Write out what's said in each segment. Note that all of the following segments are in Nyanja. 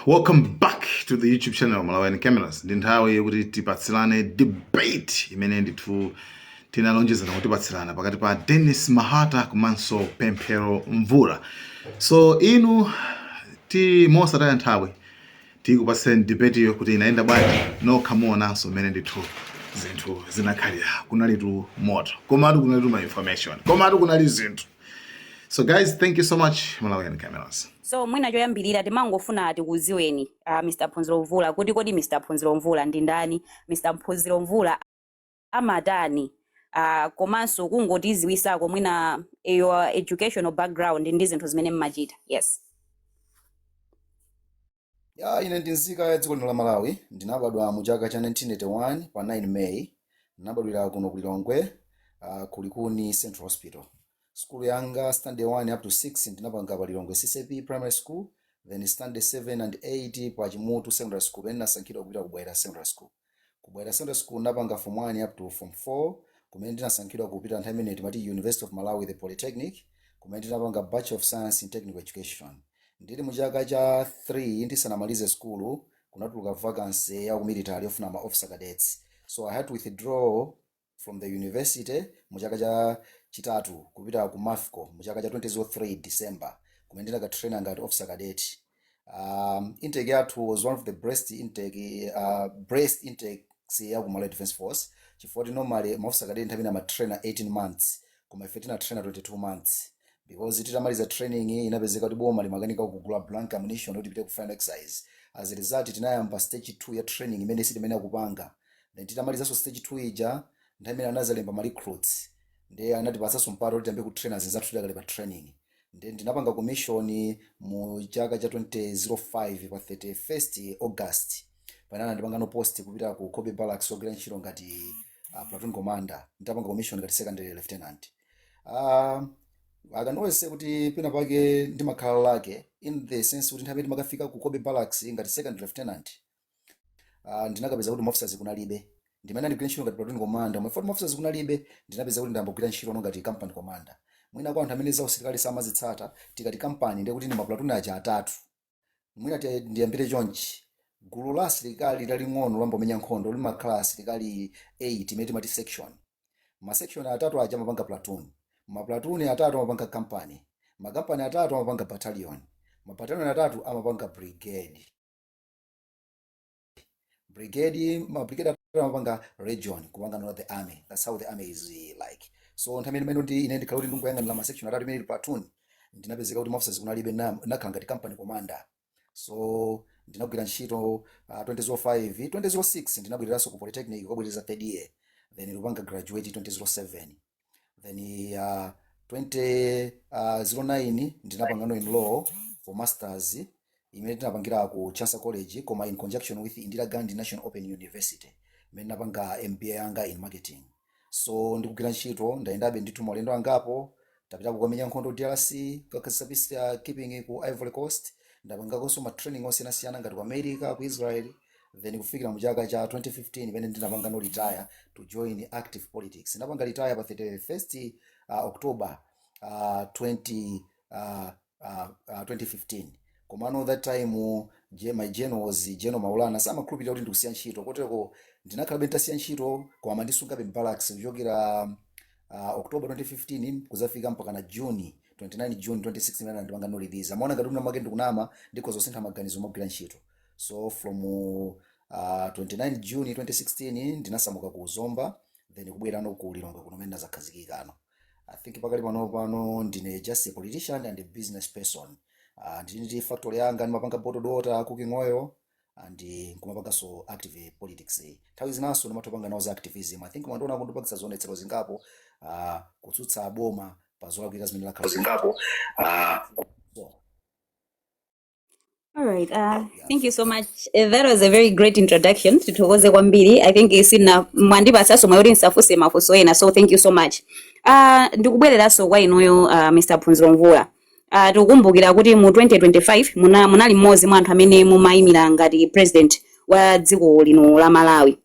Welcome back to the YouTube channel Malawian Cameras. Ndi nthawi yokuti tipatsilane debate imene ndithu tinalonjezana kutipatsilana pakati pa Dennis Mahata komanso Pemphero Mvula. So inu ti mosataya nthawi tikupatseni debate iyo kuti inayenda bwanji. Nokha muonanso mmene ndithu zinthu zinakhalira. Kunalitu moto, komatu kunalitu ma information, komatu kunali zinthu. So guys, thank you so much, Malawian Cameras. So mwina choyambirira timangofuna tikudziweni, Mr. Phunziro Mvula, kuti kodi Mr. Phunziro Mvula ndi ndani? Mr. Phunziro Mvula amatani? Komanso kungotiziwisako mwina your educational background ndi zinthu zimene mmachita. Yes. Ya, ine ndi nzika ya dziko lino la Malawi. Ndinabadwa mu chaka cha 1981 pa 9 May. Ndinabadwira kuno ku Lilongwe, ku Likuni Central Hospital. Skulu yanga, standard 1 up to 6, ndinapanga pa Lilongwe CCP Primary School, then standard 7 and 8 pa Chimutu Secondary School. Then ndinasankhidwa kupita ku Bwaila Secondary School. Ku Bwaila Secondary School ndinapanga form 1 up to form 4, kumene ndinasankhidwa kupita, nthawi imene timati University of Malawi, the Polytechnic, kumene ndinapanga Bachelor of Science in Technical Education. Ndili mu chaka cha 3 ndisanamalize skulu, kunatuluka vacancy ya ku military yofuna ma officer cadets, so I had to withdraw from the university mu chaka cha chitatu kupita ku MAFCO mu chaka cha 2003 December, kumene ndinakatraina ngati officer cadet. Intake yathu was one of the best intakes ya ku Malawi Defense Force, chifukwa normally ma officer cadet nthawi ina amatraina 18 months, koma ife tinatraina 22 months, because titamaliza training inapezeka kuti boma limakanika kugula blank ammunition kuti ipite ku final exercise. As a result, tinayamba stage 2 ya training imene sitimene kupanga. Then titamalizanso stage 2 ija, nthawi imene anazalemba ma recruits, ndiye anatipatsanso mpata kuti tiyambe kutraina zinzathu tidakali pa training. Ndiye ndinapanga commission mu chaka cha 2005 pa 31st August, panana ndipangano post kupita ku Cobbe Barracks kugwira ntchito ngati platoon commander, nditapanga commission ngati secondary lieutenant. I can always say kuti pena pake ndimakhala lucky in the sense kuti nthawi imene ndimakafika ku Cobbe Barracks ngati second lieutenant, ndinakapeza kuti officers kunalibe. Ndimene ndigwira ntchito ngati platoon commander, mwe officers kunalibe, ndinapeza kuti ndambogwira ntchito no ngati company commander. Mwina kwa anthu amene za usilikali samazitsata, tikati company ndiye kuti ndi maplatoon aja atatu. Mwina ndiyambire chonchi: gulu la asilikali laling'ono lambomenya nkhondo limakhala asilikali 8, imene timati section. Ma section atatu aja amapanga platoon, ma platoon atatu amapanga company, makampani atatu amapanga battalion, ma battalion atatu amapanga brigade, brigade, ma brigade atatu amapanga region, kupanga not the army. That's how the army is like. So nthawi imene ndi ine ndikhala kuti ndingoyang'anira ma section atatu imene ili platoon, ndinapezeka kuti officers kunalibe, nakhala ngati company commander. So ndinagwira ntchito 2005. 2006 ndinabwereranso ku Polytechnic kukabwereza third year, then kupanga graduate 2007. Then 2009 ndinapangano enroll for masters imene tinapangira ku Chancellor College, koma in conjunction with Indira Gandhi National Open University, imene ndinapanga MBA yanga in marketing. So ndikugwira ntchito, ndayendabe ndithu maulendo angapo. Tapita kukamenya nkhondo DRC, kakhazikitsa peace keeping ku Ivory Coast. Ndapangakonso ma training osiyanasiyana ngati ku America, ku Israel, then kufikira mu chaka cha 2015 imene ndinapanga no retire to join active politics. Ndinapanga retire pa 31st October 20 2015. Komano that time my general was General Maulana, samakhulupirira kuti ndikusiya ntchito, kotero ndinakhalabe nditasiya ntchito, koma amandisungabe m'barracks kuchokera October 2015 kuzafika mpaka na June 29, June 2016 imene ndipanga no release. Amaona ngati mwina mwake ndikunama, ndikhoza kusintha maganizo mogwira ntchito. So from 29 June 2016 ndinasamuka ku Zomba, then kubwerano ku Lilongwe kuno kumene ndazakhazikikano. I think pakali pano ndine just a politician and a business person. Ndili ndi factory yanga, ndimapanga bottled water, cooking oil, and nkumapanganso active politics. Nthawi zinanso ndimatopanga nawo za activism. I think mwandiona kundipangisa zionetsero zingapo, kutsutsa boma pa zolakwika zimene lakhala zingapo, so All right. Yeah. Thank you so much. That was a very great introduction. Tithokoze kwambiri. I think sina mwandipatsanso mwayi kuti ndisafunse mafunso ena. So thank you so much. Ndikubwereranso kwa inuyo, Mr. Phunziro Mvula. Tikukumbukira kuti mu 2025 munali mmodzi mwa anthu amene mumayimira ngati president wa dziko lino la Malawi.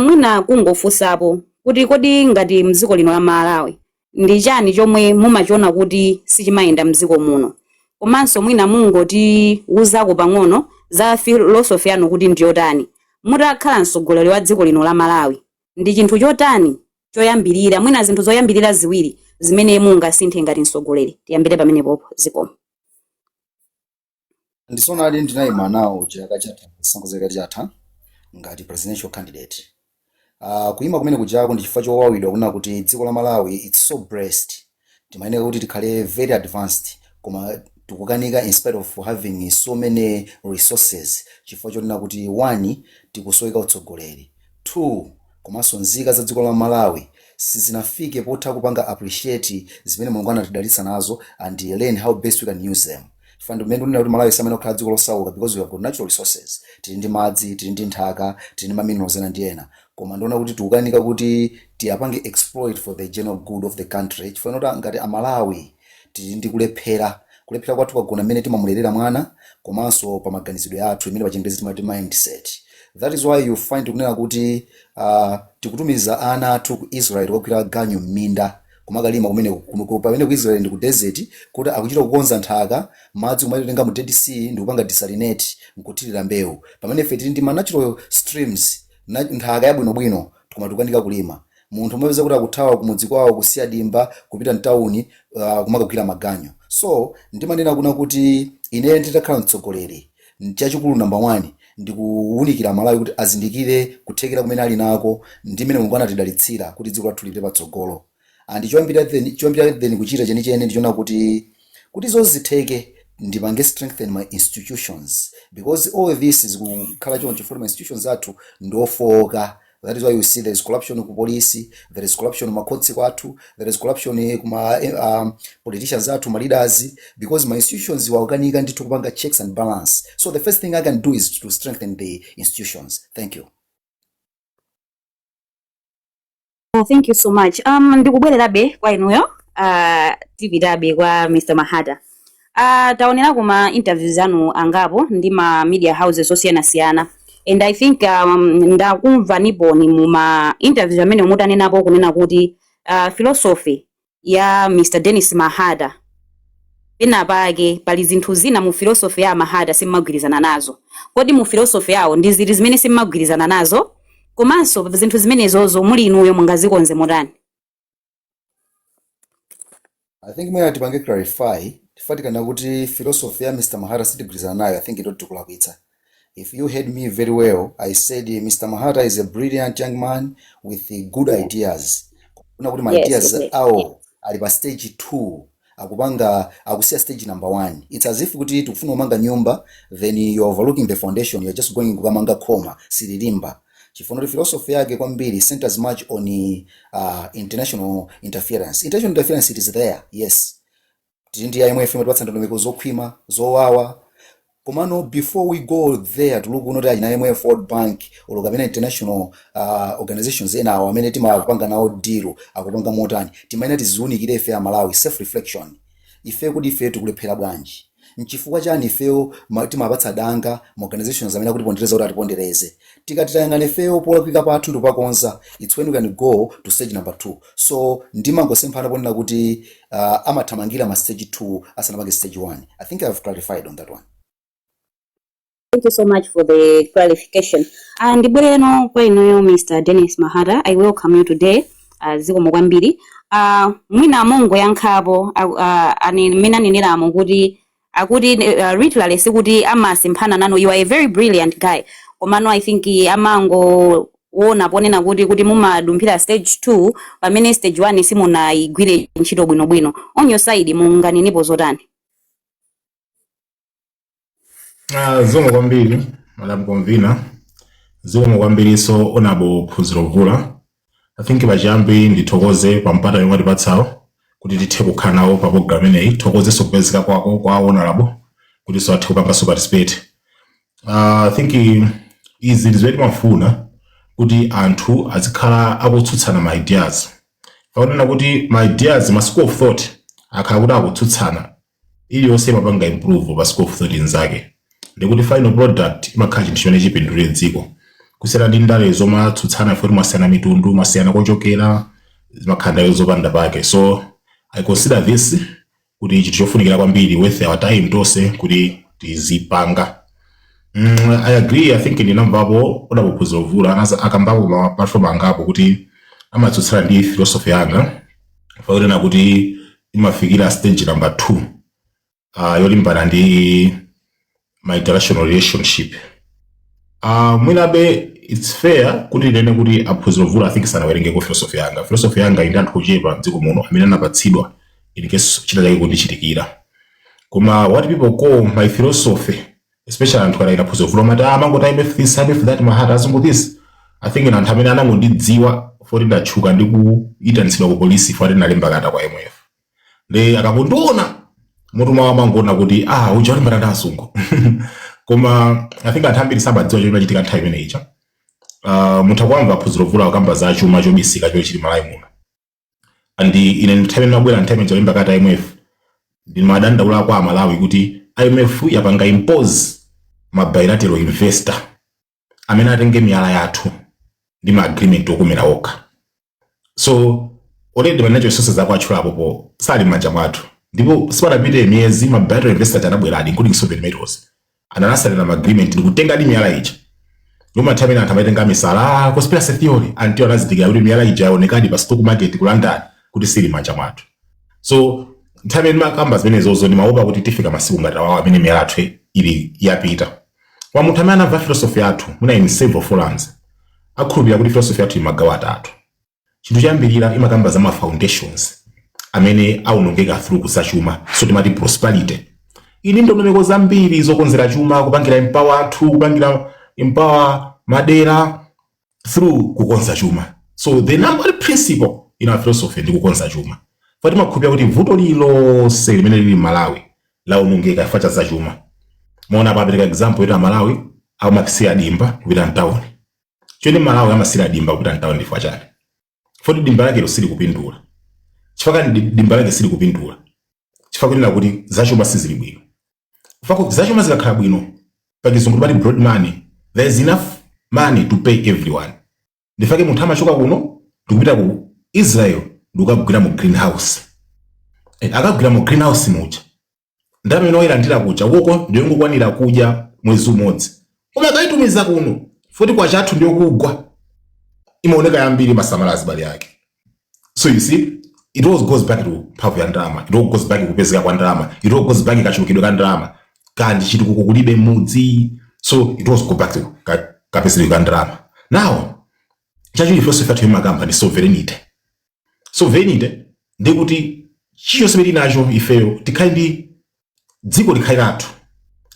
Mwina kungofunsapo kuti kodi ngati mdziko lino la Malawi ndi chani chomwe mumachiona kuti sichimayenda mdziko muno? Komanso mwina mungotiwuzako pang'ono za philosophy yanu kuti ndiyotani. Mutakhala mtsogoleri wa dziko lino la Malawi, ndi chinthu chotani choyambirira, mwina zinthu zoyambirira ziwiri zimene mungasinthe ngati mtsogoleri? Tiyambire pamenepopo. Zikomo. Ndisonali ndinayima nawo chaka chatha, zisankho chaka chatha, ngati presidential candidate. Kuyima kumene kujako ndi chifukwa chowawidwa kuna kuti dziko la Malawi, it's so blessed, timayenera kuti tikhale very advanced, koma tikukanika in spite of having so many resources, chifukwa chonena kuti one, tikusoweka utsogoleri, two, komanso nzika za dziko la Malawi sizinafike potha kupanga appreciate zimene Mulungu anatidalitsa nazo and learn how best we can use them. Chifukwa ndimene ndikunena kuti Malawi samene kukhala dziko losauka, because we have got natural resources, tili ndi madzi, tili ndi nthaka, tili ndi ma minerals ena ndi ena, koma ndiona kuti tikukanika kuti tiyapange exploit for the general good of the country, chifukwa kuti ngati Amalawi tili ndi kulephera. Kulephera kwathu kwagona mmene timamulerera mwana komanso pa maganizidwe athu, imene pa Chingerezi timati mindset. That is why you find kunena kuti tikutumiza ana athu ku Israel kukagwira ganyu m'minda, kumakalima kumene pamene ku Israel ndi ku desert, kuti akuchita kukonza nthaka, madzi kumatenga mu Dead Sea ndi kupanga desalinate nkuthirira mbewu, pamene ife tili ndi ma natural streams, nthaka yabwinobwino, koma tikukanika kulima. Munthu umapeza kuti akuthawa kumudzi kwawo, kusiya dimba, kupita mtawuni kumakagwira maganyu. So ndimanena kuna kuti ine nditakhala mtsogoleri, chachikulu number one ndikuwunikira Malawi kuti azindikire kuthekera kumene ali nako ndi mmene Mulungu anatidalitsira kuti dziko lathu lipite patsogolo. And choyambira then kuchita chenicheni ndichoona kuti zozitheke, ndipange strengthen my institutions, because all this is kukhala choncho for my institutions athu ndiofowoka. That is why you see there is corruption ku police, there is corruption ma courts kwathu, there is corruption kuma politicians athu, ma leaders, because my institutions wakanika ndithu kupanga checks and balance. So the first thing I can do is to strengthen the institutions. Thank you. Oh, thank you so much. Ndikubwererabe kwa inuyo, tipitabe kwa Mr. Mahata. Taonera kuma interviews anu angapo ndi ma media houses osiyanasiyana, and I think ndakumva niponi mu ma interviews amene mutanenapo kunena kuti philosophy ya Mr. Dennis Mahata, pena pake pali zinthu zina mu philosophy ya Mahata simmagwirizana nazo. Kodi mu philosophy yawo ndi ziti zimene simmagwirizana nazo, komanso zinthu zimenezozo muli inuyo mungazikonze motani? I think mwina tipange clarify. Tifatikana kuti philosophy ya Mr. Mahata sitigwirizana nayo, I think ito tikulakwitsa. If you heard me very well, I said Mr. Mahata is a brilliant young man with good ideas. Kuna kuti ma ideas awo ali pa stage 2, akupanga akusiya stage number 1. It's as if kuti tikufuna kumanga nyumba, then you are overlooking the foundation, you are just going kukamanga khoma, sililimba. Chifukwa kuti philosophy yake kwambiri centers much on international interference. International interference, it is there, yes. Tili ndi IMF, imatipatsa ndondomeko zokhwima zowawa, komano before we go there to look unoti achina IMF, World Bank or kapena international organizations ena awo amene timapanga nawo deal akupanga motani, timayenera tiziwunikire ife Amalawi, self reflection. Ife kuti ife tikulephera bwanji? Nchifukwa chani ifeyo timapatsa danga ma organizations amene akutipondereza kuti atipondereze? Tikati tayang'ana ifeyo polakwika pathu ndikupakonza, it's when we can go to stage number two. So ndimangosemphana ponena kuti amathamangira ma stage 2 asanapange stage 1. I think I've clarified on that one. Thank you so much for the clarification. Ndibwereno kwa inuyo, Mr. Dennis Mahata. I welcome you today. Zikomo kwambiri. Mwina mongoyankhapo mmene aneneramo kuti akuti literally sikuti amasemphana nanu, you are a very brilliant guy, komano I think amangoona ponena kuti mumadumphira stage 2 pamene stage 1 simunayigwire ntchito bwinobwino. On your side munganenepo zotani? Ah, zikomo kwambiri, Madam Convener. Zikomo kwambiriso Honorable Phunziro Mvula. I think pachiyambi ndithokoze pa mpata yomwe atipatsawo kuti tithe kukhala nawo pa program imeneyi. Thokozenso kupezeka kwako kwa Honorable kuti so athe kupanganso participate. I think izi ndi zimene timafuna, kuti anthu azikhala akutsutsana ma ideas. Pakunena kuti ma ideas, ma school of thought akhala kuti akutsutsana, iliyonse imapanga improve pa school of thought inzake, ndikuti final product imakhala chinthu chimene chipindulire dziko, kusiyana ndi ndale zomatsutsana futi mwasiyana mitundu, mwasiyana kochokera, zimakhala ndale zopanda pake. So I consider this kuti chinthu chofunikira kwambiri, worth our time tonse kuti tizipanga. I agree. I think ndinamvapo odapophunzira Mvula akambapo ma platform angapo kuti amatsutsana ndi philosophy yanga, fakuti kuti imafikira stage number 2 yolimbana ndi my international relationship. Mwinabe it's fair kuti ndinene kuti aphunzira Mvula, I think, sanawerengeko philosophy yanga. Philosophy yanga ndi anthu ochepa mdziko muno amene anapatsidwa in case china chake kundichitikira. Koma what people call my philosophy, especially anthu akayita phunziro Mvula, mati, "Ah, mangoti IMF this, IMF that, Mahata azungu this." I think anthu amene anangondidziwa foti ndatchuka ndi kuyitanitsidwa ku polisi foti nalemba kalata kwa IMF, ndi akakundiona mutu mwawo amangoona kuti, "Ah, uja walimbana ndi azungu." Koma I think anthu ambiri samadziwa chomwe chimachitika nthawi imene ija. Mutha kwamva phunziro Mvula akamba za chuma chobisika chomwe chili Malawi muno, and ine nthawi imene ndabwera, nthawi imene cholemba kalata IMF, ndimadandaula kwa Amalawi kuti IMF yapanga impose ma bilateral investor amene atenge miyala yathu ndi ma agreement okomera okha. So already ma natural resources ako atchulapo po sali m'manja mwathu, ndipo sipanapite miyezi ma bilateral investors anabweradi, including Sovereign Metals, analasalira ma agreement ndikutengadi miyala ija. Loma nthawi imene anthu amaitenga misala, ah, conspiracy theory, until anazindikira kuti miyala ija yaonekadi pa stock market ku London kuti sili m'manja mwathu. So nthawi imene makamba zimenezozo, ndimaopa kuti tifika masiku ngati awawa amene miyala yathu ili yapita. Kwa munthu amene anamva philosophy yathu muna in several forums, akhulupirira kuti philosophy yathu imagawo atatu. Chinthu choyambirira, imakamba za ma foundations amene awonongeka through kusachuma, so timati prosperity. Ili ndondomeko zambiri zokonzera chuma, kupangira empower anthu, kupangira empower madera through kukonza chuma. So the number one principle in our philosophy ndi kukonza chuma. Fati timakhulupirira kuti vuto lililonse limene lili m'Malawi lawonongeka chifukwa cha zachuma. Maona apapereka example yoti Amalawi amasiya dimba kupita mtawuni. Choni Malawi amasira dimba kupita mtawuni chifukwa chani? Foti dimba lake silikupindula. Chifukwa kani dimba lake silikupindula? Chifukwa kunena kuti zachuma sizili bwino. Chifukwa zachuma zikakhala bwino, pachizungu timati broad money, there is enough money to pay everyone. Ndifake munthu amachoka kuno ndikupita ku Israel ndikukagwira mu greenhouse. Akagwira mu greenhouse muja, ndalama imene wayilandira kuja ukoko ndiyongokwanira kudya mwezi umodzi, koma akayitumiza kuno, foti kwa chathu ndiyokugwa, imaoneka yambiri, masamala azibale ake. So you see, it all goes back to mphamvu ya ndalama, it all goes back kupezeka kwa ndalama, it all goes back kachulukidwe ka ndalama, kandi chitukuko kulibe mudzi. So it all go back to kapezedwe ka ndalama. Now, chachiwiri philosophy yathu imakamba ndi sovereignty. Sovereignty ndikuti chilichonse chimene tinacho ifeyo tikhale ndi dziko likhale lathu,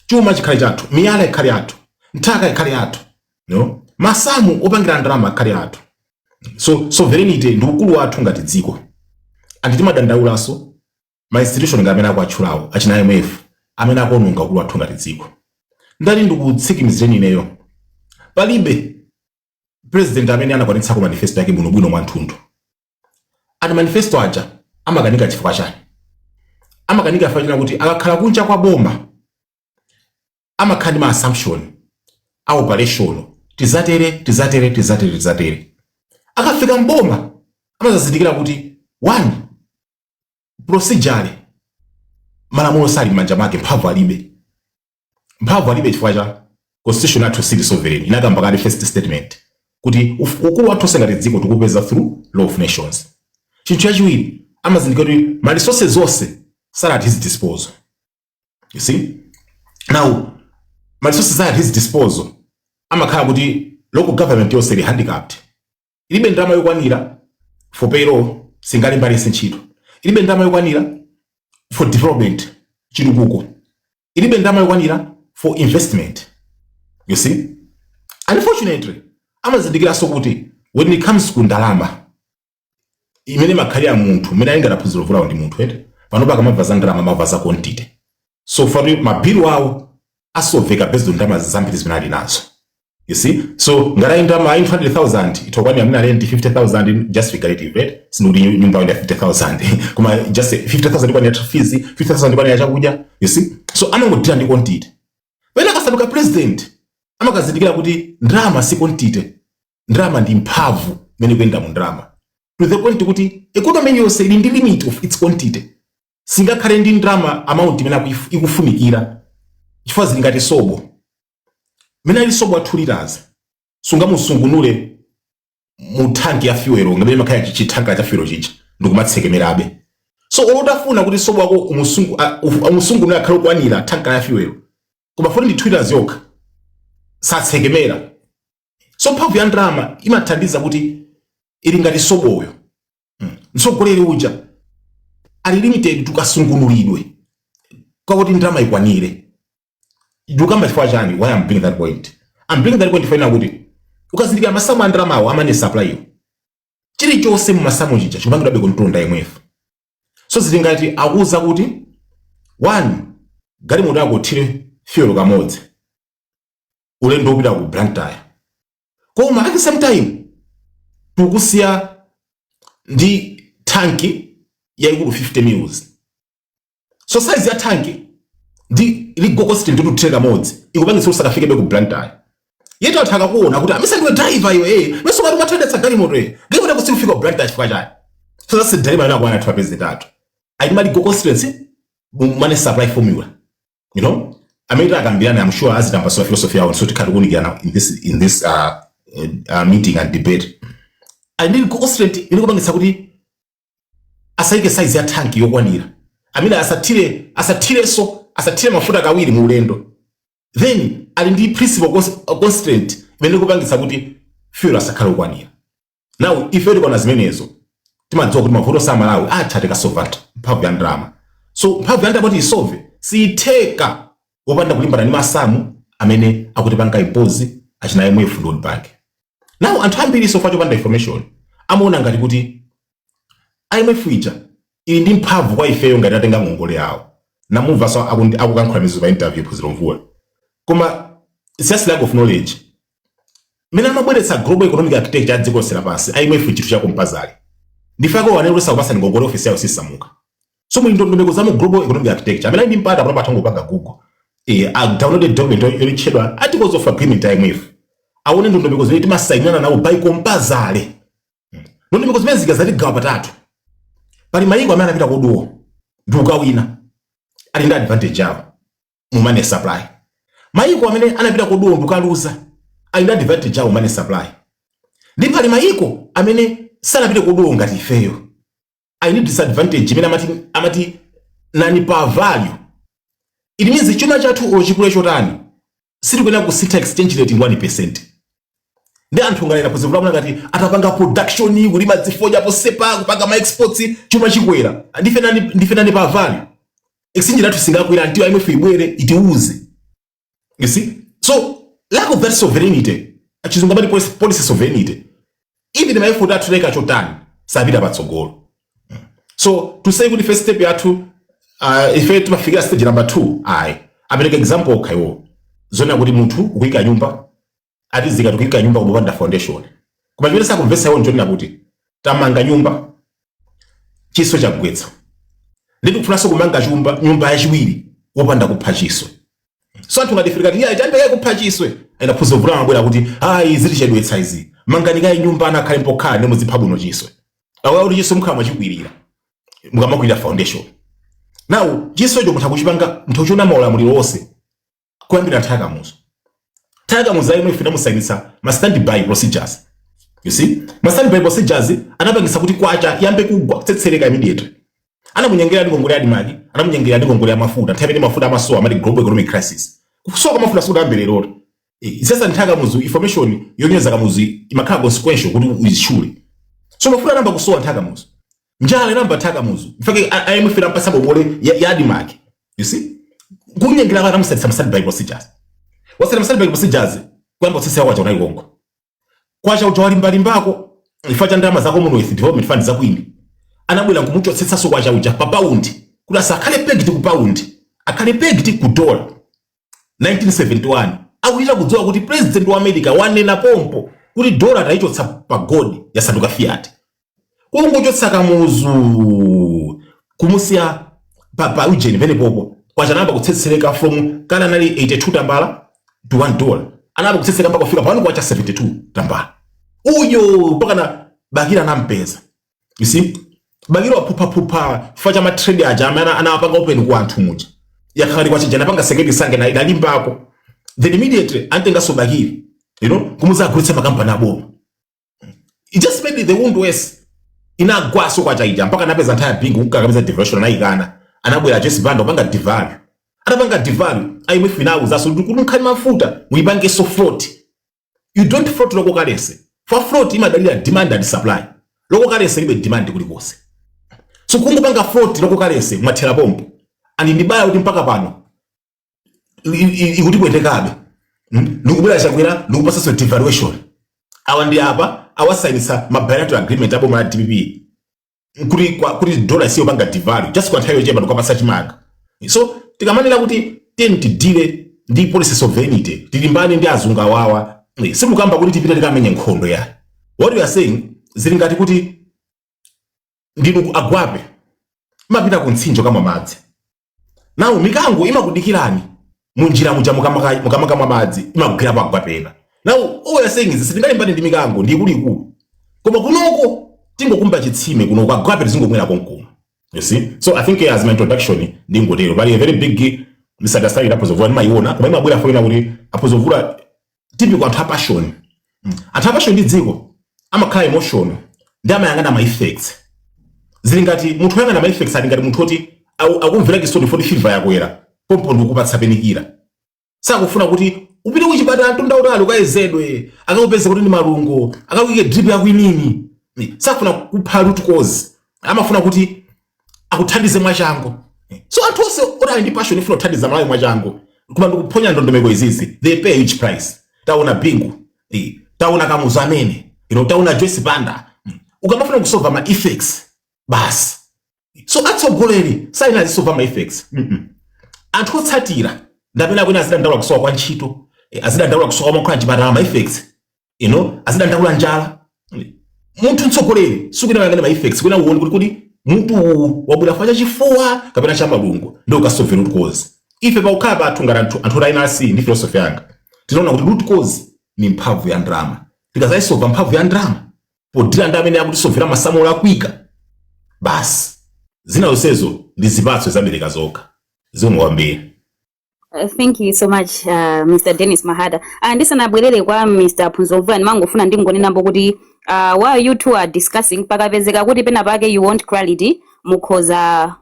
chuma chikhale chathu, miyala ikhale yathu, nthaka ikhale yathu, no masamu opangira ndalama akhale athu. So sovereignty ndi ukulu wathu ngati dziko. And timadandaulaso ma institution ngati amene akuatchulawo, achina IMF, amene akuononga ukulu wathu ngati dziko. Ndati ndikutsikimizireni ineyo, palibe president amene anakwanitsako manifesto yake bwinobwino mwanthunthu. And manifesto aja amakanika chifukwa chani? Amakanika chifukwa china kuti akakhala kunja kwa boma amakhala ndi ma assumption a operation, tizatere, tizatere, tizatere, tizatere. Akafika mboma amazazindikira kuti, one, procedure, malamulo sali m'manja mwake, mphamvu alibe. Mphamvu alibe chifukwa cha constitution yathu sili sovereign. Inakamba kale first statement kuti ukulu wathu ngati dziko tikupeza through law of nations. Chinthu chachiwiri, amazindikira kuti ma resources zonse sali at his disposal. You see, now ma resources are at his disposal, amakhala kuti local government yonse ili handicapped, ilibe ndalama yokwanira for payroll, singalembalese ntchito, ilibe ndalama yokwanira for development, chitukuko, ilibe ndalama yokwanira for investment. You see, unfortunately amazindikiranso kuti when it comes ku ndalama imene makhalira munthu imene ali ngati aphunziro Mvulawo ndi munthu ete, panopa akamabva za ndalama amabva za quantity. So far mabilu awo asoveka based on ndalama zambiri zimene ali nazo. You see, so ngati ali ndalama ayi 200,000 itokwanira amene ali ndi 50,000, just figurative, right? Sindikuti nyumba ya 50,000, koma just 50,000 ikwanira fees, 50,000 ikwanira chakudya. You see, so amangodira ndi quantity. Pamene akasanduka president amakazindikira kuti ndalama si quantity, ndalama ndi mphamvu imene ikuyenda mu ndalama, to the point kuti economy yonse ili ndi limit of its quantity, singakhale ndi ndalama amount imene ikufunikira, chifukwa zili ngati sobo. Mene ali sobo wa 2 liters sungamusungunule mu tanki ya fuel ngamene makhala chithanka cha fuel chicha ndikumatsekemerabe. So olotafuna kuti sobo wako umusungunule akhale okwanira tanka ya fuel, koma foti ndi 2 liters yokha, satsekemera. So mphamvu ya ndalama imathandiza kuti ili ngati soboyo. Mtsogoleri uja ali limited tukasungunulidwe kwakuti ndalama ikwanire. Ndikukamba chifukwa chani? Why I'm bringing that point? I'm bringing that point faina kuti ukazindikira masamu a ndalamawo, a money supply yo, chilichonse mumasamu chija chikupangidwabe control ndi IMF. So zili ngati akuwuza kuti, one, galimoto yako uthire fuel kamodzi ulendo upita ku Blantyre, koma at the same time tikusiya ndi tanki yayikulu 50 mils. So size ya tanki ndi legal cost ndi uthire kamodzi ikupangitsa usakafikebe ku Blantyre. Yetu anthu akakuona kuti amisa ndiwe driver iwe, meso mati umathandetsa galimoto, galimoto yako sikufika ku Blantyre chifukwa chani? So that's the dilemma inakuwana anthu apeze tatu ali ma legal constraints mu money supply formula amene akambirana. I'm sure azitambasula philosophy yawo, so tikhati kuunikirana in this meeting and debate. Ali ndi legal constraint imene kupangitsa kuti asayike size ya tanki yokwanira, amene asathirenso, asathire mafuta kawiri mu ulendo. Then ali ndi principal constraint imene kupangitsa kuti fuel asakhale okwanira. Now ife tikaona zimenezo timadziwa kuti mavuto sa Malawi atha tikasova mphamvu ya ndalama. So mphamvu ya ndalama kuti isove siyitheka wopanda kulimbana ndi masamu amene akutipanga impose achina IMF ndi World Bank. Now anthu ambiri so far chopanda information amaona ngati kuti IMF ija ili ndi mphamvu kwa ifeyo ngati atenga ngongole yawo. Namumva so akukankhula mizu pa interview Phunziro Mvula, koma it's just lack of knowledge. Mene amabweretsa global economic architecture ya dziko lonse lapansi, IMF chinthu cha compulsory ndifako wanene kuti sakupasa ngongole, ofisi yawo sisamuka. So muli ndondomeko za mu global economic architecture. Amene ali ndi mpata pano patha ngopanga Google, a downloaded document yotchedwa Articles of Agreement IMF, aone ndondomeko zimene timasayinana nawo by compulsory. Ndondomeko zimene zikazatigawa patatu. Pali mayiko amene anapita koduwo ndi kukawina, ali ndi advantage yawo mu money supply. Mayiko amene anapita koduwo ndi kukaluza ali ndi advantage yawo mu money supply. Ndi pali mayiko amene sanapite koduwo ngati ifeyo, ali ndi disadvantage imene amati non par value. It means chuma chathu olo chikule chotani, sitikuyenera kusintha exchange rate ndi 1. Ndi anthu ngalera kuzivula ngati atapanga production, kulima zifodya posepa, kupanga ma exports, chuma chikwera. Ndife non par value, exchange rate singakwera until IMF ibwere itiuze. You see? So lack of that sovereignty, achizungu amati policy sovereignty, even ma effort athu leka chotani sapita patsogolo. So to say kuti first step yathu, ife timafikira stage number 2, ayi. Apereka example okhayo zona kuti munthu ukuyika nyumba, atizika tikuyika nyumba kumapanda foundation, koma chimene sakumvetsa iwo nchonena kuti tamanga nyumba, chiswe chagwetsa, ndi tikufunanso kumanga nyumba yachiwiri wopanda kupha chiswe. So anthu ngati kuti iya tiyambe kupha chiswe, ena phunziro vula mabwera kuti ayi, zitichedwetsa izi, mangani kayi nyumba anakhale mpokhala ndi muzipha bwino chiswe. Akuti kuti chiswe mukhala mwachikwirira mukamakwirira foundation. Now chiswecho mutha kuchipanga, mutha kuchiona maulamuliro onse kuyambira nthawi Kamuzu. Nthawi Kamuzu IMF inamusayinitsa ma standby procedures. You see, ma standby procedures anapangisa kuti kwacha yambe kugwa, kutsetsereka immediately. Anamunyengera ndi ngongole ya ADMARC, anamunyengera ndi ngongole ya mafuta. Nthawi imene mafuta amasowa amati global economic crisis. Kusowa kwa mafuta sikudayambe lero. Isasa nthawi Kamuzu, information yonyoza Kamuzu imakhala consequential kuti uyitchule. So mafuta anamba kusowa nthawi Kamuzu, njala inamba nthawi Kamuzu. In fact IMF inampasa ngongole ya ADMARC. You see, kunyengera kwa anamusayinitsa ma standby procedures. Wasayina ma standby procedures, kuyamba kutsetsera kwacha unaikongo. Kwacha uja walimbalimbako chifukwa cha ndalama za Commonwealth Development Fund zakwini. Anabwera nkumuchotsetsanso kwacha uja pa paundi kuti asakhale pegged ku paundi, akhale pegged ku dollar. 1971 akuchita kudziwa kuti president wa America wanena pompo kuti dola tayichotsa pa gold, yasanduka fiat. Kungochotsa Kamuzu, kumusiya pa ujeni penepopo, kwacha anayamba kutsetsereka from kana anali 82 tambala to $1. Anayamba kutsetsereka mpaka kufika pano kwacha 72 tambala uyo, mpaka na Bakili anampeza. You see, Bakili waphuphaphupha chifukwa cha ma trade aja amene anawapanga open ku anthu muja, yakhala kwacha anapanga seketi sange na inalimbako. Then immediately antenganso Bakili kumuzagulitsa makampani aboma. It just made the wound worse. Inagwaso kwacha ija mpaka anapeza nthawi ya Bingu kukakamiza devaluation, anayikana. Anabwera Joyce Banda kupanga devalue. Atapanga devalue, IMF inawuzaso kuti nkhani mafuta muyipangenso float. You don't float local currency. For float imadalira demand and supply. Local currency ilibe demand kulikonse, so kungopanga float local currency mwathera pompo. And ndibaya kuti mpaka pano ikutipwetekabe. Ndikubwera Chakwera ndikupasanso devaluation. Awa ndi apa awasayinisa ma bilateral agreement aboma la DPP kuti kuti dollar isiyo panga devalue just kwa nthawi yochepa, ndikupasa chimanga. So tikamanena kuti tiyeni tidile ndi policy sovereignty, tilimbane ndi azungu awawa, sitikukamba kuti tipite tikamenye nkhondo ya. What we are saying, zili ngati kuti ndinu agwape, mapita ku mtsinje kamwa madzi. Nawo mikango imakudikirani munjira muja, mukamakamwa madzi imagwirapo agwapena. Now all we are saying is sitingalimbane ndi mikango, ndi ikuluikulu, koma kunoko tingokumba chitsime kunoko, agwape tizingomwera konkuno, you see. So I think as my introduction ndingotero. Pali a very big misunderstanding a Phunziro Mvula ndimayiona, koma imabwera foina kuti a Phunziro Mvula typical anthu a passion. Anthu a passion ndi dziko amakhala emotional ndi amayang'ana ma effects. Zili ngati munthu woyang'ana ma effects ali ngati munthu woti akumvera chisoni foti fever yakwera, pompo ndikupatsa painkiller. Sakufuna kuti upite kuchipatala mtunda utali ukayezedwe, akakupeze kuti ndi malungo, akakuyike drip ya quinine. Sakufuna kupha root cause, amafuna kuti akuthandize mwachangu. So anthu onse oti ali ndi passion ifuna kuthandiza Malawi mwachangu koma ndikuphonya ndondomeko izizi, they pay a huge price. Taona Bingu, taona Kamuzu amene, taona Joyce Banda. Ukamafuna kusolva ma effects basi. So atsogoleri sayina azisolva ma effects. Anthu otsatira ndapena akwena azidandaula kusowa kwa ntchito, azidandaula kusowa kwa mankhwala mchipatala, ma effects, azidandaula njala. Munthu mtsogoleri sikuti ayang'ane ma effects, kwina uone kuti mutu uwu wabwera fa chachifuwa kapena cha malungo, ndi ukasolve root cause. Ife paukhala pathu ngati anthu oti NRC ndi philosophy yanga, tinaona kuti root cause ni mphamvu ya ndalama. Tikazayisolva mphamvu ya ndalama podira ndi amene akutisolvera masamu olakwika basi, zina zonsezo ndi zipatso zabereka zokha. Zikomo kwambiri. Thank you so much, Mr. Dennis Mahata. Ndisanabwerere kwa Mr. Phunziro Mvula, ndimangofuna ndingonenambo kuti while you two are discussing, pakapezeka kuti pena pake you want clarity, mukhoza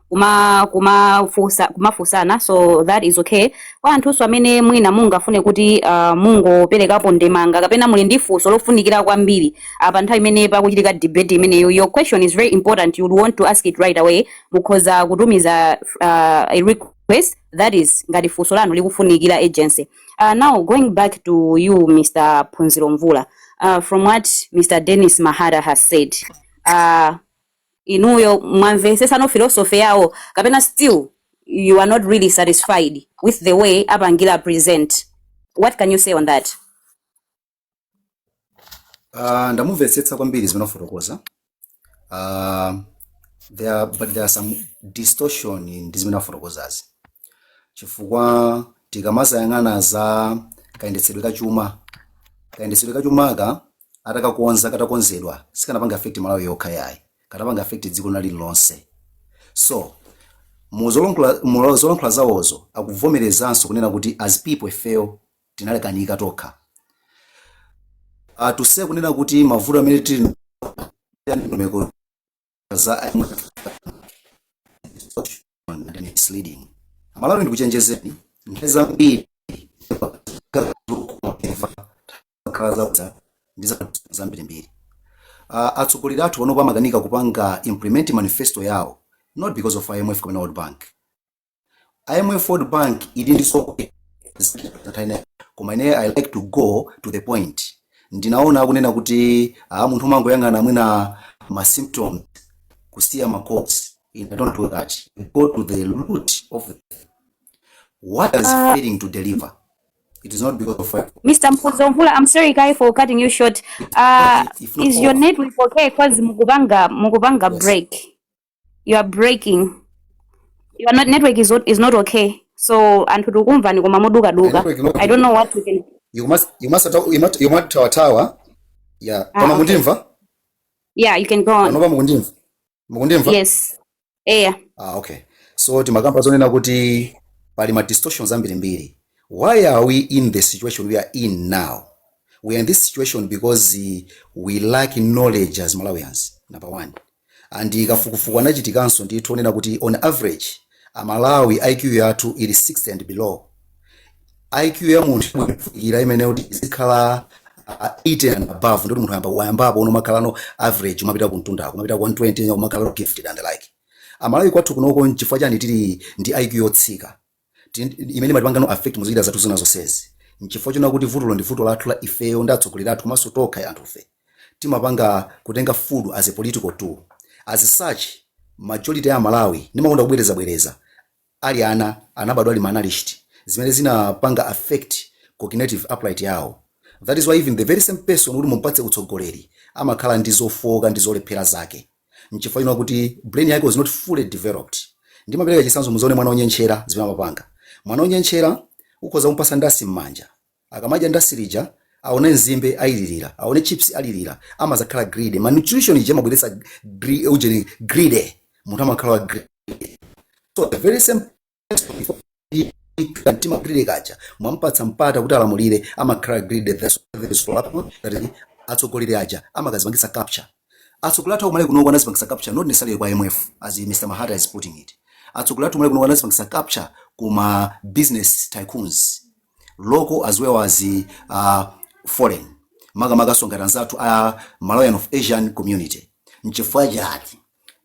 kumafusana, so that is okay. Kwa anthunso amene mwina mungafune kuti mungoperekapo ndemanga kapena muli ndi funso lofunikira kwambiri apa nthawi imene pakuchitika debate imeneyo, your question is very important, you would want to ask it right away, mukhoza kutumiza a request, that is ngati funso lanu likufunikira urgency. Now going back to you, Mr. Phunziro Mvula, from what Mr. Dennis Mahata has said, inuyo mwamvesesano philosophy yawo kapena still you are not really satisfied with the way apangira present? What can you say on that? Ndamumvetsetsa kwambiri zimene wafotokoza, but there are some distortion ndi zimene wafotokozazi, chifukwa tikamazayang'ana za kayendetsedwe kachuma, kayendetsedwe kachumaka atakakonza, katakonzedwa, sikanapanga affect Malawi yokha yayi, katapanga affect dziko lililonse. So mu zolankhula zawozo akuvomerezanso kunena kuti as people ifeyo tinalekanika tokha. Tuse kunena kuti mavuto amene tili ndondomeko za and misleading. Amalawi, ndikuchenjezeni, nthawi zambiri khala zabodza ndi zambirimbiri. Atsogoleri athu panopo amakanika kupanga implement manifesto yawo, not because of IMF kapena World Bank. IMF, World Bank ili ndi so, koma ine I like to go to the point. Ndinaona akunena kuti munthu umangoyang'ana mwina ma symptoms kusiya ma cause. I don't do that. You go to the root of the what is failing to deliver. It is not because of Mr. Phunziro Mvula, I'm sorry Kai for cutting you short. If not Is your all. network okay? 'Cause mukupanga Yes. break. You are breaking. Your not, network is not okay. So anthu tikumvani koma moduka duka. Network not I don't know what we can. You must you must tower, yeah. Ah, Pano okay. mundimva? Yeah, you can go on. Panopa mukundimva? Mukundimva? Yes. Yeah. Ah, okay. So timakamba zonena kuti pali ma distortions ambirimbiri. Why are we in the situation we are in now? We are in this situation because we lack knowledge as Malawians, number one. And kafukufuku anachitikanso ndithu onena kuti on average Amalawi IQ yathu ili 60 and below. IQ ya munthu ila imene kuti izikhala 80 and above, ndoti munthu wayambapo uno umakhala no average, umapita kumtundako, umapita ku 120, umakhala gifted and the like. Amalawi kwathu kunoko, nchifukwa chani tili ndi IQ yotsika imene imatipanga no affect muzochita zathu zina zonsezi? Nchifukwa chona kuti vuto ndi vuto lathu la ifeyo ndi atsogoleri athu komanso tokha anthufe timapanga kutenga food as a political tool. As such, majority ya Malawi, ndimakonda kubwereza bwereza, ali ana anabadwa ali malnourished, zimene zinapanga affect cognitive upright yawo. That is why even the very same person kuti mumpatse utsogoleri amakhala ndi zofoka ndi zolephera zake, nchifukwa china kuti brain yake was not fully developed. Ndimapereka chitsanzo, muzaone mwana wonyentchera zimene amapanga. Mwana wonyentchera ukhoza kumpasa ndasi m'manja, akamadya ndasi lija, aone nzimbe ayilirira, aone chips alirira, amazakhala greedy. Malnutrition ija imabweretsa ujeni, greedy. Munthu amakhala wa greedy. So the very same person, mtima greedy kaja, mwampatsa mpata kuti alamulire, amakhala greedy. That's that is, atsogoleri aja amakazipangitsa capture. Atsogoleri athu akumalawi kunoko anazipangitsa capture, not necessarily kwa IMF as Mr Mahata is putting it. Atsogoleri athu kumalawi kunoko anazipangitsa capture kuma business tycoons, local as well as foreign, makamaka ngati anzathu a Malawian of Asian community. Nchifukwa chati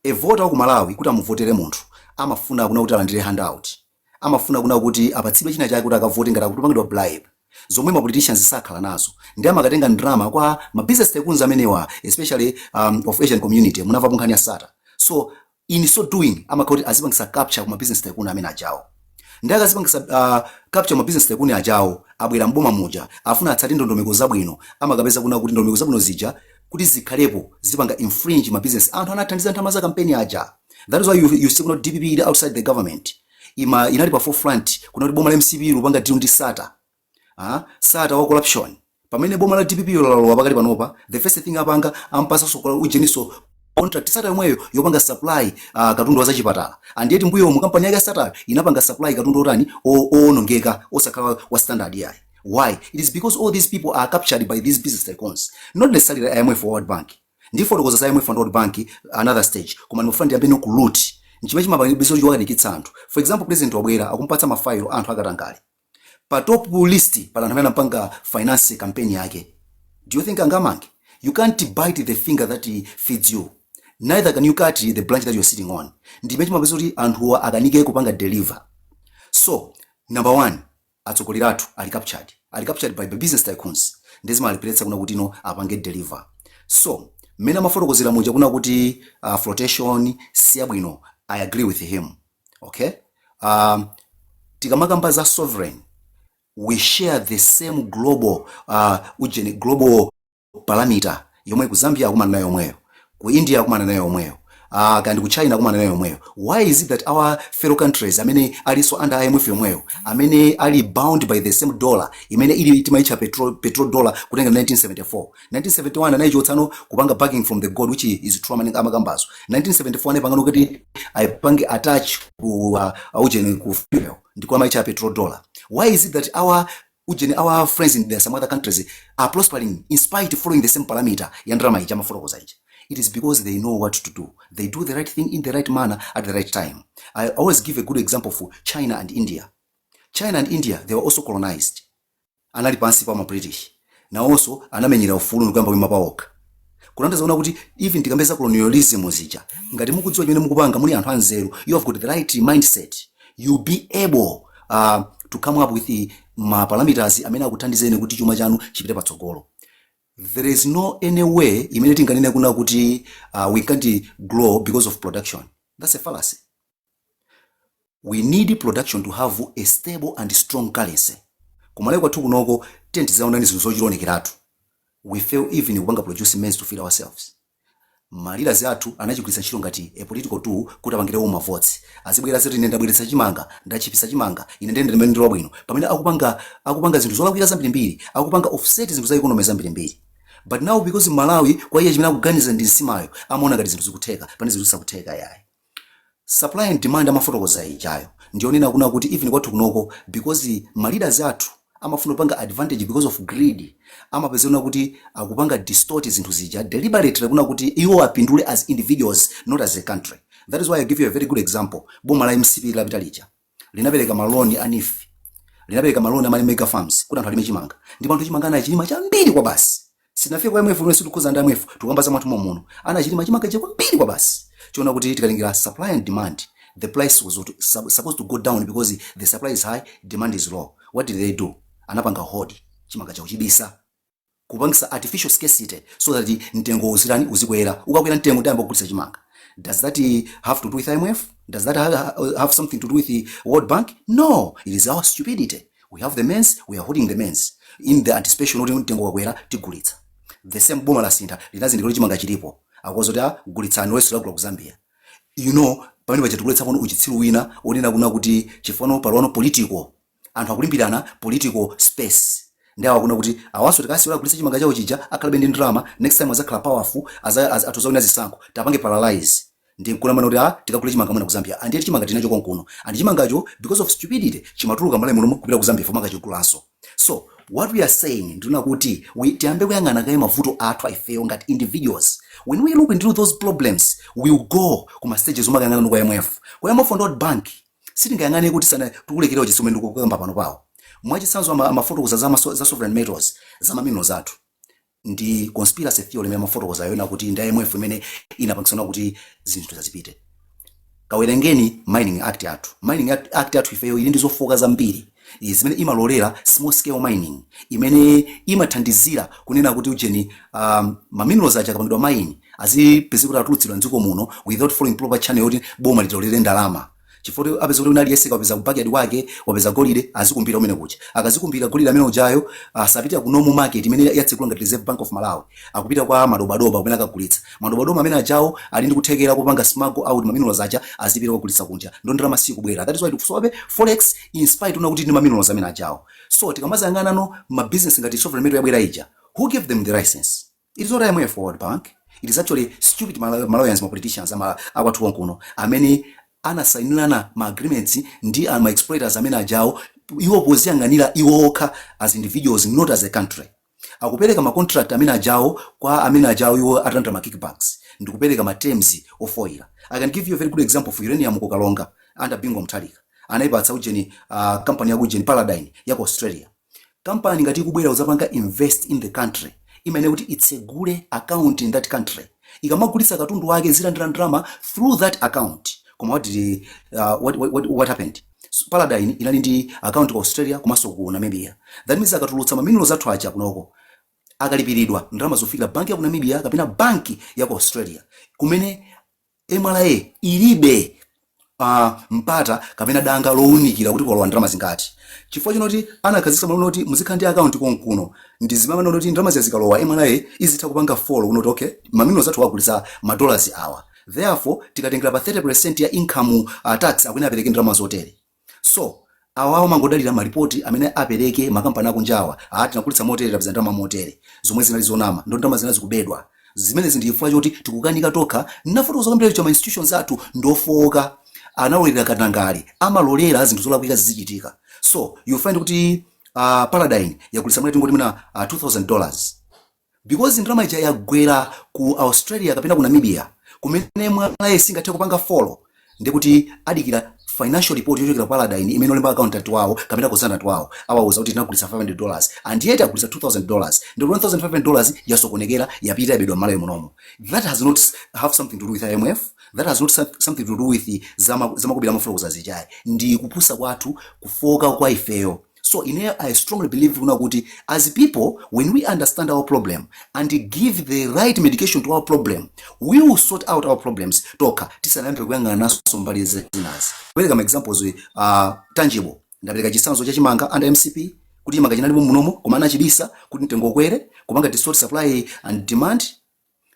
a voter wa ku Malawi kuti amuvotere munthu amafuna kuna kuti alandire handout, amafuna kuna kuti apatsidwe china chake kuti akavote, ngati akutupangidwa bribe, zomwe ma politicians sakhala nazo, ndi amakatenga ndalama kwa ma business tycoons amenewa, especially of Asian community. Munamva nkhani ya Sata. So in so doing amakhala kuti azipangisa capture kuma business tycoon amene ajawo, ndi akazipangisa capture ma business tycoon ajawo, abwera mboma muja, afuna atsate ndondomeko zabwino, amakapeza kuna kuti ndondomeko zabwino zija kuti zikhalepo zipanga infringe ma business anthu anathandiza nthawi za campaign aja. That is why you see kuna DPP ili outside the government ima inali pa forefront kuna kuti boma la MCP lupanga deal ndi Sata, ah, Sata wa corruption. Pamene boma la DPP lalowa pakati panopa, the first thing apanga, ampasanso ujeniso contract Sata yomweyo yopanga supply katundu wa zachipatala. And yet mbuyo mu kampani yake ya Sata inapanga supply katundu otani, owonongeka, osakhala wa standard yayi. Why? It is because all these people are captured by these business tycoons, not necessarily IMF or World Bank. Ndifotokoza za IMF and World Bank another stage, koma ndimafuna ndiyambe no ku root nchimene chimapangitsa chiwakanikitsa anthu. For example, president wabwera, akumpatsa mafailo anthu akatangale. Pa top list pala anthu amene anapanga finance campaign yake. Do you think angamange? You can't bite the finger that feeds you, neither can you cut the branch that you're sitting on. Ndimene chimapeza kuti anthuwa akanike kupanga deliver. So number one, atsogoleri athu ali captured, ali captured by the business tycoons, ndizimalipiretsa kuna kuti no apange deliver. So mmene amafotokozera muja kuna kuti flotation siyabwino, I agree with him, okay? Tikamakamba za sovereign, we share the same global ujeni, global parameter yomwe ku Zambia akumana nayo yomweyo, ku India akumana nayo yomweyo, kandi ku China akumana nayo yomweyo. Why is it that our fellow countries amene alinso under IMF yomweyo, amene ali bound by the same dollar imene ili timaitcha petrol dollar kutenga 1974, 1971 anayichotsano kupanga backing from the gold, which is true amene amakambazo, 1974 anayipangano kuti ayipange attach ku ujeni, ku fuel, ndiko amaitcha petrol dollar. Why is it that our ujeni, our friends in the some other countries are prospering in spite following the same parameter ya ndalama ija amafotokoza ija? It is because they know what to do. They do the right thing in the right manner at the right time. I always give a good example for China and India. China and India, they were also colonized, anali pansi pa ma British, nawonso anamenyera ufulu ndikuyamba kuima pawokha. Kutanthauza kuona kuti even tikambeza colonialism zija, ngati mukudziwa chimene mukupanga, muli anthu anzeru, you have got the right mindset, you be able to come up with the ma parameters amene akuthandizeni kuti chuma chanu chipite patsogolo. There is no any way imene tinganene kuna kuti we can't grow because of production. That's a fallacy. We need production to have a stable and strong currency. Kumalawi kwathu kunoko, tiye tizaonani zinthu zochionekeratu, we fail even kupanga produce maize to feed ourselves. Ma leaders athu anachigwiritsa ntchito ngati a political tool kuti apangirewo ma votes. Azibwera ziti, "Ine ndabweretsa chimanga, ndachipisa chimanga, ine ndende ndimene ndilo bwino," pamene akupanga zinthu zolakwika zambirimbiri, akupanga offset zinthu za economy zambirimbiri. But now, because Malawi kwa iye chimene akuganiza ndi nsimayo, amaona ngati zinthu zikutheka, pane zinthu zisakutheka yayi. Supply and demand amafotokoza ijayo Ndionena kuna kuti even kwathu kunoko, because ma leaders athu amafuna kupanga advantage because of greed, amapezeka kuti akupanga distort zinthu zija deliberately kuna kuti iwo apindule as individuals, not as a country. That is why I give you a very good example. Boma la MCP lapita lija linapereka maloni a NEEF, linapereka maloni ama mega farms kuti anthu alime chimanga, ndipo anthu chimanga anachilima chambiri kwa basi. Sinafika kwa IMF, sitikhuza ndi IMF, tikuyamba za mwathu muno. Anachilima chimanga cha kwambiri kwa basi, chiona kuti tikalingira supply and demand, the price was supposed to go down because the supply is high, demand is low. What did they do? Anapanga hoard chimanga chakuchibisa, kupangisa artificial scarcity so that mtengo uzirani uzikwera. Ukakwera mtengo, ndiyamba kugulitsa chimanga. Does that have to do with IMF? Does that have something to do with the World Bank? No, it is our stupidity. We have the means, we are holding the means in the anticipation kuti mtengo wakwera, tigulitsa. The same boma la sintha, linazindikira kuti chimanga chilipo, akuwuza kuti, "Ah, gulitsani," weso lagula ku Zambia. Pamene paja tikuletsa pano uchitsiru wina onena kuna kuti chifano palwano political, anthu akulimbirana political space, ndi awa kuna kuti awaso tikasiwira agulitsa chimanga chawo chija, akhalabe ndi ndalama, next time azakhala powerful, atuzawina zisankho, tapange paralyze. Ndi nkulamana kuti, ah, tikagule chimanga mwina ku Zambia. Andiye chimanga tinacho konkuno, and chimangacho, because of stupidity, chimatuluka Malawi muno kupita ku Zambia fomanga chigulanso. So what we are saying, ndina kuti we tiyambe kuyang'ana kaye mavuto athu ifeyo ngati individuals. When we look into those problems, we will go kuma stages omakayang'ana kwa IMF, kwa IMF and World Bank. Sitingayang'ane kuti sana tikulekerera chisomwe ndikukamba pano pawo. Mwachitsanzo, amafotokoza za Sovereign Metals, za ma minerals athu, ndi conspiracy theory imene amafotokoza yona kuti ndi IMF imene inapangisana kuti zinthu zazipite. Kawerengeni Mining Act yathu. Mining Act yathu ifeyo ili ndi zofoka zambiri zimene imalolera small scale mining, imene imathandizira kunena kuti ujeni ma minerals aja akapangidwa mine azipezeka kuti atulutsidwa mdziko muno without following proper channel yoti boma litolere ndalama, chifukwa apeza kuti aliyense kapeza ku backyard wake wapeza golide, azikumbira umene kuja. Akazikumbira golide amene ujayo, asapita ku normal market imene yatsekula ngati Reserve Bank of Malawi, akupita kwa madobadoba kumene akagulitsa. Madobadoba amene ajawo ali ndi kuthekera kupanga smuggle out ma minerals aja, azipita kugulitsa kunja, ndo ndalama sikubwera. That is why tikusowabe forex in spite una kuti ndi ma minerals amene ajawo. So tikamazayang'ana no ma business ngati Sovereign Metal yabwera ija, who gave them the license? It is not IMF or World Bank. It is actually stupid Malawians, ma politicians ama akwathu konkuno amene anasainirana ma agreements ndi ma exploiters amene ajawo, iwo poziyang'anira iwo okha as individuals, not as a country. Akupereka ma contract amene ajawo kwa amene ajawo, iwo atalandira ma kickbacks ndikupereka ma terms ofoira. I can give you a very good example of uranium ku Karonga. Under Bingu Mutharika anayipatsa ujeni company yaku ujeni, Paladin ya ku Australia. Company ngati ikubwera uzapanga invest in the country, imene kuti itsegule account in that country, ikamagulitsa katundu wake zilandira ndalama through that account. Koma what happened? So, Paladin inali ndi account ku Australia komanso ku Namibia. That means akatulutsa ma minerals athu aja kunoko, akalipiridwa, ndalama zofikira banki ya ku Namibia kapena banki ya ku Australia, kumene MRA ilibe mpata kapena danga lowunikira kuti kwalowa ndalama zingati, chifukwa chinoti anakhazikitsa malamulo kuti muzikhala ndi account konkuno. Ndi zimamana kuti ndalama zikalowa, MRA izitha kupanga follow kunoti, okay, ma minerals athu agulitsa ma dollars awa, therefore tikatengera pa 30% ya income tax, akwene apereke ndalama zotere. So awawo mangodalira malipoti amene apereke makampani akunjawa, ah, tinagulitsa motere, tapeza ndalama motere, zomwe zinali zonama, ndo ndalama zina zikubedwa. Zimenezi ndi chifukwa choti tikukanika tokha. Nafotokoza kwambiri choma institutions athu ndofoka, analolera katangale, amalolera zinthu zolakwika zizichitika. So you find kuti Paladin yagulitsa mwina tingoti mwina $2000, because ndalama ija yagwera ku Australia kapena ku Namibia, kumene MRA singathe kupanga follow, ndikuti adikira financial report yochokera Paladin imene olemba accountant wawo kapena consultant wawo awauza kuti tinagulitsa $500, and yet agulitsa $2000, ndi $1500 yasokonekera, yapita, yabedwa m'Malawi munomo. That has not have something to do with IMF. That has not something to do with zamakubira amafotokoza zichayi. Ndi kupusa kwathu, kufoka kwa ifeyo. So ine I strongly believe kuna kuti as people, when we understand our problem and give the right medication to our problem, we will sort out our problems tokha, tisanayambe kuyang'ana naso mbali zinazi. Kupereka ma examples tangible, ndapereka chitsanzo cha chimanga under MCP, kuti chimanga chinalipo munomo koma anachibisa kuti mtengo ukwere, kupanga distort supply and demand.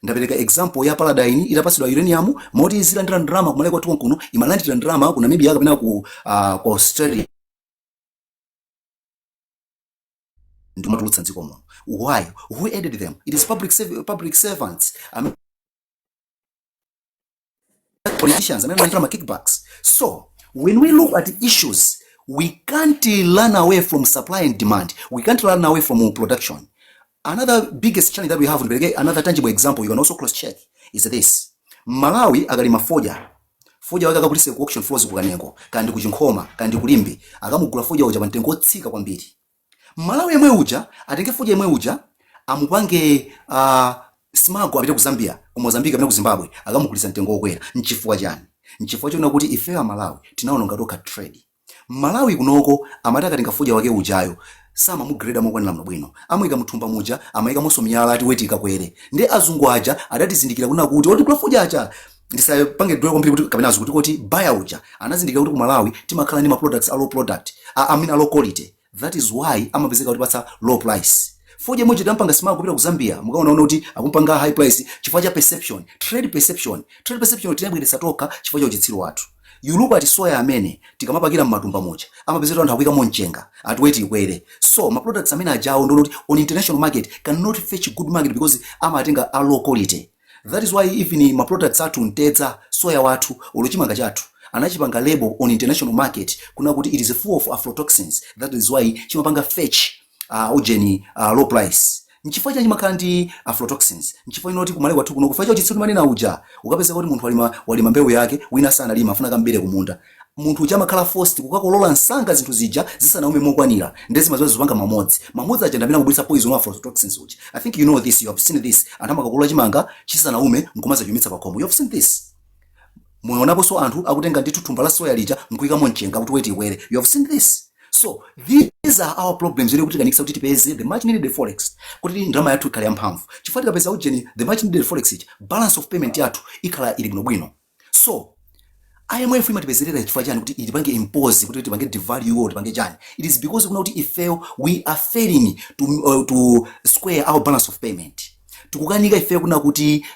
Ndapereka example ya Paladin itapatsidwa uranium, moti izilandira ndalama kumalawi kwathu kuno, imalandira ndalama ku Namibia kapena ku Australia ndimatulutsa mdziko muno. Why? Who aided them? It is public servants, politicians amene analandira ma kickbacks. So When we look at issues, we can't run away from supply and demand. We can't run away from production. Another biggest challenge that we have, another tangible example you can also cross check, is this: Malawi akalima fodya, fodya wake akagulitse ku auction floors ku Kanengo kandi ku Chinkhoma kandi ku Limbe, akamugula fodya uja pa mtengo otsika kwambiri. Malawi yemwe uja atenge fodya yemwe uja, amupange smuggle, apite ku Zambia, ku Mozambique kapena ku Zimbabwe, akamugulitsa mtengo wokwera. Nchifukwa chani? Nchifukwa chona kuti ifeyo Malawi tinaononga tokha trade. Malawi kunoko amati akatenga fodya wake ujayo, samamugreda mokwanira bwino, amuyika muthumba muja, amayikamonso miyala ati weight ikakwere. Ndi azungu aja adatizindikira kuna kuti otigula fodya aja, ndisapange dwell kwambiri kuti kapena azungu kuti buyer uja anazindikira kuti ku Malawi timakhala ndi ma products a low product, I mean a low quality. That is why amapezeka kuti patsa low price. Fodya imodzi tampanga smuggle kupita ku Zambia, mukaonaona kuti akumpanga high price chifukwa cha perception, trade perception. Trade perception tinabweretsa tokha chifukwa cha uchitsiru wathu. You look at soya amene tikamapakira mmatumba muja, amapezeka anthu akuyikamo mchenga ati weight ikwere. So ma products amene ajawo ndolo kuti on international market cannot fetch good market because amatenga a low quality. That is why even ma products athu, mtedza, soya wathu, olo chimanga chathu, anachipanga label on international market kuna kuti it is full of aflatoxins. That is why chimapanga fetch ujeni low price. Nchifukwa chani chimakhala ndi aflatoxins? Nchifukwa inoti kumale kwathu kuno, kufa chawo manena uja, ukapeza kuti munthu walima, walima mbewu yake, wina sanalima, afuna kambere kumunda, munthu uja amakhala forced kukakolola msanga zinthu zija zisanaume mokwanira. Ndezi maziwa zipanga mamodzi mamodzi aja ndamene akubweretsa poison wa aflatoxins uja. I think you know this, you have seen this. Anthu amakakolola chimanga chisanaume nkumaza chiumitsa pakhomo. You have seen this. Muonaponso anthu akutenga ndithu thumba la soya lija nkuyikamo mchenga kuti weight ikwere. You have seen this. So these are our problems ili kuti kanikisa kuti tipeze the much needed forex, kuti ndalama yathu ikhale yamphamvu, chifukwa tikapeza ujeni the much needed forex ija, balance of payment yathu ikhala ili bwinobwino. So IMF imatipezerera chifukwa chani kuti itipange impose kuti tipange devalue, tipange chani? It is because kuna kuti ifeyo we are failing to square our balance of payment. Tikukanika ifeyo kuna kuti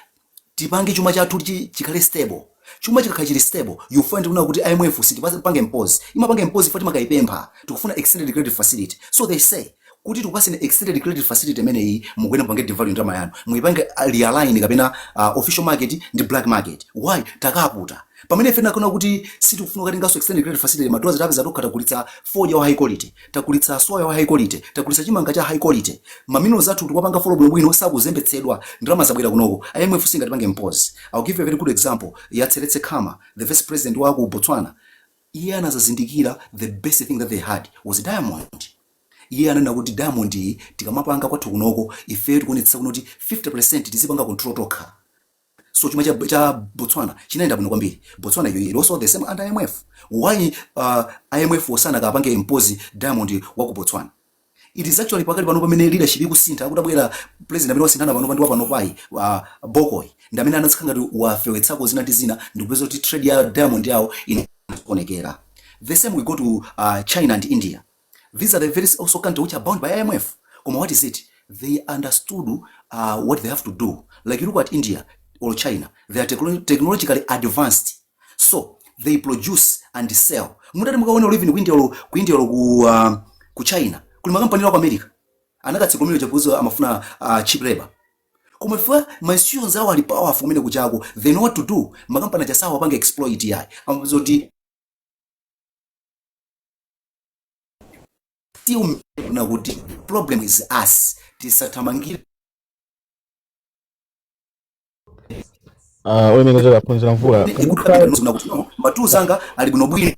tipange chuma chathu chikhale stable. Chuma chikakhala chili stable, you find kuna kuti IMF sitipange impose. Imapanga impose fati makayipempha, tikufuna extended credit facility. So they say kuti tikupaseni extended credit facility imeneyi, mukuyenda mupange devalue ndalama yanu, muyipange realign kapena official market ndi black market. Why? Takaputa pamene ife nakona kuti sitikufuna kukatenganso extended credit facility. Madola tapeza tokha, tagulitsa fodya wa high quality, tagulitsa soya wa high quality, tagulitsa chimanga cha high quality, ma minerals athu tikuwapanga follow bwinobwino, sakuzembetsedwa, ndalama zabwera kunoko, IMF singatipange impose. I'll give you a very good example ya Seretse Khama, the first president wa ku Botswana. Iye anazazindikira the best thing that they had was diamond. Iye ananena kuti diamond iyi tikamapanga kwathu kunoko, ife tikuonetsa kuno kuti 50% tizipanga control tokha. So chuma cha Botswana chinaenda bwino kwambiri. Botswana iyo ili also the same under IMF. Why IMF osana kapange impose diamond wa ku Botswana? It is actually pakali pano pamene leadership ikusintha, akutabwera president amene wasinthana pano ndi wapano pai Boko, ndi amene anatsikha ngati wafewetsako zina ndi zina, ndikupeza kuti trade ya diamond yawo inaonekera. The same we go to China and India. These are the very also country which are bound by IMF. Koma what is it? They understood what they have to do. Like you look at India or China, they are technologically advanced, so they produce and sell. Mutati mukaona even ku India olo ku India olo ku China, kuli makampani ku America anakatsekomero chakuzo amafuna cheap labor. Koma ife ma institutions awo ali powerful kumene kuchako, they know what to do. Makampani aja sawo apange exploit yayi, amapeza kuti still na kuti problem is us, tisathamangire. Olemekezeka Phunziro Mvula, can you try Kuti no, ma tools anga ali bwinobwino,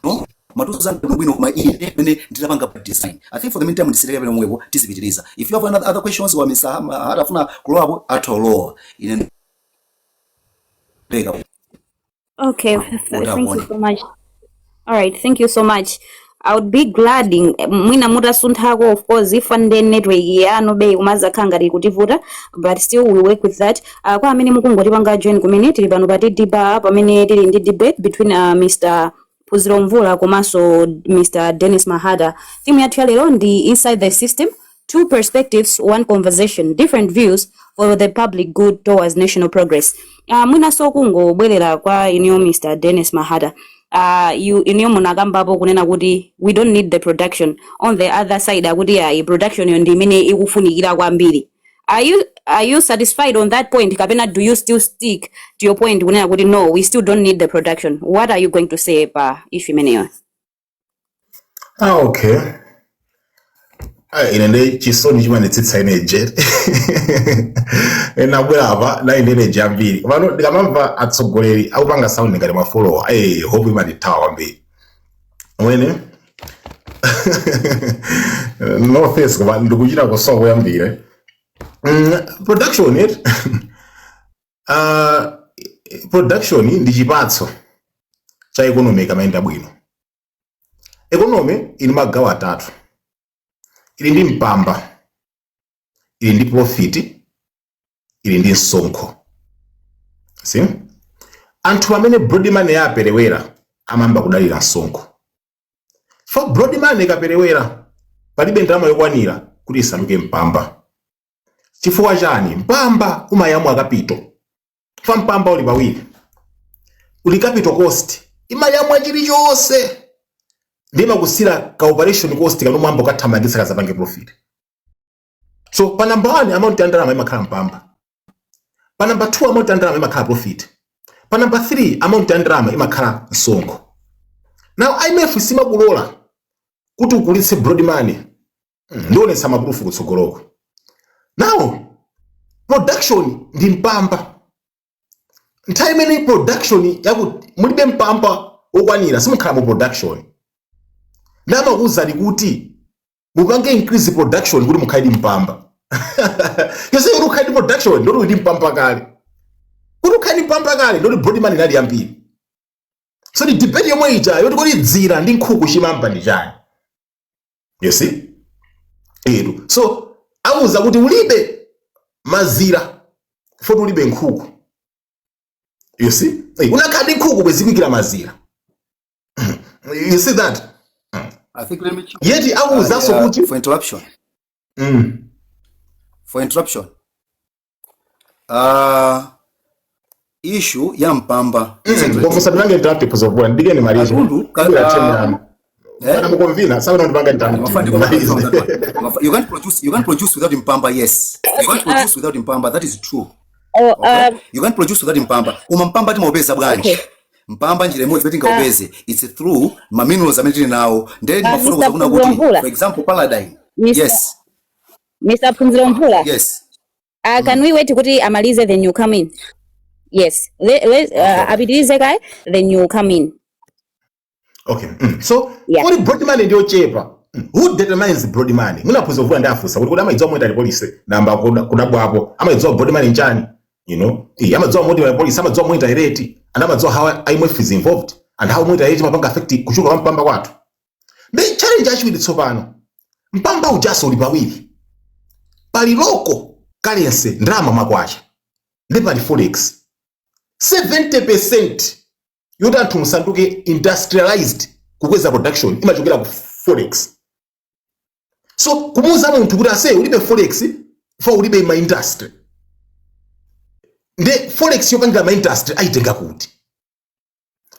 no, ma tools anga bwinobwino, koma ine mene ndinapanga design. I think for the meantime ndisireke pene momwepo, tizipitiriza. If you have another other questions wa Mr. Atafuna kulowapo, atolowa. Ine ndeka. Okay, thank you Utakuona. so much. All right, thank you so much. I would be glad mwina mutasunthako, of course if and then network yanu be kumazakhala ngati kutivuta, but still we work with that. Kwa amene mukungotipanga join kumene, tili pano pa TD pamene tili ndi debate between Mr. Phunziro Mvula komanso Mr. Dennis Mahata. Theme yathu ya lero ndi "Inside the System: Two Perspectives, One Conversation, Different Views for the Public Good Towards National Progress." Mwinanso kungobwerera kwa inuyo, Mr. Dennis Mahata. You inuyo munakambapo kunena kuti we don't need the production. On the other side akuti ayi, production yo ndi imene ikufunikira kwambiri. Are you satisfied on that point, kapena do you still stick to your point kunena kuti no, we still don't need the production? What are you going to say pa issue imeneyo? Ah, okay. Ah, ine ndi chisoni chimanetsitsa ine nabwera apa nayi ndi energy ambiri. Pano ndikamamva atsogoleri akupanga sound ngati ma follower, hope imandithawa kwambiri mwene. No offense, koma ndikuchita kusowa kuyambira. Production it production ndi chipatso cha economy ikamayenda bwino. Economy ili magawo atatu: ili ndi mpamba, ili ndi profit, ili ndi msonkho. See, anthu amene broad money aperewera amayamba kudalira msonkho. For broad money ikaperewera, palibe ndalama yokwanira kuti isanduke mpamba. Chifukwa chani? Mpamba umayamwa capital. Fa mpamba uli pawiri: uli capital cost, imayamwa chilichonse, ndimakusira ka operation cost kamene mwamba ukathamangitsa kazapange profit. So pa number 1, amount ya ndalama imakhala mpamba. Pa number 2, amount ya ndalama imakhala profit. Pa number 3, amount ya ndalama imakhala msonkho. Now IMF simakulola kuti ukulitse broad money. Ndionetsa ma proof kutsogoloko. Now production ndi mpamba. Nthawi imene production yaku mulibe mpamba okwanira, simukhala mu production. Ndamakuwuzani kuti mupange increase production kuti mukhale ndi mpamba. Yonse kuti ukhale ndi production, ndoti uli ndi mpamba kale. Kuti ukhale ndi mpamba kale, ndoti broad money inali yambiri. So ndi debate yomwe ija yoti kodi dzira ndi nkhuku chimamba ndi chani? You see, edu so awuza kuti ulibe mazira foti ulibe nkhuku. You see? Unakhala ndi nkhuku bwezikuikira mazira. You see that? I think let me Yeti awuzanso kuti for interruption. For interruption. Issue ya mpamba. Musandipange interrupt, pozovula ndikeni malize. Katundu Kubwera 10 yanu. Eh? Kana mukonvina sabana ndipanga interrupt. Malize. You can't produce without mpamba, yes. You can't produce without mpamba, that is true. Oh, Okay? You can't produce without mpamba. Koma mpamba timaupeza bwanji? Okay. Mpamba njira imodzi imene tingaupeze, it's through ma minerals amene tili nawo. Ndiye ndimafuna Mr. kuza kuna kuti Mvula. for example Paladin. Mr. Yes. Mr. Phunziro Mvula. Yes. Can we wait kuti amalize, then you come in? Yes. Apitirize kaye, then you come in. Okay. So Yeah. kodi broad money ndiyochepa? Who determines broad money? Munaphunzira kuvula ndi afusa kuti kodi amayidziwa monetary policy namba kudabwapo amayidziwa broad money nchani? Amadziwa monetary policy, amadziwa monetary rate, and amadziwa how IMF is involved and how monetary rate imapanga affect kuchuluka kwa mpamba kwathu. Ndi challenge yachiwiri tsopano, mpamba ujaso uli pawiri: pali local currency, ndalama makwacha, ndi pali forex. 70% yoti anthu musanduke industrialized, kukweza production, imachokera ku forex. So kumuuza munthu kuti ase ulibe forex for ulibe ma industry, nde forex yopangira ma industry ayitenga kuti?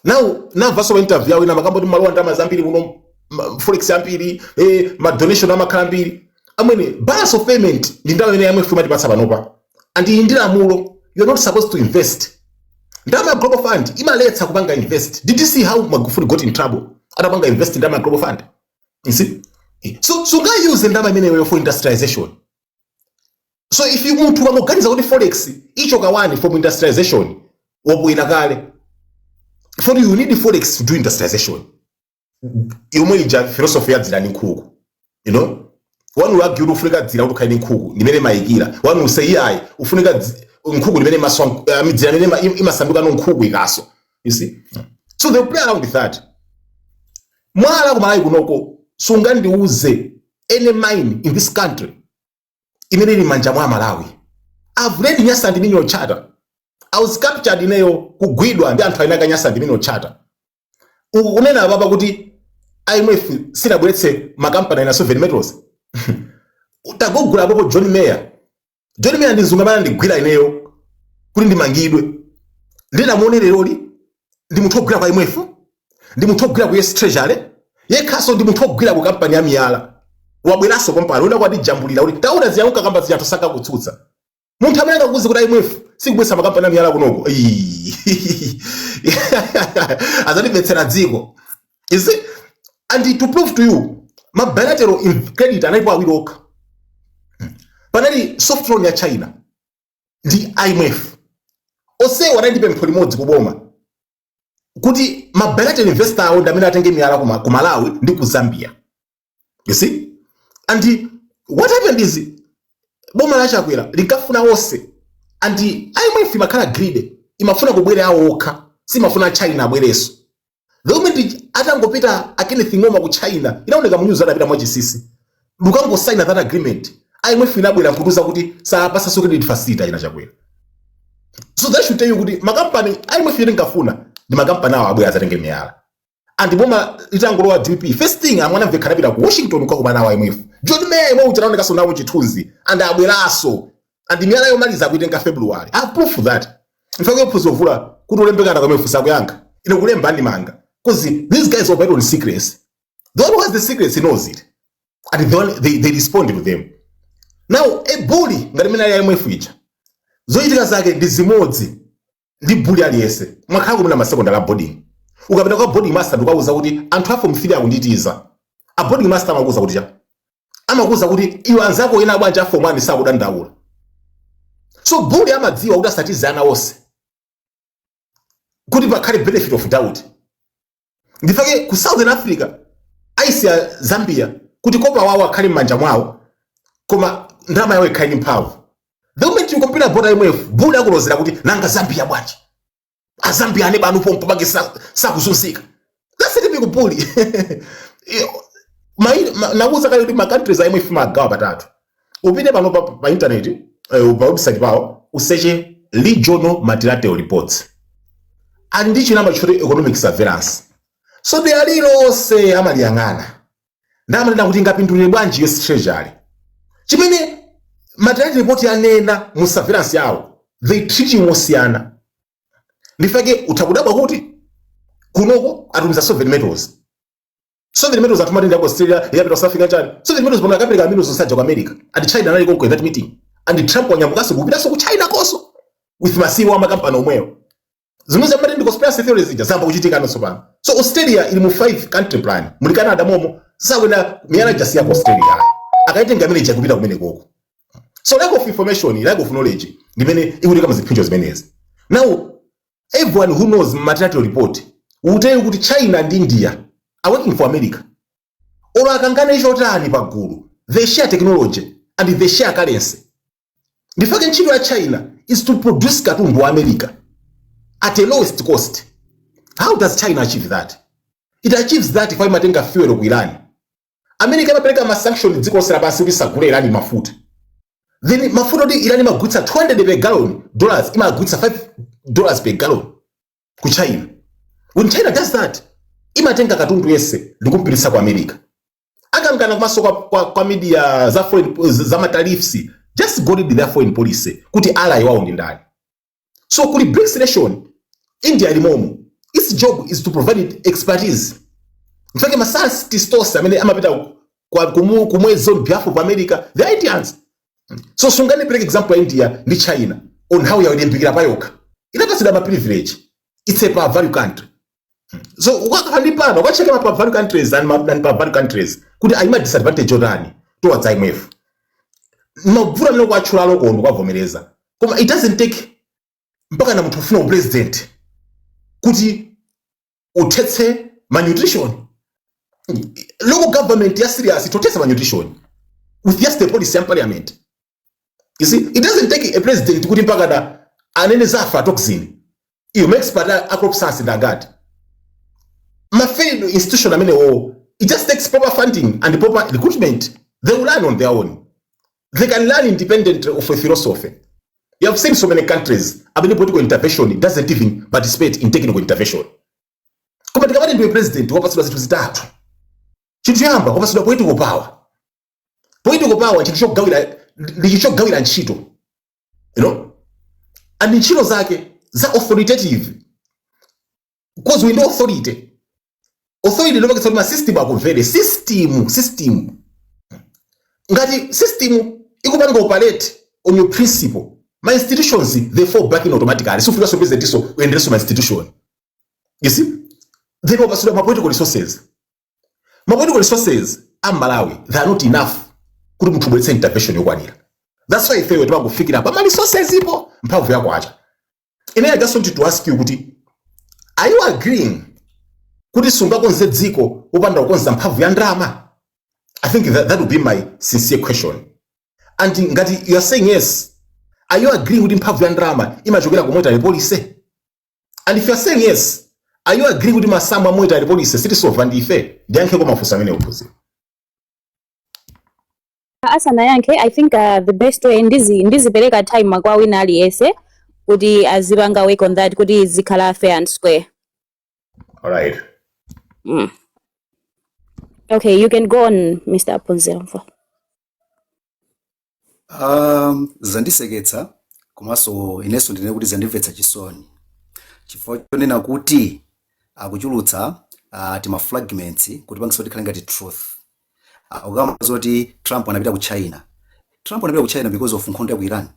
Now namvanso pa interview yawo ina makamba kuti malowa ndalama zambiri muno, forex ambiri, ma donation amakhala ambiri. Amwene, balance of payment ndi ndalama imene IMF imatipatsa panopa, and iyi ndi lamulo, you're not supposed to invest. Ndalama ya Global Fund imaletsa kupanga invest. Did you see how Magufuli got in trouble atapanga invest ndalama ya Global Fund? You see? So sungayuze ndalama imeneyo for industrialization. So if you munthu ukangoganiza kuti forex ichoka wani from industrialization, wabwera kale. For you need forex to do industrialization. Yomwe ija philosophy ya dzira ndi nkhuku. One will argue kuti ufunika dzira kuti ukhale ndi nkhuku ndimene mayikira. One will say iyayi, ufunika nkhuku ndimene maswa dzira imene imasanduka no nkhuku ikaso. You see? So they play around with that. Mwala kumalawi kunoko, sungandiuze any mine in this country imene ili manja mwa Malawi. I've read Nyasaland Mineral Charter. I was captured ineyo, kugwidwa ndi anthu ainaka Nyasaland Mineral Charter. Uku kunena apapa kuti IMF sinabweretse makampani ina Sovereign Metals. Tagogula apopo John Mayer. John Mayer ndi mzungu amene andigwira ineyo kuti ndimangidwe. Ndinamuone leroli ndi munthu wogwira kwa IMF, ndi munthu wogwira ku US Treasury, yekhaso ndi munthu wogwira ku kampani ya miyala. Wabweranso pompano una kwatijambulira kuti taona ziyankuka kamba ziyanthu sakakutsutsa. Munthu amene angakuuze kuti IMF sikubwesa makampani amiyala kunoko, Ii. Azatimvetsera dziko. You see, and to prove to you, ma bilateral credit analipo awiri okha. Panali soft loan ya China ndi IMF. Onsewo anali ndi pempho limodzi kuboma kuti ma bilateral investor awo ndi amene atenge miyala ku Malawi ndi ku Zambia. You see, and what happened is boma la Chakwera linkafuna onse, and IMF imakhala greedy, imafuna kubwera awo okha, simafuna China abwerenso. The moment atangopita a Kenneth Ng'oma ku China, inaoneka mu news, adapita mwachisisi lukangosaina that agreement, IMF inabwera nkutiuza kuti sapasa credit facility achina Chakwera. So that should tell you kuti makampani IMF yene nkafuna ndi makampani awo abwera azatenge miyala. And boma litangolowa DP, first thing amwana mvekha anapita ku Washington kukakumana nawo IMF. John Mayer imwe uja anaonekanso nawo chithunzi and abweranso, and miyala yomaliza akuitenga February. I have proof for that. In fact, yophunzira Mvula kuti ulembekana kwa IMF sakuyankha. Ine kulemba andimanga because these guys operate on secrets. The one who has the secrets, he knows it, and the one they respond to them. Now a bully ngati imene ali IMF ija, zochitika zake ndi zimodzi ndi bully aliyense. Mwakhala kumene ma secondary boarding, ukapita kwa boarding master ndikauza kuti anthu a form 3 akunditiza, a boarding master amakuza kuti cha amakuza kuti iwe anzako ena bwanji a form 1 sakudandaula? So bully amadziwa kuti asatize ana onse kuti pakhale benefit of doubt. Ndifake ku Southern Africa aisiya Zambia kuti copper wawo akhale m'manja mwawo, koma ndalama yawo ikhale ndi mphamvu. The moment you compare about IMF, bully akulozera kuti nanga Zambia bwanji, azambia ane banu pompo pake sakuzunzika. That's a typical bully. Nakuwuza kale kuti ma countries a IMF magawa patatu. Upite pano pa internet, pa website pawo, useche regional multilateral reports, ali ndi chinamba choti economic surveillance. So dera lilonse amaliyang'ana ndamanena kuti ingapindulire bwanji US Treasury chimene multilateral report yanena mu surveillance yawo. They treat you mosiyana. Ndifake utakudabwa kuti kunoko atumiza Sovereign Metals. Sovereign Metals atuma ndi Australia, yapita South Africa, chani. Sovereign Metals pano akapereka minerals osaja ku America, and China anali konko in that meeting, and Trump wanyamukanso kupitanso ku China konso with ma CEO amakampani omwewo. Zimwe zamati ndi conspiracy theories zija zamba kuchitika nonso pano. So Australia ili mu five country plan, muli Canada momo. Sakwena miyala jasi ya ku Australia akaitenga imene ija kupita kumene koko. So lack of information, lack of knowledge ndimene ikutika maziphinjo zimenezi. Now everyone who knows multilateral report will tell you kuti China and India are working for America. Olo akangane chotani pagulu, they share technology and they share currency. Ndifake ntchito ya China is to produce katundu wa America at a lowest cost. How does China achieve that? It achieves that if imatenga fuel ku Iran. America imapereka ma sanction dziko lonse lapansi kuti isagule Iran mafuta. Then mafuta kuti Iran imagulitsa 200 per gallon dollars, imagulitsa $5 per gallon ku China. When China does that, imatenga katundu yese ndikumpititsa ku America. Akangana kumaso kwa media za foreign, za ma tariffs, just go read their foreign policy kuti ally wawo ndi ndani. So kuli BRICS nation, India ilimomo. Its job is to provide expertise. In fact, ma scientists onse amene amapita kumwezi on behalf of America, the Indians. So sunganipereke example ya India ndi China on how yalimbikira payokha. Inapatsidwa ma privilege. It's a per value country. So ukakhala ndi pano ukacheka ma per value countries and ma non per value countries kuti ayima disadvantage otani towards IMF. Mavuto amene kwatchula kondo kwavomereza, koma it doesn't take mpaka na munthu ufuna upresident kuti uthetse malnutrition. Local government ya serious tothetsa malnutrition with just the policy ya parliament. You see, it doesn't take a president kuti mpaka na anene za aflatoxin. Iyo ma expert a crop science ndangati ma failed institution amene wo. It just takes proper funding and proper recruitment. They will learn on their own. They can learn independent of a philosophy. You have seen so many countries amene political intervention doesn't even participate in technical intervention. Koma tikamati ndiwe president, wapatsidwa zinthu zitatu. Chinthu choyamba, wapatsidwa political power. Political power chinthu chogawira, ndi chogawira ntchito, and ntchito zake za authoritative because we know authority. Authority ndopangitsa kuti ma system akumvere system. System Ngati system ikupanga operate on your principle, ma institutions, they fall back in automatically. Sufikaso president so uyendereso ma institution, you see. Then wapatsidwa ma political resources. Ma political resources a Malawi, they are not enough kuti munthu ubweretse intervention yokwanira. That's why ifeyo timangofikira pa ma resources ipo mphamvu yako acha. Ine, I just wanted to ask you kuti, are you agreeing kuti sungakonze dziko wopanda kukonza mphamvu ya ndalama? I think that would be my sincere question. And ngati you are saying yes, are you agreeing kuti mphamvu ya ndalama imachokera ku monetary policy? And if you are saying yes, are you agreeing kuti masamu a monetary policy sitisolva ndife? Ndiyankheko mafunso amene uphunzira. Asanayankhe, I think the best way ndizipereka time kwa wina aliyense kuti azipanga work on that, kuti zikhala fair and square. Alright. Okay, you can go on, Mr. Phunziro. Zandiseketsa komanso inenso ndinene kuti zandimvetsa chisoni, chifukwa chonena kuti akuchulutsa tima fragments kuti pangisa kuti khale ngati truth. Ukamba zoti Trump anapita ku China, Trump anapita ku China because of nkhondo ya ku Iran,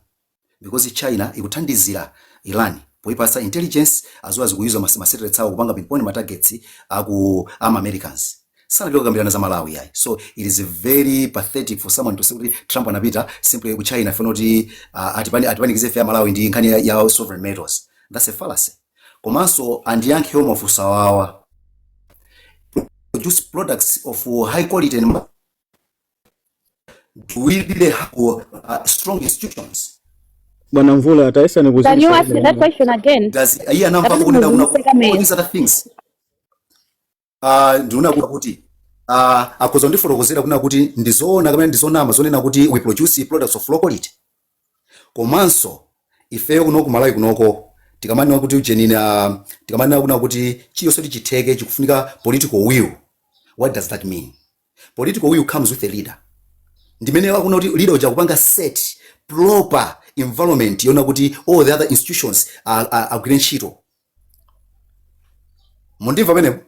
because China ikuthandizira Iran poipasa intelligence as well as kuyuza ma satellites awo kupanga pinpoint ma targets aku ama Americans. Sanapita kukambirana za Malawi, yayi. So it is very pathetic for someone to say kuti Trump anapita simply ku China funa kuti atipanikize ife ya Malawi ndi nkhani ya sovereign metals. That's a fallacy. Komanso andiyankhewo mafunso awawa: produce products of high quality, and do we really have strong institutions? Bwana Mvula, tayesani. Can you ask that question again? Does iye anamva Kapena kunena kuna muzimise kamera. all these other things? Ndikuona kuti akhoza kundifotokozera kuna kuti ndizoona kapena ndizonama zonena kuti we produce products of low quality. Komanso ifeyo kuno ku Malawi kunoko, tikamanena kuti ujenina, tikamanena kuna kuti chiyonse chitheke chikufunika political will, what does that mean? Political will comes with a leader. Ndimene wakuna kuti leader uja kupanga set proper environment yona kuti all the other institutions agwire ntchito. Mundimva pamenepo?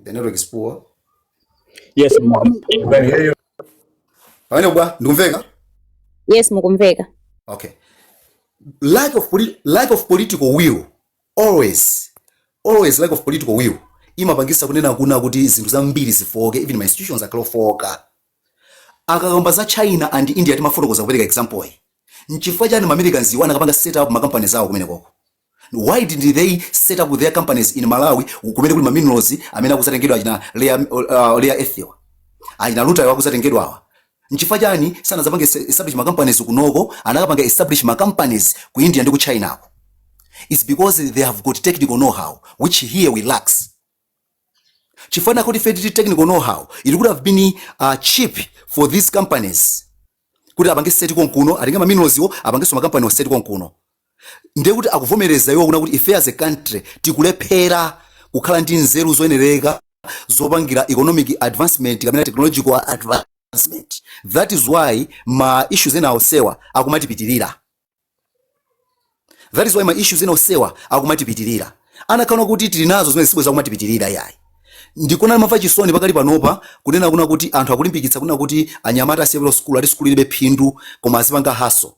The network is poor. Yes. We can hear you. Pamenepo bwa, ndikumveka? Yes, mukumveka. Okay. Lack of political will, always, always lack of political will imapangisa kunena kuna kuti zinthu zambiri zifoke, even ma institutions akalofoka. Akakamba za China and India, timafotokoza kupereka example iyi. Nchifukwa chani ma Americans iwo anakapanga set up ma companies awo kumene koko? Why did they set up their companies in Malawi, kumene kuli ma minerals amene akuzatengedwa, achina rare earth, achina rutile akuzatengedwa awa? Nchifukwa chani sanazapange establish ma companies kunoko, anakapanga establish ma companies ku India ndi ku China ako? It's because they have got technical know-how which here we lacks. Chifukwa kuti ife tili technical know-how, it would have been cheap for these companies kuti apange set konkuno, atenge ma minerals iwo, apangenso makampani set konkuno. Ndiye kuti akuvomereza iwo kuna kuti ife as a country tikulephera kukhala ndi nzeru zoyenereka zopangira economic advancement kapena technological advancement. That is why ma issues ena osewa akumatipitirira. That is why ma issues ena osewa akumatipitirira. Anakhala kuti tili nazo zimene zibweza kumatipitirira, yayi. Ndikuona mava chisoni pakali panopa kunena kuna kuti anthu akulimbikitsa kuna kuti anyamata asiyepera sukulu, ati sukulu ilibe phindu koma azipanga hustle.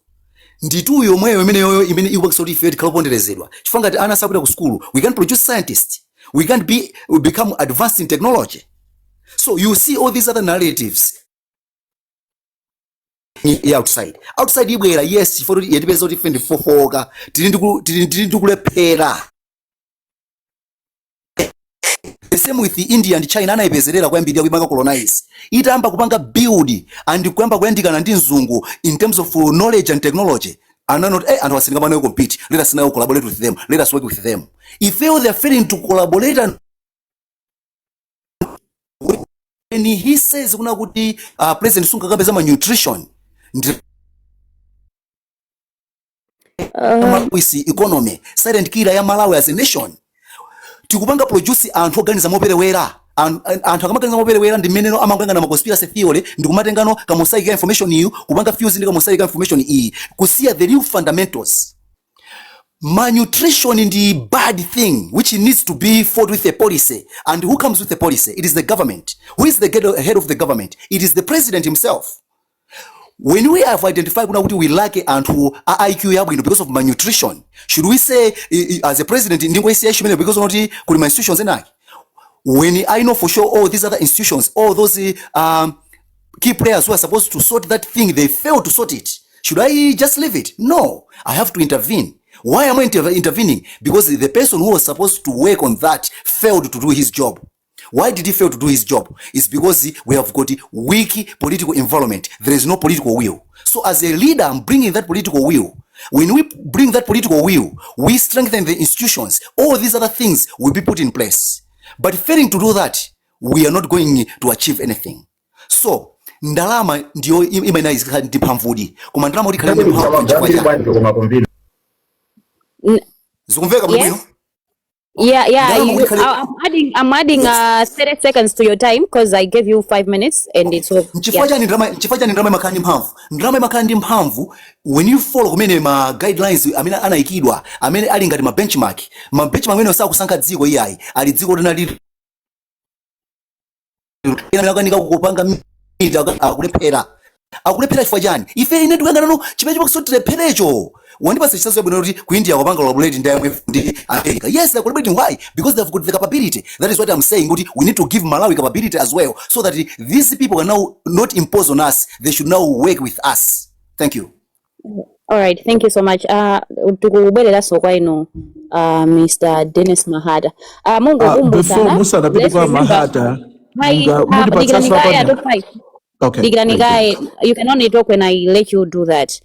Ndituyo yomweyo imeneyoyo imene ikupangisa kuti ife tikhale oponderezedwa, chifukwa ngati ana asapita ku sukulu, we can produce scientists, we can't be, we become advanced in technology. So you see all these other narratives ya outside ibwera, yes, chifukwa kuti yatipeza kuti ife ndifofoka, tili ndi kulephera. The same with the India and China, anayipezerera kuyambirira kuipanga colonize, itayamba kupanga build and kuyamba kuyandikana ndi mzungu in terms of knowledge and technology, ananoti, "Hey, anthu asingamane compete, let us now collaborate with them, let us work with them." If they are failing to collaborate, and when he says kuna kuti President sungakapeza malnutrition ndi Malawi's economy, silent killer ya Malawi as a nation, tikupanga produce anthu oganiza moperewera. Anthu akamaganiza moperewera ndi mmeneno amanguyang'ana ma conspiracy theory ndikumatengano ka mosaic ka information iyi, kupanga fuse ndi ka mosaic ka information iyi, kusiya the real fundamentals. Malnutrition ndi bad thing which needs to be fought with a policy. And who comes with the policy? It is the government. Who is the head of the government? It is the president himself. When we have identified kuna kuti we lack anthu a IQ yabwino because of malnutrition, should we say as a president ndingoisiya issue imene because unoti kuli ma institutions enake, when I know for sure all these other institutions, all those key players who are supposed to sort that thing, they fail to sort it? Should I just leave it? No, I have to intervene. Why am I intervening? Because the person who was supposed to work on that failed to do his job. Why did he fail to do his job? It's because we have got weak political environment. There is no political will. So as a leader, I'm bringing that political will. When we bring that political will, we strengthen the institutions. All these other things will be put in place. But failing to do that, we are not going to achieve anything. So ndalama ndiyo imene izikhala ndi mphamvudi, koma ndalama kuti ikhale ndi mphamvu nchifukwa chani? Koma kumvira. Zikumveka bwinobwino? Yes. Yeah. Ndalama kuti ikhale I'm adding 30 seconds to your time because I gave you 5 minutes and it's over. Nchifukwa chani ndalama, nchifukwa chani ndalama imakhala ndi mphamvu? Ndalama imakhala ndi mphamvu when you follow kumene ma guidelines amene anayikidwa, amene ali ngati ma benchmark. Ma benchmark amene sakusankha dziko iyayi, ali dziko lina lili akanika kupanga mita, akulephera, akulephera chifukwa chani? Ife ine tikuyang'ana no chimene chimakuso tilepherecho. Wandipasa chitsanzo yabwino kuti ku India kupanga collaborate ndi IMF ndi America. Yes, they're collaborating. Why? Because they've got the capability. That is what I'm saying, kuti we need to give Malawi capability as well, so that these people can now not impose on us. They should now work with us. Thank you. All right, thank you so much. Tikubwereranso kwa inu, Mr. Dennis Mahata. Before Mungokumbutsana. musanapite Let's kwa remember. Mahata, Hi, mundipatsaso dikirani kaye, apa. Top five. Okay, Dikirani thank you. kaye, you can only talk when I let you do that.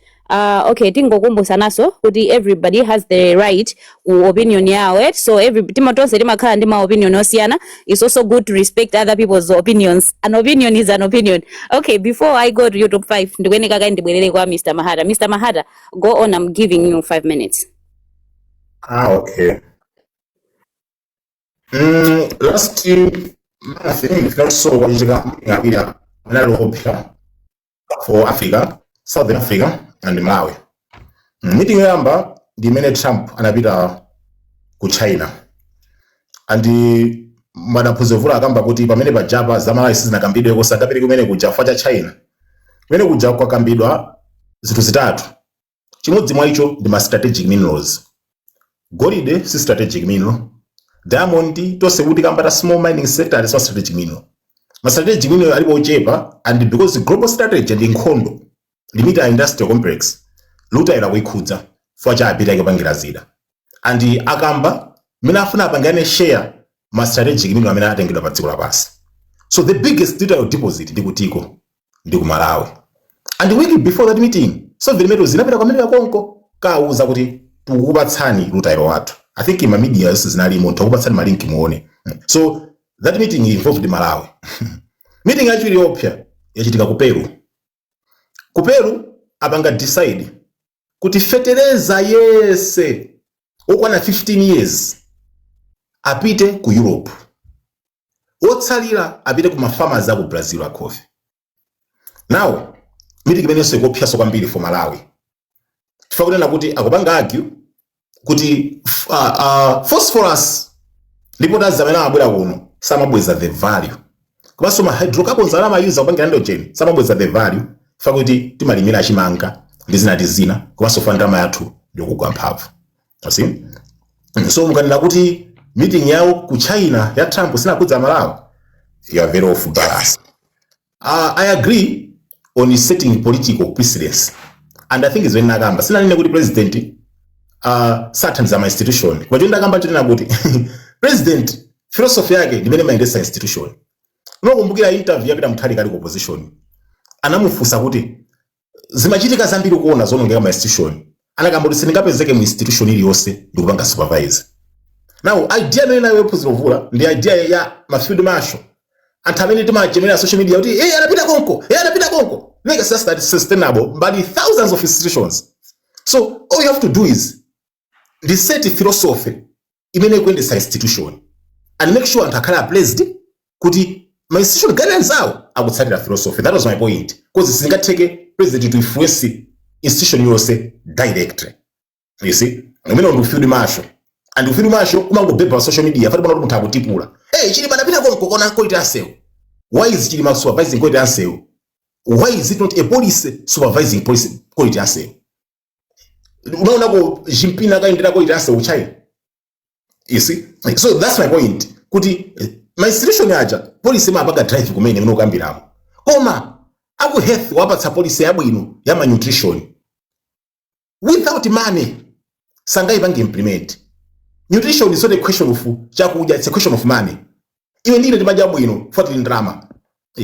Okay, tingokumbutsanaso kuti everybody has the right ku opinion yawo, eh? So every tima tonse timakhala ndi ma opinion osiyana. It's also good to respect other people's opinions. An opinion is an opinion. Okay, before I go to your top 5, ndikuyeneka kaye ndibwerere kwa Mr. Mahata. Mr. Mahata, go on. I'm giving you 5 minutes. Ah, okay. Last month, if not so, kwachitika awiri anali opsa for Africa, Southern Africa and Malawi. Meeting yoyamba ndi imene Trump anapita ku China. And Madam Phunziro akamba kuti pamene pajapa za Malawi sizinakambidwe, sangapite kumene kuja chifukwa cha China. Kumene kuja kwakambidwa zinthu zitatu. Chimodzi mwa icho ndi ma strategic minerals. Golide si strategic mineral. Diamond tonse kuti kambata small mining sector is strategic mineral. Ma strategic mineral alipo ochepa, and because the global strategy ndi nkhondo, military industrial complex, rutile akuikhudza chifukwa cha apita ikupangira zida. And akamba mmene afuna apangane share ma strategic mineral amene atengedwa pa dziko lapansi. So the biggest rutile deposit ndi kutiko? Ndi ku Malawi. And week before that meeting, Sovereign Metals inapita ku America konko kawuza kuti tikukupatsani rutile wathu. I think ma media yonse zinalimo, tikukupatsani ma link muone. So that meeting involved Malawi. Meeting yachiwiri yopsa yachitika ku Peru. Ku Peru apanga decide kuti fetereza yese okwana 15 years apite ku Europe, otsalira apite ku mafarmers aku Brazil a coffee. Now meeting imenenso ikuopsanso kwambiri for Malawi, chifukwa kunena kuti akupanga argue kuti phosphorus ndipo amene amabwera kuno samabweza the value, komanso ma hydrocarbons amene amayuza kupangira nitrogen samabweza the value, chifukwa kuti timalimira chimanga ndi zina ndi zina, komanso fa ndalama yathu ndikugwa mphamvu. You see? So mukanena kuti meeting yawo ku China ya Trump sinakhudza Malawi, you are very off balance. I agree on setting political precedence, and I think is when nakamba sinanene kuti president sathandiza ma institution, koma choti ndakamba chonena kuti president philosophy yake ndimene mayendesa institution. Umakumbukira interview yapita Mutharika ali ku opposition, anamufunsa kuti zimachitika zambiri kuona zonongeka ma institution, anakamba kuti sindingapezeke mu institution iliyonse ndikupanga supervise. Now idea imene nayo Phunziro Mvula ndi idea ya ma field marshal, anthu amene timachemera social media kuti hey, anapita konko, hey, anapita konko. Make us that sustainable, but thousands of institutions. So all you have to do is reset philosophy imene ikuyendesa institution and make sure anthu akhale appraised kuti ma institution guidelines awo akutsatira philosophy. That was my point, because sizingatheke president to influence institution yonse directly. You see, umene ndi field marshal, and field marshal umangobeba pa social media fati kuti munthu akutipula, hey, Chilima anapita konko kona quality ansewu. Why is Chilima supervising quality ansewu? Why is it not a policy supervising policy quality ya nsewu? Unaonako Jinping akayendera quality ya nsewu ku China? You see, so that's my point, kuti ma institution aja policy imapanga drive kumene imene ukambiramo, koma aku health wapatsa policy yabwino ya malnutrition, without money sangayipange implement. Nutrition is not a question of chakudya, it's a question of money. Iwe ndine timadya bwino chifukwa tili ndalama.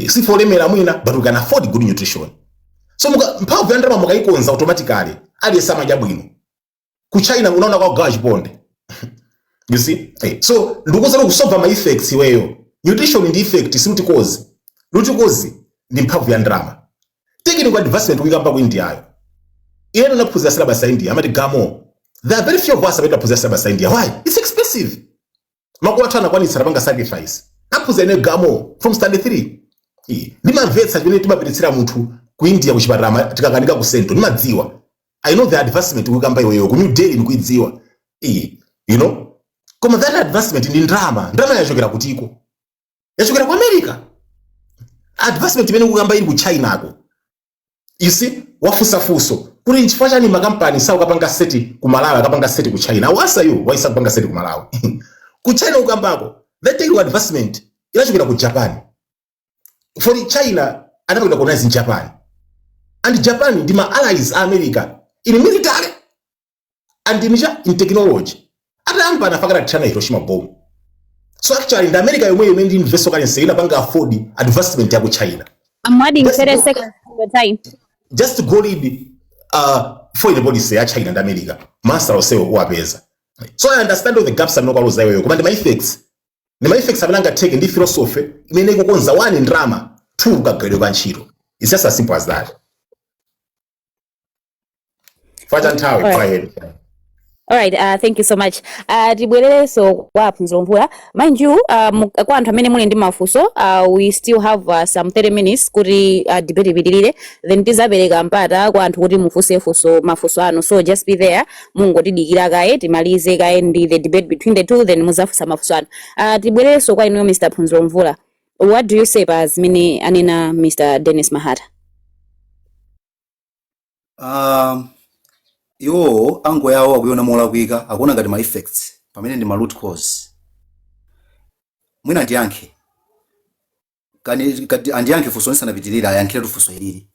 Sife olemera mwina, but we can afford good nutrition. So mphamvu ya ndalama mukayikonza, automatically aliyense amadya bwino. Ku China unaona kwa chiponde? You see? So ndikuza kusolva ma effects iweyo. Nutrition ndi effect, si root cause. Root cause ndi mphamvu ya ndalama. Technical advancement kuyikamba ku India ayo, ine ndinaphunzira syllabus ya India, amati Gamo. There are very few of us amene taphunzira syllabus ya India. Why? It's expensive. Makolo athu anakwanitsa, tapanga sacrifice, aphunzira ine Gamo from standard 3. Ndimamvetsa chimene timapititsira munthu ku India kuchipatala tikakanika ku central. Ndimadziwa, I know the advancement kuyikamba iweyo ku New Delhi, ndikuidziwa. Koma that advancement ndi ndalama. Ndalama yachokera kutiko? Yachokera ku America. Advancement imene kukamba ili ku China ako, you see, wafunsafunso kuti nchifukwa chani makampani sakukapanga set ku Malawi, akapanga set ku China. I will answer you why sakupanga set ku Malawi, ku China. Ukambako that technical advancement inachokera ku Japan. For China anapangidwa colonize in Japan, and Japan ndi ma allies a America in military and in technology. Atayamba anafakana kuthirana Hiroshima bomb. So actually ndi America yomwe imene ndi universal currency inapanga afford advancement ya ku China. I'm adding Just 30 go, seconds to your time. Just go read foreign policy ya China ndi America, master onsewo uwapeza. So I understand all the gaps amene ukaloza iweyo, koma ndi ma effects, ndi ma effects amene angatheke ndi philosophy imene ikukonza one, ndalama, two, kagwiridwe ka ntchito. It's just as simple as that. Facha nthawi. Alright. Go ahead. All right, thank you so much. Tibwererenso kwa Phunziro Mvula. Mind you, kwa anthu amene muli ndi mafunso, we still have some 30 minutes kuti debate ipitirire. Then tizapereka mpata kwa anthu kuti mufunse funso, mafunso anu. So just be there, mungotidikira kaye, timalize kaye ndi the debate between the two, then muzafunsa mafunso anu. Tibwererenso kwa inuyo, Mr. Phunziro Mvula. What do you say pa zimene anena Mr. Dennis Mahata? Iwowo angle yawo akuiona molakwika, akuona ngati ma effects pamene ndi ma root cause. Mwina ndiyankhe kani kati andiyankhe funso ndisanapitirire, ayankhiretu funso ilili: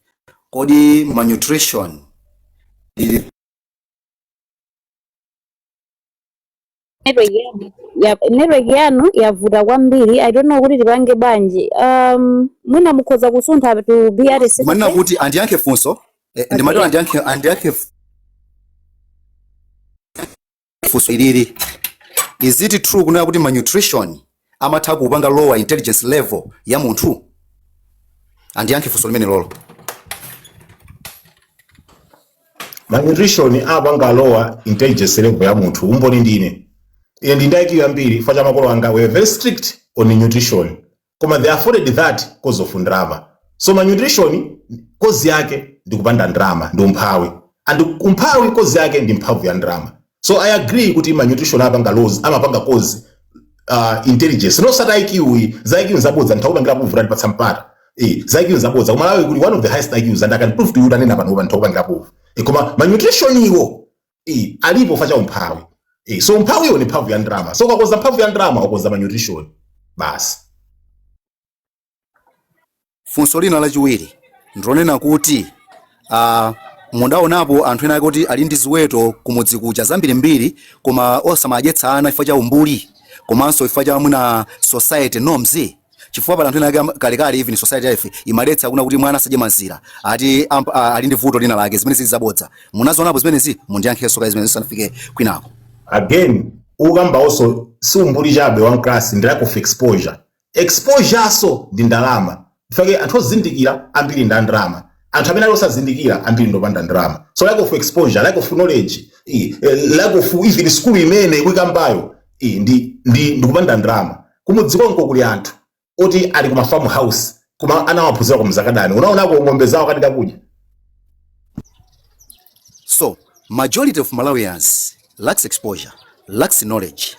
kodi malnutrition ili Network yanu yavuta kwambiri. I don't know kuti tipange bwanji. Mwina mukhoza kusuntha to be at a safer Manena place. kuti andiyankhe funso, ndimatero andiyankhe funso ilili: is it true kunena kuti malnutrition amatha kupanga lower intelligence level ya munthu? Andiyankhe funso limene lolo. Malnutrition apanga lower intelligence level ya munthu, umboni ndine. Ine ndi IQ yambiri chifukwa cha makolo anga were very strict on nutrition, koma they afforded that cause of ndalama. So malnutrition cause yake ndi kupanda ndalama, ndi umphawi, and umphawi cause yake ndi mphamvu ya ndalama. So I agree kuti malnutrition apanga loss, amapanga cause intelligence, not sat IQ. Za IQ nzabodza, ndithakupangira proof ndipatsa mpata. Za IQ nzabodza. Kumalawi kuli one of the highest IQs and I can prove to you, ndanena pano, ndithakupangira proof. Koma malnutrition iwo alipo fa cha umphawi. So umphawi iwo ni mphamvu ya ndalama. So ukakoza mphamvu ya ndalama, ukoza malnutrition basi. Funso lina lachiwiri ndilonena kuti mundaonapo anthu ena ake kuti ali ndi ziweto kumudzi kuja zambirimbiri, koma osamadyetsa ana chifukwa cha umbuli komanso chifukwa cha mwina society norms? Chifukwa pali anthu ena ake kalekale even society life imaletsa kuna kuti mwana asadye mazira, ati ali ndi vuto lina lake, zimene zili zabodza. Munazionapo zimenezi? Mundiyankhenso kaye zimene zisanafike kwinako. Again, ukamba also si umbuli chabe one class, ndi lack of exposure. Exposure so ndi ndalama. Ifake anthu ozindikira ambiri ndi ndalama, anthu amene ali osazindikira ambiri ndopanda ndalama. So lack of exposure, lack of knowledge, lack of even school imene ikuikambayo, ndi ndikupanda ndalama. Kumudzi konko kuli anthu oti ali kuma farm house, koma anawaphunzira ku mzakadani. Unaonako ng'ombe zawo katika kudya? So majority of Malawians lacks exposure, lacks knowledge,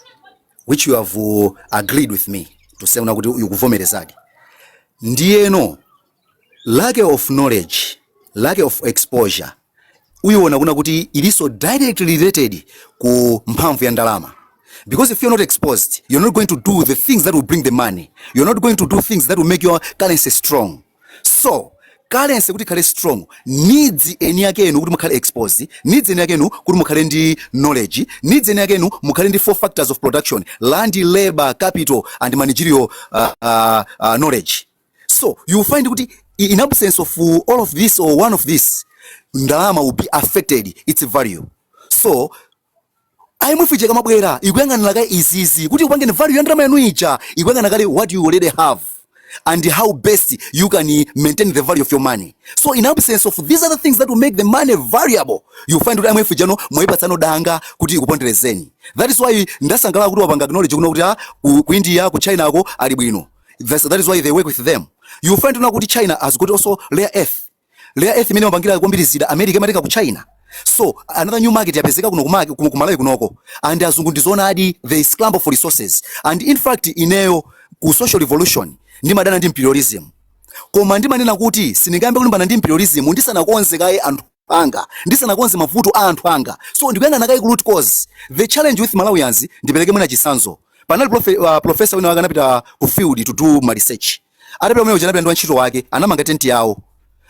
which you have agreed with me to say una kuti ukuvomerezadi. Ndiyeno Lack of knowledge, lack of exposure, uyiona kuna kuti iliso directly related ku mphamvu ya ndalama, because if you're not exposed, you're not going to do the things that will bring the money. You're not going to do things that will make your currency strong. So currency kuti ikhale strong needs eni yake enu kuti mukhale exposed, needs eni yake enu kuti mukhale ndi knowledge, needs eni yake enu mukhale ndi four factors of production: land, labor, capital and managerial knowledge. So you find kuti in absence of all of this or one of this, ndalama will be affected its value. So IMF ija ikamabwera ikuyang'anira kaye izizi kuti upangeni value ya ndalama yanu ija, ikuyang'ana kale what you already have and how best you can maintain the value of your money. So in absence of these other things that will make the money valuable, you find kuti IMF ijano mwayipatsano danga kuti ikuponderezeni. That is why ndasangalala kuti wapanga acknowledge kuno kuti ah, ku India, ku China ako ali bwino. That is why they work with them. You find kuna kuti China has got also rare earth. Rare earth imene mapangira kwambiri zida, America imatenga ku China. So another new market yapezeka kuno ku Malawi kunoko. And azungu ndizoonadi, they scramble for resources. And in fact, ineyo ku social revolution ndimadana ndi imperialism, koma ndimanena kuti sindingayambe kulimbana ndi imperialism ndisanakonze kaye anthu anga, ndisanakonze mavuto a anthu anga. So ndikuyang'ana kaye ku root cause. The challenge with Malawians, ndipereke mwina chitsanzo: panali professor wina wake anapita ku field to do ma research. Atapita kumene kuja, anapita ndi wantchito wake, anamanga tenti yawo.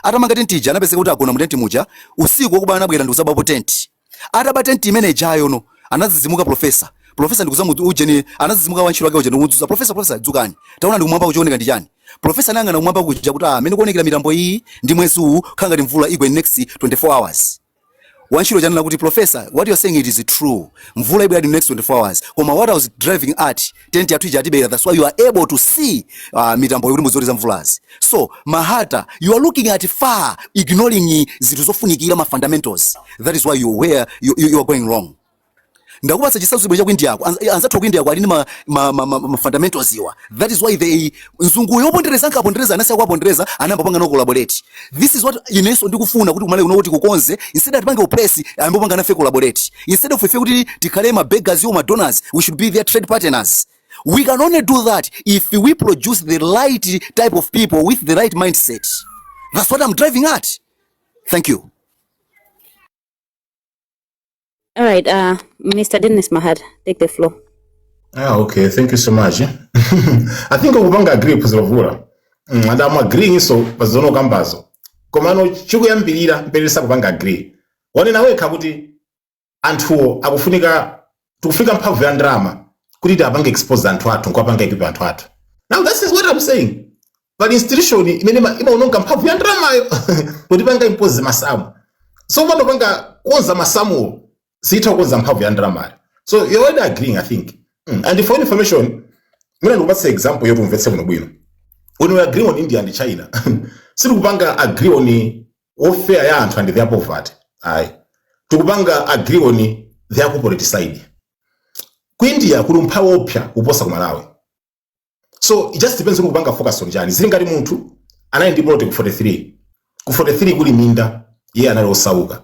Atamanga tenti ija, anapezeka kuti agona mu tenti muja usiku, wakuba anabwera ndikuzabapo tenti. Ataba tenti imene ijayo no, anazizimuka professor. Professor ndikuzamu ujeni, anazizimuka wantchito wake uja ndikumudzutsa, "Professor, professor, dzukani, taona ndikumwamba kuchioneka ndi chani?" Professor anayang'ana kumwamba kuja kuti, "Ah, amene kuonekera mitambo iyi ndi mwezi uwu, khala ngati mvula igwe in next 24 hours." Wantchito chanena kuti, "Professor, what you're saying, it is true, mvula ibwera in next 24 hours, koma what I was driving at, tent yathu ija atibera. That's why you are able to see mitambo yokuti muzione mvulazi." So Mahata, you are looking at far, ignoring zinthu zofunikira, ma fundamentals. That is why you where you are going wrong. Ndakupatsa chitsanzo chibwe cha ku India ko. Anzathu ku India ko ali ndi ma fundamentals iwa. That is why they, mzungu yopondereza ankapondereza, anasiya kuwapondereza, anayamba panga no collaborate. This is what inenso ndikufuna kuti kumale kuno kuti kukonze. Instead atipange oppress, ayambe panga nafe collaborate. Instead of ife kuti tikhale ma beggars yo, ma donors, we should be their trade partners. We can only do that if we produce the right type of people with the right mindset. That's what I'm driving at. Thank you. All right, Mr. Dennis Mahata, take the floor. Ah, okay. Thank you so much. I think ukupanga agree, Phunziro Mvula. And I'm agreeing so pazono kambazo. Komano chikuyambirira mpelesa kupanga agree. Wanena wekha kuti anthuwo akufunika, tikufunika mphamvu ya ndalama kuti tiapange expose anthu athu, nkuapanga equip anthu athu. Now this is what I'm saying. Pali institution imene imaononga mphamvu ya ndalamayo kuti panga impose masamu. So pano panga konza masamuwo, sitha kukonza mphamvu ya ndalamayo. So you're already agreeing, I think. And for information, mwina ndikupatsa example yoti umvetse bwino bwino. When we agree on India and China, sitikupanga agree on welfare ya anthu and their poverty. Ayi. Tikupanga agree on their corporate side. Ku India kuli umphawi wopsa kuposa ku Malawi. So it just depends on kupanga focus on chani. Zili ngati munthu anali ndi plot ku 43. Ku 43 kuli minda, iye anali osauka.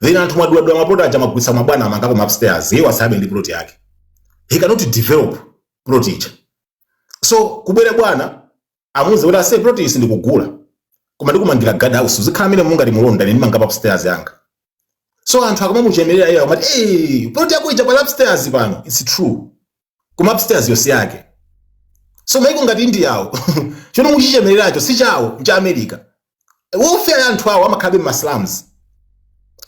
Then anthu mwadwadwa maplot aja, magulitsa mabwana, amangako ma upstairs, iye wasabe ndi plot yake. He cannot develop plot ija. So kubwera bwana, amuze kuti, "Ase, plot iyi ndikugula. Koma ndikumangira guard house, uzikhala amene mungati mulonda, ine ndimanga pa upstairs yanga." So anthu akamamuchemerera iye akamati, "Hey, plot yako ija pali upstairs pano." It's true. Koma upstairs yonse yake. So maiko ngati India awo, chono muchichemereracho si chawo, cha America. Welfare ya anthu awo, amakhalabe ma slums.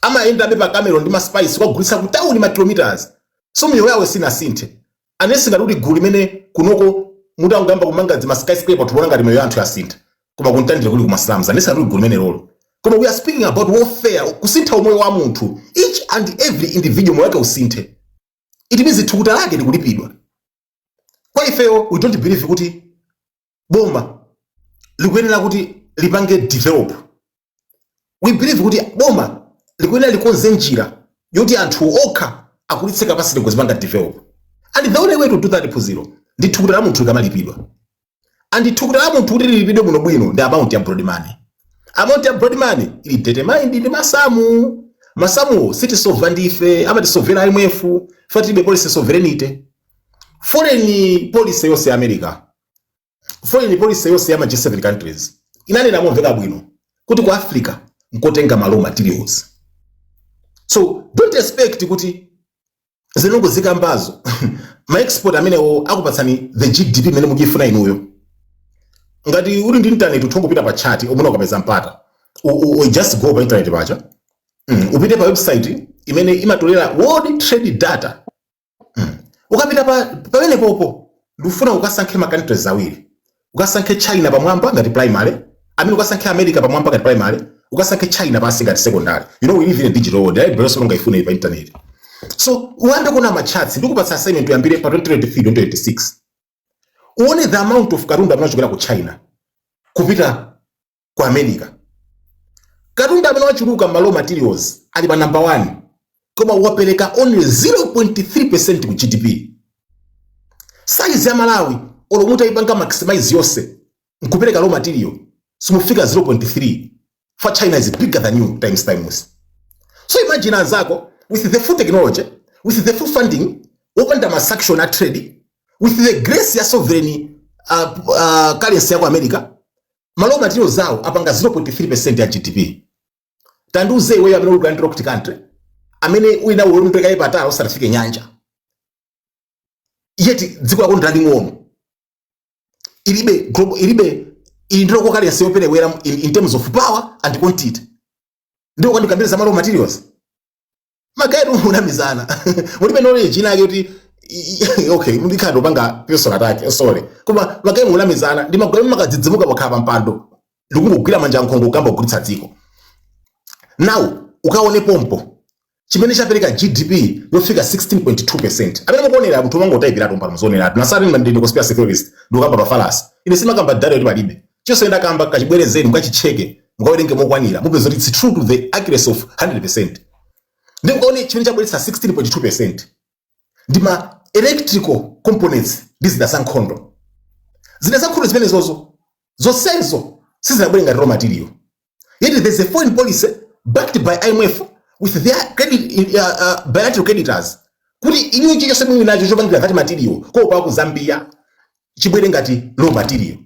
Amayendabe pa camel ndi ma spice kugulitsa ku town ma kilometers. So miyoyo yawo sinasinthe. Anesi ngati kuti gulu limene kunoko mutanguyamba kumanga zima skyscraper, tuona ngati miyoyo ya anthu yasintha. Koma kuntandire kuli kuma slums, anesi ngati kuti gulu limene lolo. Koma we are speaking about welfare, kusintha umoyo wa munthu. Each and every individual moyo wake usinthe. It means thukuta lake likulipidwa. Kwa ifeyo, we don't believe kuti boma likuyenera kuti lipange develop. We believe kuti boma likuyenera likonze njira yoti anthu okha akulitse capacity kuzipanga develop. And the only way to do that, Phunziro, ndi thukuta la munthu likamalipidwa. And thukuta la munthu kuti lilipidwe bwinobwino ndi amount ya broad money. Amount ya broad money ili determined ndi masamu. Masamuwo sitisolva ndife, amatisolvera IMF, fa tilibe policy sovereignty. Foreign policy yonse ya America, foreign policy yonse ya ma G7 countries Inanena momveka bwino kuti ku Africa nkotenga ma raw materials. So don't expect kuti zinongo zikambazo, ma export amenewo akupatsani the GDP imene mukuyifuna inuyo. Ngati uli ndi internet, uthongopita pa chat omwe ukapeza mpata. Just go pa internet pacha, upite pa website imene imatolera world trade data. Ukapita pa pamene popo, ndikufuna ukasankhe ma countries awiri. Ukasankhe China pamwamba ngati primary, I mean, ukasankhe America pamwamba ngati primary, ukasankhe China pasi ngati secondary. You know we live in a digital world, right? Bro, ungaifune pa internet. So uyambe kuona ma charts. Ndikupatsa assignment: uyambire pa 2023, 2026, uone the amount of katundu amene achokera ku China kupita ku America. Katundu amene wachuluka ma raw materials ali pa number 1, koma wapereka only 0.3% ku GDP. Size ya Malawi, olo mutayipanga maximize yonse nkupereka raw material, simufika 0.3, for China is bigger than you times times. So imagine anzako with the full technology, with the full funding, wopanda ma sanction a trade, with the grace ya sovereign currency ya ku America, ma raw materials awo apanga 0.3% ya GDP. Tandiuze iweyo amene uli ku landlocked country, amene uli nawo ulondeka patali usatafike nyanja, yet dziko lako ndaling'ono, ilibe global, ilibe, ili ndi local currency yoperewera in terms of power and quantity, ndiko kwandikambira za ma raw materials. Ma guys, munamizana, mulibe knowledge inake kuti okay, ndikhala upanga personal attack, sorry, koma ma guys munamizana ndi magulu makadzidzimuka pakhala pa mpando ndikungogwira manja nkhongo kugamba kugulitsa dziko. Now ukaone pompo chimene chapereka GDP yofika 16.2%, amene mukuonera munthu umangotayipiratu mpano muzioneratu nasati ndine conspiracy theorist, ndikukamba pa fallacy. Ine simakamba data yoti palibe chonse. Ndakamba kachibwerezeni, mukachicheke, mukawerenge mokwanira, mupeza kuti it's true to the accuracy of 100%. Ndi mukaone chimene chabweretsa 16.2% ndi ma electrical components ndi zida za nkhondo. Zida za nkhondo zimene zozo zonsezo sizinabwere ngati raw material, yet there's a foreign policy backed by IMF with their credit, bilateral creditors, kuti iniyo chilichonse muli nacho chopangira that material kopa ku Zambia chibwere ngati raw material.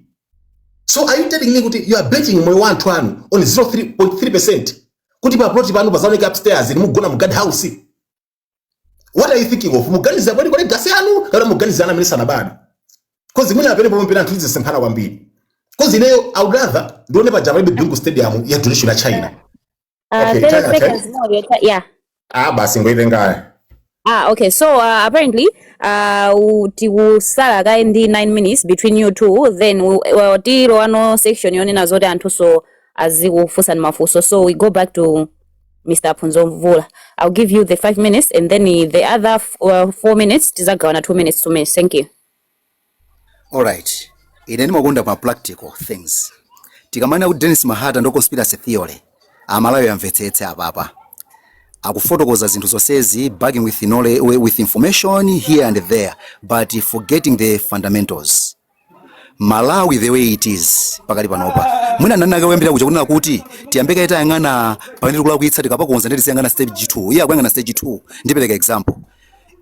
So are you telling me kuti you are betting moyo wa anthu anu on 0.3% kuti pa plot panu pazaoneka upstairs ni mugona mu guard house? What are you thinking of? Muganiza kwani kwa legacy yanu kapena muganiza ana amene sanabadwe? 'Cause mwina apene pomwe anthu tizisemphana kwambiri, 'cause ineyo I would rather ndione paja palibe Bingu Stadium ya donation ya China. Okay, 30 China, seconds more. Yeah. Ah, basi, ngoitengayo. Ah, okay. So apparently, tikusala kaye ndi 9 minutes between you two. Then well, tilowano section yonena zoti anthu so azikufunsani mafunso. So we go back to Mr. Phunzo Mvula. I'll give you the 5 minutes and then the other 4 minutes tizagawana 2 minutes, 2 minutes. Thank you. Alright, ine ndimakonda pa practical things. Tikamanena kuti Dennis Mahata ndo conspiracy theory, Amalawi amvetsetse apapa. Akufotokoza zinthu zonsezi backing with knowledge, with information here and there, but forgetting the fundamentals. Malawi the way it is pakali panopa, mwina nanaka kuyambira kuja kunena kuti tiyambe kaye tayang'ana pamene tikulakwitsa, tikapakonza ndi tiziyang'ana stage 2. Iye akuyang'ana stage 2. Ndipereka example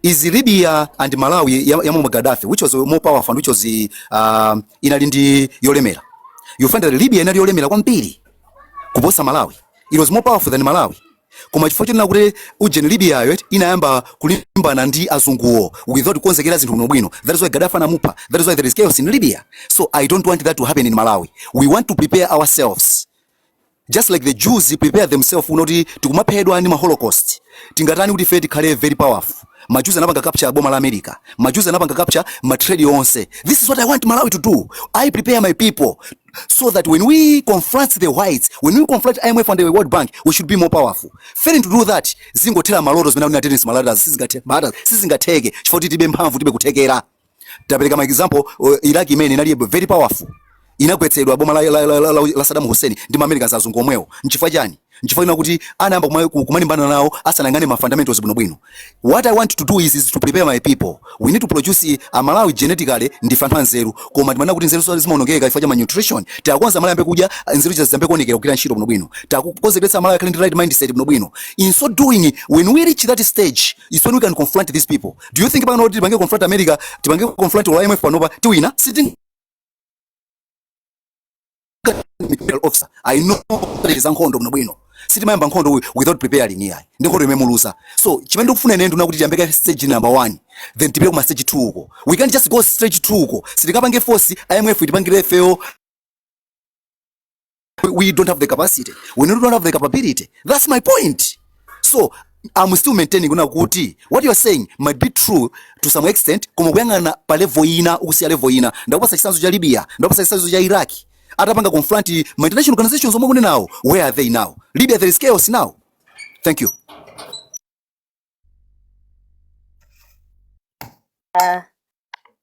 is Libya and Malawi ya Muammar Gaddafi, which was more powerful and which was inali ndi yolemera? You find that Libya inali yolemera kwambiri kuposa Malawi. It was more powerful than Malawi, koma chifukwa chonena kuti ujeni Libyayo inayamba kulimbana ndi azunguwo without kukonzekera zinthu bwinobwino, that is why Gaddafi anamupha. That is why there is chaos in Libya. So I don't want that to happen in Malawi. We want to prepare ourselves just like the Jews prepare themselves unoti tikumaphedwa ndi ma Holocaust, tingatani kuti ife tikhale very powerful? Ma Jews anapanga capture boma la America. Ma Jews anapanga capture ma trade onse. This is what I want Malawi to do. I prepare my people so that when we confront the whites, when we confront IMF and the World Bank, we should be more powerful. Failing to do that, zingothera maloto zimene akunena Dennis Mahata sizingatheke chifukwa kuti tibe mphamvu, tibe kuthekera. Tapereka ma example, Iraq imene inali very powerful inagwetsedwa boma la Saddam Hussein ndi ma Americans, azungu omwewo. Nchifukwa chani? Nchifukwa china kuti anayamba kumalimbana nawo asanayang'ane ma fundamentals bwinobwino. What I want to do is to prepare my people. We need to produce a Malawi genetically ndife anthu anzeru, koma timanena kuti nzeru zimaonongeka chifukwa cha malnutrition. Tiakonza Malawi ambe kudya, nzeru ziyambe kuonekera, kugwira ntchito bwinobwino. Takukonzekeretsa Malawi akhale ndi right mindset bwinobwino. In so doing, when we reach that stage is when we can confront these people. Do you think pano kuti tipange confront America, tipange confront IMF panopa, tiwina? Siting Military officer, I know za nkhondo bwino bwino. Sitimayamba nkhondo without preparing, iyayi, ndi nkhondo imene muluza. So chimene ndikufuna ine nduna kuti tiyambe stage number 1, then tipite kuma stage 2 uko. We can't just go stage 2 uko. Sitikapange force IMF itipangire ifeyo. We don't have the capacity, we don't have the capability. That's my point. So I'm still maintaining kuna kuti what you are saying might be true to some extent, koma kuyang'ana pa level ina, ukusiya level ina. Ndakupasa chitsanzo cha Libya, ndakupasa chitsanzo cha Iraq. Atapanga confront ma international organizations omwe kunenawo, where are they now? Libya, there is chaos now. Thank you.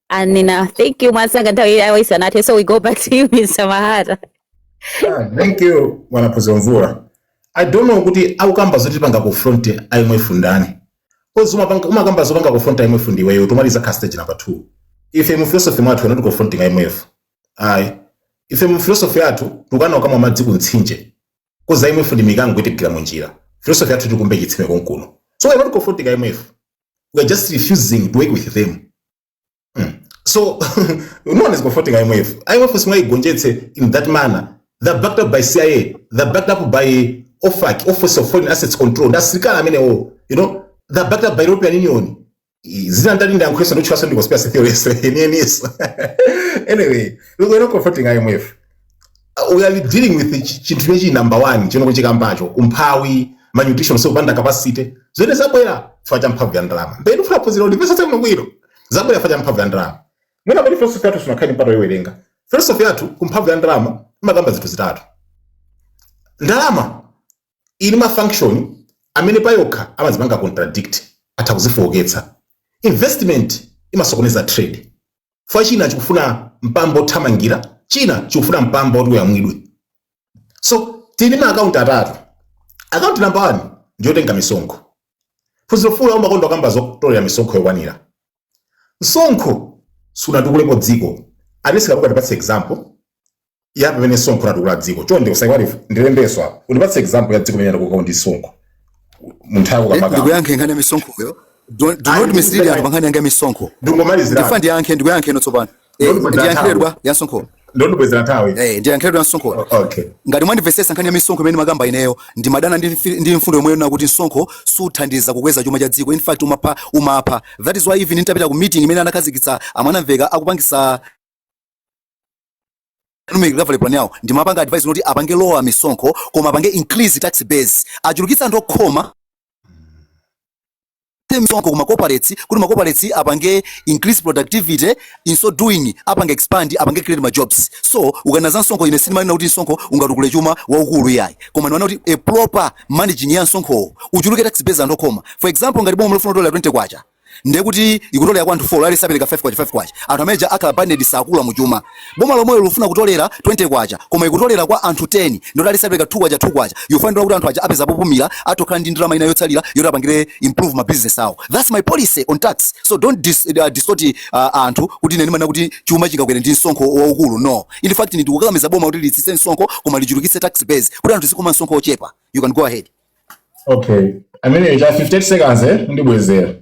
Anina, thank you, Masanga. Nthawi yawo isanathe, so we go back to you, Mr. Mahata. Ah, thank you, Bwana Phunziro Mvula. I don't know kuti akukamba zoti panga confront IMF ndani. Kozi umakamba zopanga confront IMF ndiweyo tumaliza ka stage number 2. Ife mu philosophy mwathu we're not confronting IMF. Ayi. Ife mu philosophy yathu tukana kama madzi kumtsinje. Kozi IMF ndi mikango itigwira munjira. Philosophy yathu tikumbe chitsime konkuno. So we're not confronting IMF. We are just refusing to work with them. So no one is confronting IMF. IMF simwayigonjetse in that manner. They're backed up by CIA. They're backed up by OFAC, Office of Foreign Assets Control. That's sirikali amenewo. They're backed up by European Union. Zina ndati ndiyankhuleso ndotchulaso ndi conspiracy theories enieniso. Anyway, we're not confronting IMF. We are dealing with chinthu chimene number one chino kuchikambacho, umphawi, malnutrition, so kupanda capacity zimene zabwera chifukwa cha mphamvu ya ndalama. Mbeni ufuna phunziro ndipesa bwino bwino, zabwera chifukwa cha mphamvu ya ndalama. Mwina pali philosophy yathu, sunakhale mpata yowerenga philosophy yathu ku mphamvu ya ndalama. Imakamba zinthu zitatu. Ndalama ili ma function amene payokha amazipanga contradict, atha kuzifowoketsa. Investment imasokoneza trade fa china chikufuna mpamba othamangira, china chikufuna mpamba oti uyamwidwe. So tili ma akaunti atatu. Akaunti number one ndiyotenga misonkho. Phunziro Mvula umakonda kamba zotolera misonkho yokwanira. Msonkho sunatukulepo dziko. Atisikapuka tipatse example ya pamene msonkho unatukula dziko. Chonde usaiwale, ndilembeso apo, undipatse example ya dziko limene latukuka ndi msonkho munthawi kukambakamba. Ndikuyankhe nkhani ya misonkhoyo. Do Ayi, not mislead anthu pa nkhani yanga ya misonkho. Ndingomalizira. Ndifa ndiyankhe, ndikuyankhe ino tsopano. Ndondibwezera Ndiyankhire nthawi. bwa ya msonkho. Ndondibwezera nthawi. Ndiyankhire ya msonkho. Okay. Ngati mwandimvetsetsa, nkhani ya misonkho imene makamba ineyo, ndimadana ndi mfundo yomwe yonena kuti msonkho suthandiza kukweza chuma cha dziko. In fact, umapha, umapha. That is why even nditapita ku meeting imene anakhazikitsa amwanamveka akupangisa economic recovery plan yawo, ndimapanga advice kuti apange lower misonkho koma apange increase tax base, achulukitsa anthu okhoma misonkho kuma corporates kuti ma corporates apange increase productivity. In so doing, apange expand, apange create ma jobs. So ukana za msonkho, ine sindimanena kuti msonkho ungatukule chuma waukulu, yayi, koma ndimanena kuti a proper managing ya msonkho, uchuluke tax base, anthu okhoma. For example, ngati boma lofuna kutolera 20 kwacha, ndiye kuti ikutolera kwa anthu 4, ali sapereka 5 kwacha 5 kwacha, anthu amene akhala banded, sakula muchuma. Boma lomwe lofuna kutolera 20 kwacha koma ikutolera kwa anthu 10, ndoti ali sapereka 2 kwacha 2 kwacha, you find out kuti anthu aja apeza popumira, atokhala ndi ndalama ina yotsalira yoti apangire improve ma business awo. That's my policy on tax. So don't distort anthu kuti ine ndimanena kuti chuma chingakwere ndi msonkho waukulu. No, in fact, ndikukakamiza boma kuti litsitse msonkho koma lichulukitse tax base kuti anthu zikhoma msonkho ochepa. You can go ahead. Okay, amene cha 58 seconds, ndibwezera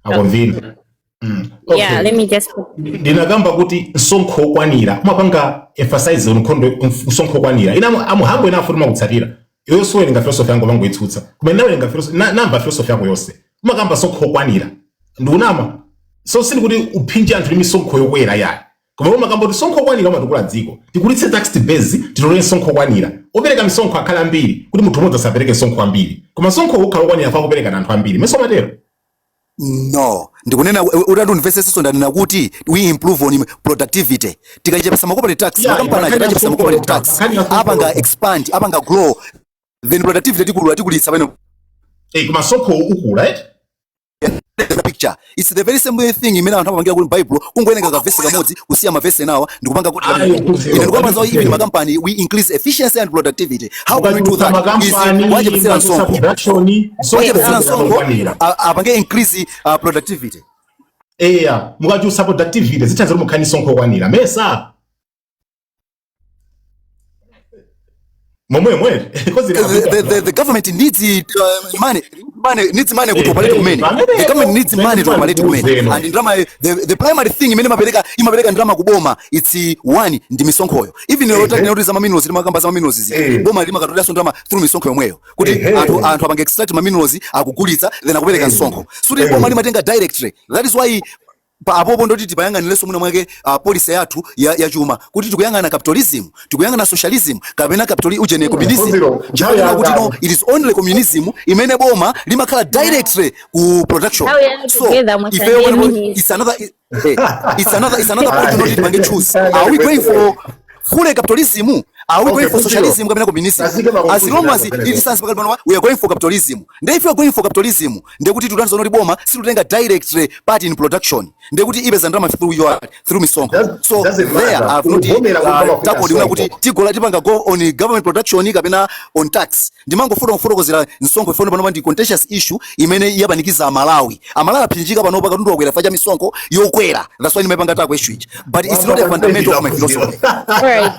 akonvina. Yeah, Okay. let me just Ndinakamba kuti msonkho okwanira umapanga emphasize on nkhondo. Msonkho okwanira ina amuhambo ina afuti makutsatira iwe suwerenga philosophy yangu mangoitsutsa, koma inawerenga philosophy namba philosophy yako yonse umakamba msonkho okwanira. Ndikunama? So sindikuti uphinje anthu ndi misonkho yokwera, yayi, koma umakamba kuti msonkho okwanira umatukula dziko. Tikulitse tax base, titolere msonkho okwanira, opereka misonkho akhale ambiri kuti munthu umodzi asapereke msonkho ambiri, koma msonkho ukhala okwanira fa kupereka na anthu ambiri meso matero. No, ndikunena utati undimvetsetsenso, ndanena kuti we improve on productivity tikachepesa ma corporate tax. Yeah, Makampani aja nkhani ya tachepesa ma msonkho corporate yokha, tax, nkhani ya msonkho apanga yokha. expand, apanga grow, then productivity tikulula, tikulitsa pamene. Koma msonkho ukula, right? The picture, it's the very same thing imene anthu amapangira kuti Bible kungowerenga kavesi kamodzi, kusiya mavesi enawa ndikupanga kuti Ayi, ine ndikupanga za even makampani, we increase efficiency and productivity. How can we do that? Is makampani wachepesera msonkho, production. Wachepesera msonkho, Okwanira. apange increase productivity. Eya, mukachulutsa productivity zithandiza kuti mukhale msonkho okwanira mesa momwemwe? The government needs money. Money needs money kuti operate kumene. The government needs money to operate kumene. And ndalama, the primary thing imene imapereka ndalama kuboma, it's one, ndi misonkhoyo. Even lero tati za minerals, timakamba za minerals izi, boma limakatoleranso ndalama through misonkho yomweyo, kuti anthu apange extract ma minerals, akugulitsa, then akupereka msonkho. So kuti boma limatenga directly. That is why pa apopo ndoti tipayang'anirenso mwina mwake policy yathu ya chuma, kuti tikuyang'ana capitalism, tikuyang'ana socialism, kapena capital ujene communism. Phunziro, Chifukwa kuti no, it is only communism imene boma limakhala directly ku production. Nthawi yanu So together ifeyo mwasanje pano minutes. it's another point not tipange choose: are we going for full capitalism, are we going for Phunziro. socialism, kapena communism? Tazike pa As long as conclusion it stands pakati pano, we are going for capitalism. Nde if you are going for capitalism, ndekuti tikutanthauza kuti boma situtenga directly part in production, ndekuti ipeza ndalama through misonkho. So Doesn't there matter. I have not Kuvomera kuti pamafika tackled kuna kuti msonkho. tigola tipanga go on government production kapena on tax. Ndimangofuna kufotokozera msonkho ifone panopa ndi contentious issue imene yapanikiza Amalawi. Amalawi aphinjika panopa, katundu wakwera fa cha misonkho yokwera. That's why ndimapanga tackle issue ichi, but it's not a fundamental of my philosophy. Alright.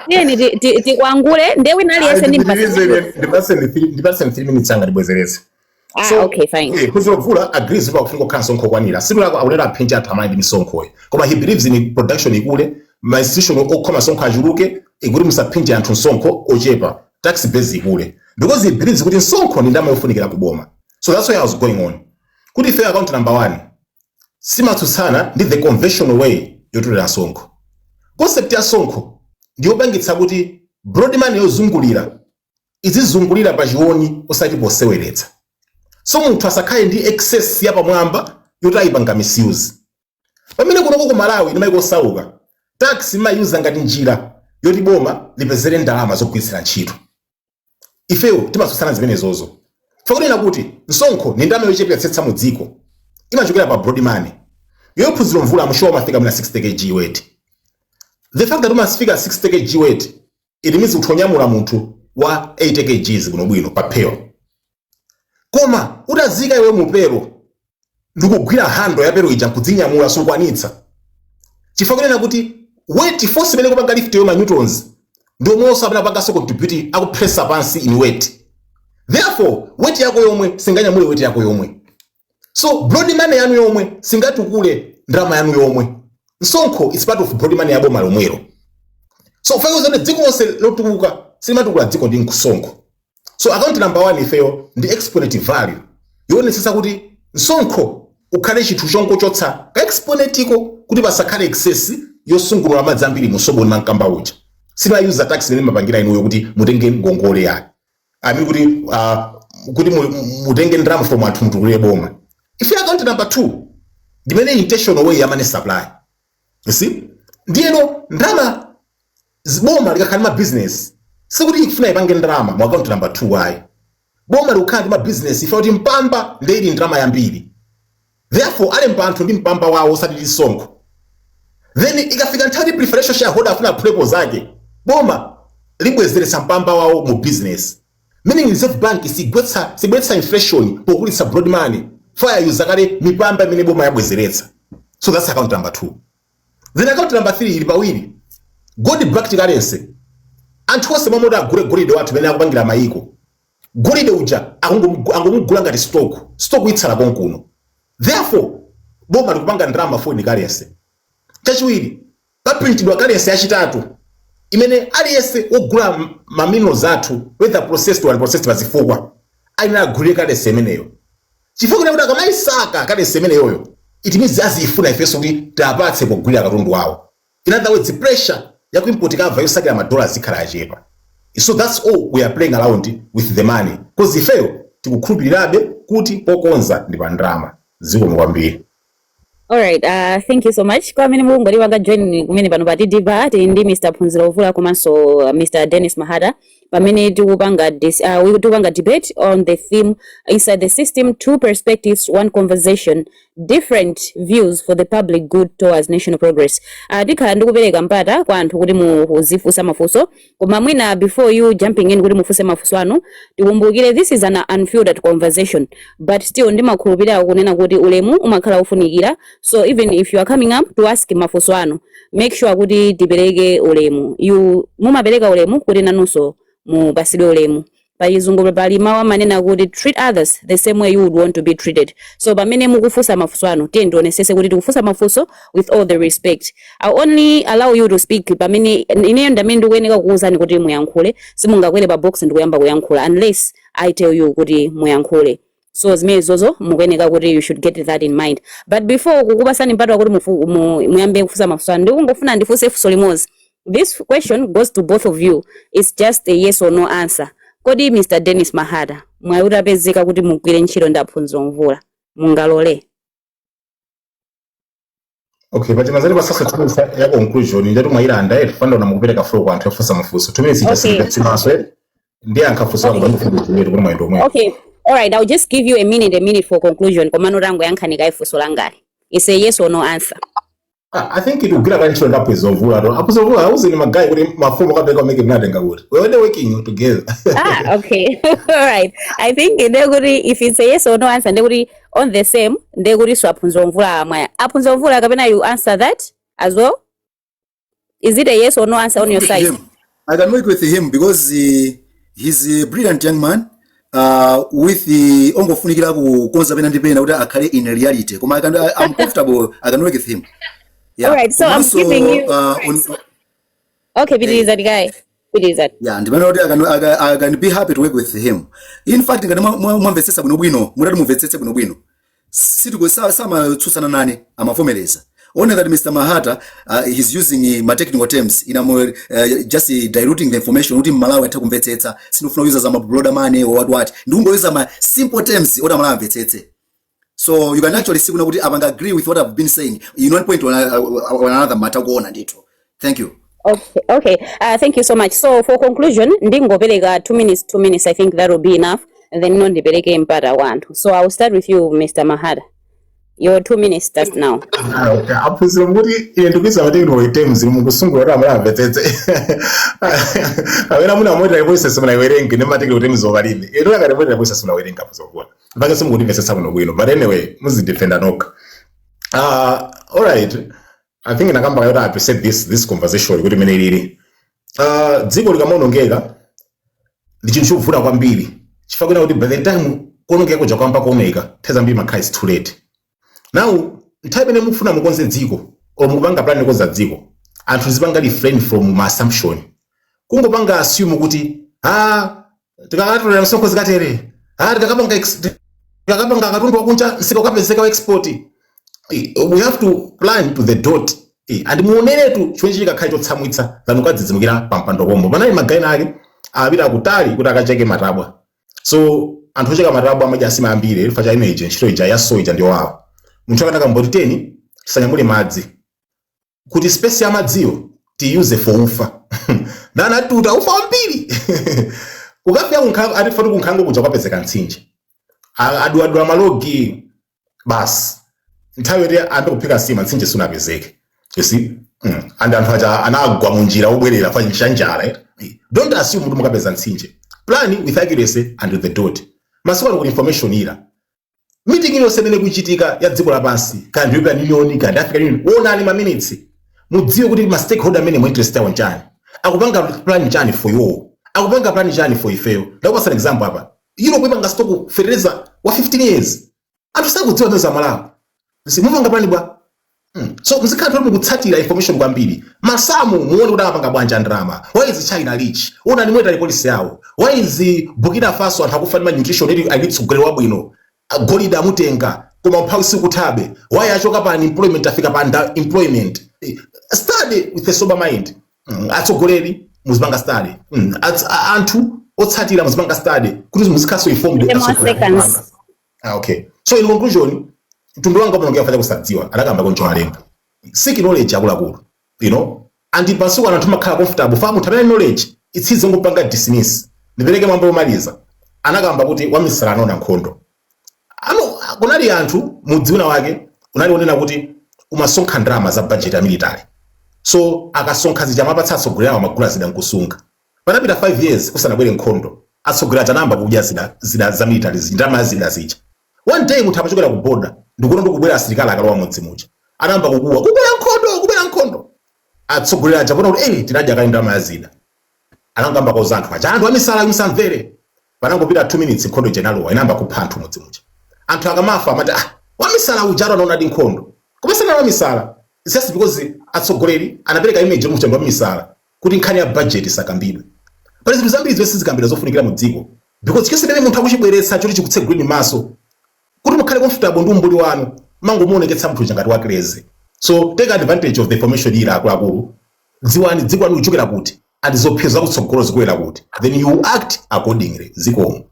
Tiyeni tikwangule nde wina aliyense ndimpasa. Ndipaseni 3 minutes anga ndibwezeretse. Ah, So, okay, fine. Phunziro Mvula agrees kuti akufunika kukhala msonkho okwanira. Siku akunena aphinja anthu amene ndi misonkhoyo, koma he believes in production ikule, ma institution okhoma msonkho achuluke, ikuti musaphinje anthu msonkho ochepa, tax base ikule, because he believes kuti msonkho ndi ndalama yofunikira kuboma. So that's why I was going on kuti ife account number one simatsutsana ndi the conventional way yotolera msonkho. Concept ya msonkho ndiyopangitsa kuti broad money yozungulira izizungulira pachioni, osati poseweretsa. So munthu asakhale ndi excess yapamwamba yoti ayipanga misuse. Pamene kunoko ku Malawi ndi maiko osauka, tax imayuza ngati njira yoti boma lipezere ndalama zogwiritsira ntchito. Ifeyo timatsutsana zimenezozo fakunena kuti msonkho ni ndalama yochepetsetsa mu dziko, imachokera pa broad money. Yoyo Phunziro Mvula amushowa amafika mna 60 kg weight. The fact that umafika 60 kg weight, it means kuti onyamula munthu wa 80 kgs bwinobwino pa phewa, koma utazika iwe mupero ndikugwira handle ya pero ija nkudzinyamula, sukwanitsa, chifukwa kunena kuti weight force imene kupanga lift yo, ma newtons ndi omwenso amene apanganso contribute, akupressa pansi in weight. Therefore weight yako yomwe singanyamule weight yako yomwe. So broad money yanu yomwe singatukule ndalama yanu yomwe. Msonkho is part of broad money ya boma lomwelo. So fakuza kuti dziko lonse lotukuka silimatukula dziko ndi msonkho. So account number one ifeyo ndi exponent value yoonetsetsa kuti msonkho ukhale chinthu chongochotsa ka exponentiko kuti pasakhale excess yosungulula madzi ambiri musoboni mankamba uja. Simayuza tax imene mapangira inuyo kuti mutenge ngongole yake, I mean kuti mutenge ndalama from anthu mutukulire boma. Ife account number two ndimene intentional way ya money supply, you see. Ndiyeno ndalama boma likakhala ndi ma business, sikuti ikufuna ipange ndalama mu account number 2, ayi. Boma likukhala ndi ma business ife kuti mpamba ndi ili ndalama yambiri, therefore alemba anthu ndi mpamba wawo, osati lisonkho. Then ikafika nthawi preferential shareholder afuna aphulepo zake, boma libwezeretsa mpamba wawo mu business, meaning Reserve Bank sigwetsa inflation pokulitsa broad money. Fire yuza kale mipamba imene boma yabwezeretsa. So that's account number 2. Then account number 3 ili pawiri: gold backed currency. Anthu onse momwe agule golide wathu imene akupangira mayiko, golide uja angomugula ngati stock, stock itsala konkuno. Therefore boma likupanga ndalama foreign currency. Chachiwiri, paprintidwa currency yachitatu imene aliyense wogula ma minerals athu, whether processed or unprocessed, pazifukwa ayenera agulire currency imeneyo, chifukwa kuti akamayisaka currency imeneyoyo, it means aziyifuna ifenso kuti tiapatse pogulira katundu wawo. In other words, pressure ya kuimport cover yosakira madollars ikhala yachepa. So that's all we are playing around with the money, because ifeyo tikukhulupirirabe kuti pokonza ndi pa ndalama. Zikomo kwambiri. Alright, thank you so much. Kwa amene mukungotipanga join kumene pano pa TDBA, tili ndi Mr. Phunziro Mvula komanso Mr. Dennis Mahata pamene tikupanga debate on the theme "Inside the System: Two Perspectives, One Conversation, Different Views for the Public Good Towards National Progress." Tikhala ndikupereka mpata kwa anthu kuti muzifunsa mafunso, koma mwina before you jumping in kuti mufunse mafunso anu, tikumbukire this is an unfiltered conversation, but still ndimakhulupirira kunena kuti ulemu umakhala ufunikira. So even if you are coming up to ask mafunso anu, make sure kuti tipereke ulemu. You mumapereka ulemu kuti nanunso mupasidwe ulemu. Pachizungu pali mawu amanena kuti, "Treat others the same way you would want to be treated." So pamene mukufunsa mafunso anu, tiye ndionesese kuti tikufunsa mafunso with all the respect. I only allow you to speak pamene ineyo ndamene ndikuyeneka kukuwuzani kuti muyankhule. Simungakwere pa box ndikuyamba kuyankhula unless I tell you kuti muyankhule. So zimene zozo mukuyeneka kuti you should get that in mind. But before kukupasani mpata kuti muyambe kufunsa mafunso anu, ndikungofuna ndifunse funso limodzi. This question goes to both of you. It's just a yes or no answer. Kodi Mr Dennis Mahata, mwayi utapezeka kuti mugwire ntchito ndi Aphunziro Mvula, mungalole? Okay, pachimazali pasasa 2 minutes ya conclusion ndati mwayilanda eti fanda mukupereka floor kwa anthu ofunsa mafunso. 2 minutes. Just ndi ankhafunso ako bandifunsa kuti mwayendo omwe. Okay, all right, I'll just give you a minute for conclusion, komano tangoyankhani kaye funso langali. It's a yes or no answer. Ah, I think ikugwira kale ntchito ndi Aphunziro Mvula to. Aphunziro Mvula, auzeni ma guy kuti mafomu kapeka umeke mnatenga kuti. We were working together. Ah, okay. All right. I think ndekuti if it's a yes or no answer, ndekuti on the same, ndekuti so Aphunziro Mvula mwaya. Aphunziro Mvula, kapena you answer that as well? Is it a yes or no answer on your With side? him. I can work with him because he's a brilliant young man. With the ongofunikira kukonza pena ndi pena kuti akhale in reality. Koma I'm comfortable. I can work with him. Yeah. All right. So I'm Komanso, giving you on, Okay, pitiriza tikaye. Pitiriza. Yeah, ndimene kuti I can be happy to work with him. In fact, ngati mwamvetsetsa bwinobwino, mutati mumvetsetse bwinobwino, situko samatsutsana nane, amavomereza. Only that Mr. Mahata, he's using ma technical terms in a more, just diluting the information kuti Malawi athe kumvetsetsa. Sindifuna kuyuza za ma broader money or what what. Ndikungoyuza ma simple terms oti Amalawi amvetsetse. So you can actually see kuna kuti apanga agree with what I've been saying in one point or another matter kuona ndithu. Thank you. Okay. Thank you so much. So for conclusion, ndingopereka 2 minutes, 2 minutes. I think that will be enough. And then nondipereke mpata wa anthu. So I will start with you, Mr. Mahata. Your 2 minutes starts now. Ah, okay. Aphunziro mukuti ine ndikuiza ma technical terms mukusungula kuti amala amvetsetse. Kapena muna monetary policy simunaiwerenge ndi ma technical terms okalibe. Ine ngati monetary policy simunawerenga, Aphunziro kuona. Mpaka simukutimvetsetsa bwino bwino. But anyway, muzidefenda nokha. All right. I think nakamba kayota appreciate this conversation kuti imene ilili. Dziko likamaonongeka ndi chinthu chovuta kwambiri chifukwa kuti by the time kuonongeka kuja kwamba kuoneka, nthawi zambiri makhala it's too late. Now nthawi imene mukufuna mukonze dziko or mukupanga plan yokonza dziko, anthu zipanga refrain from ma assumption, kungopanga assume kuti, ah, tikakatolera msonkho zikatere, ah, tikakapanga katundu wakunja msika ukapezeka wa export. We have to plan to the dot. And muoneretu chimene chikakhale chotsamwitsa than ukadzidzimukira pa mpando pomwe. Panali ma guy ena ake apita kutali kuti akacheke matabwa. So anthu ocheka matabwa amadya asima ambiri chifukwa cha energy, ntchito ija ya so ija ndiyowawa. Munthu akati akamboti teni tisanyamule madzi kuti space ya madziyo tiyuze for ufa, nana atuta ufa wambiri kukafika kunkhango, atifoti kunkhango kuja kwapezeka mtsinje. Aduadua malogi basi, nthawi yoti ambe kuphika sima mtsinje sunapezeke, you see. And anthu aja anagwa munjira obwerera fa njala, eh? Don't assume kuti mukapeza mtsinje. Plan with accuracy and with the dot. Masiku ano kuti information ira meeting iliyonse imene kuchitika ya dziko lapansi, kandi European Union, kandi African Union, onani ma minutes, mudziwe kuti ma stakeholder amene mu interest yawo nchani, akupanga plan chani for you, akupanga plan chani for ifeyo. Ndakupasa an example apa: Europe ipanga stock fertilizer wa 15 years, anthu sakudziwa za Malawi mupanga plan bwa. So mzikhala kuti mukutsatira information kwambiri, masamu muone kuti akapanga bwanja ndalama. Why is China rich? Onani monetary policy yawo. Why is Burkina Faso anthu akufa ndi malnutrition ili ali mtsogoleri wabwino? Golide amutenga koma mphawi sikuthabe. Why achoka pa unemployment afika pa underemployment? Study with a sober mind. Atsogoleri muzipanga study. Anthu otsatira muzipanga study kuti muzikhaso informed. 10 more Atsogoleri seconds. muzipanga. Ah, okay. So in conclusion, mtundu wanga upanongeka fanya kusadziwa, adakamba koncho alemba. Seek knowledge, akuluakulu. And pasuku anthu makhala comfortable. Fa munthu amene knowledge, it's easy ngopanga dismiss. Ndipereke mwambo womaliza. Anakamba kuti wamisala anaona nkhondo. Ano kunali anthu mudzi wina wake unali onena kuti umasonkha ndalama za budget ya military. So akasonkha zija amapatsa atsogoleri awo, amagula zida nkusunga. Panapita 5 years kusanabwere nkhondo. Atsogoleri aja anayamba kudya zida za military, ndalama zida zija. One day munthu amachokera ku border ndikuona ndikubwera asilikali akalowa mudzi muja, anayamba kukuwa, "Kubwera nkhondo, kubwera nkhondo!" Atsogoleri aja pona kuti tinadya kale ndalama ya zida, anangamba kauza anthu aja, "Anthu amisala, musamvere." Panangopita 2 minutes, nkhondo ija inalowa, inayamba kupha anthu mudzi muja. Anthu akamafa amati, "Ah, wamisala uja anaona di nkhondo," koma sanali wamisala. It's just because atsogoleri anapereka image yomucha ndi wamisala kuti nkhani ya budget isakambidwe. Pali zinthu zambiri zimene sizikambidwa zofunikira mu dziko, because chonse chimene munthu akuchibweretsa choti chikutseguleni maso kuti mukhale comfortable ndi umbuli wanu, mangomuoneketsa munthu uja ngati wa crazy. So take advantage of the information ili. Akuluakulu, dziwani dziko lanu kuchokera kuti and zopsezo zakutsogolo zikuyera kuti, then you act accordingly. Zikomo.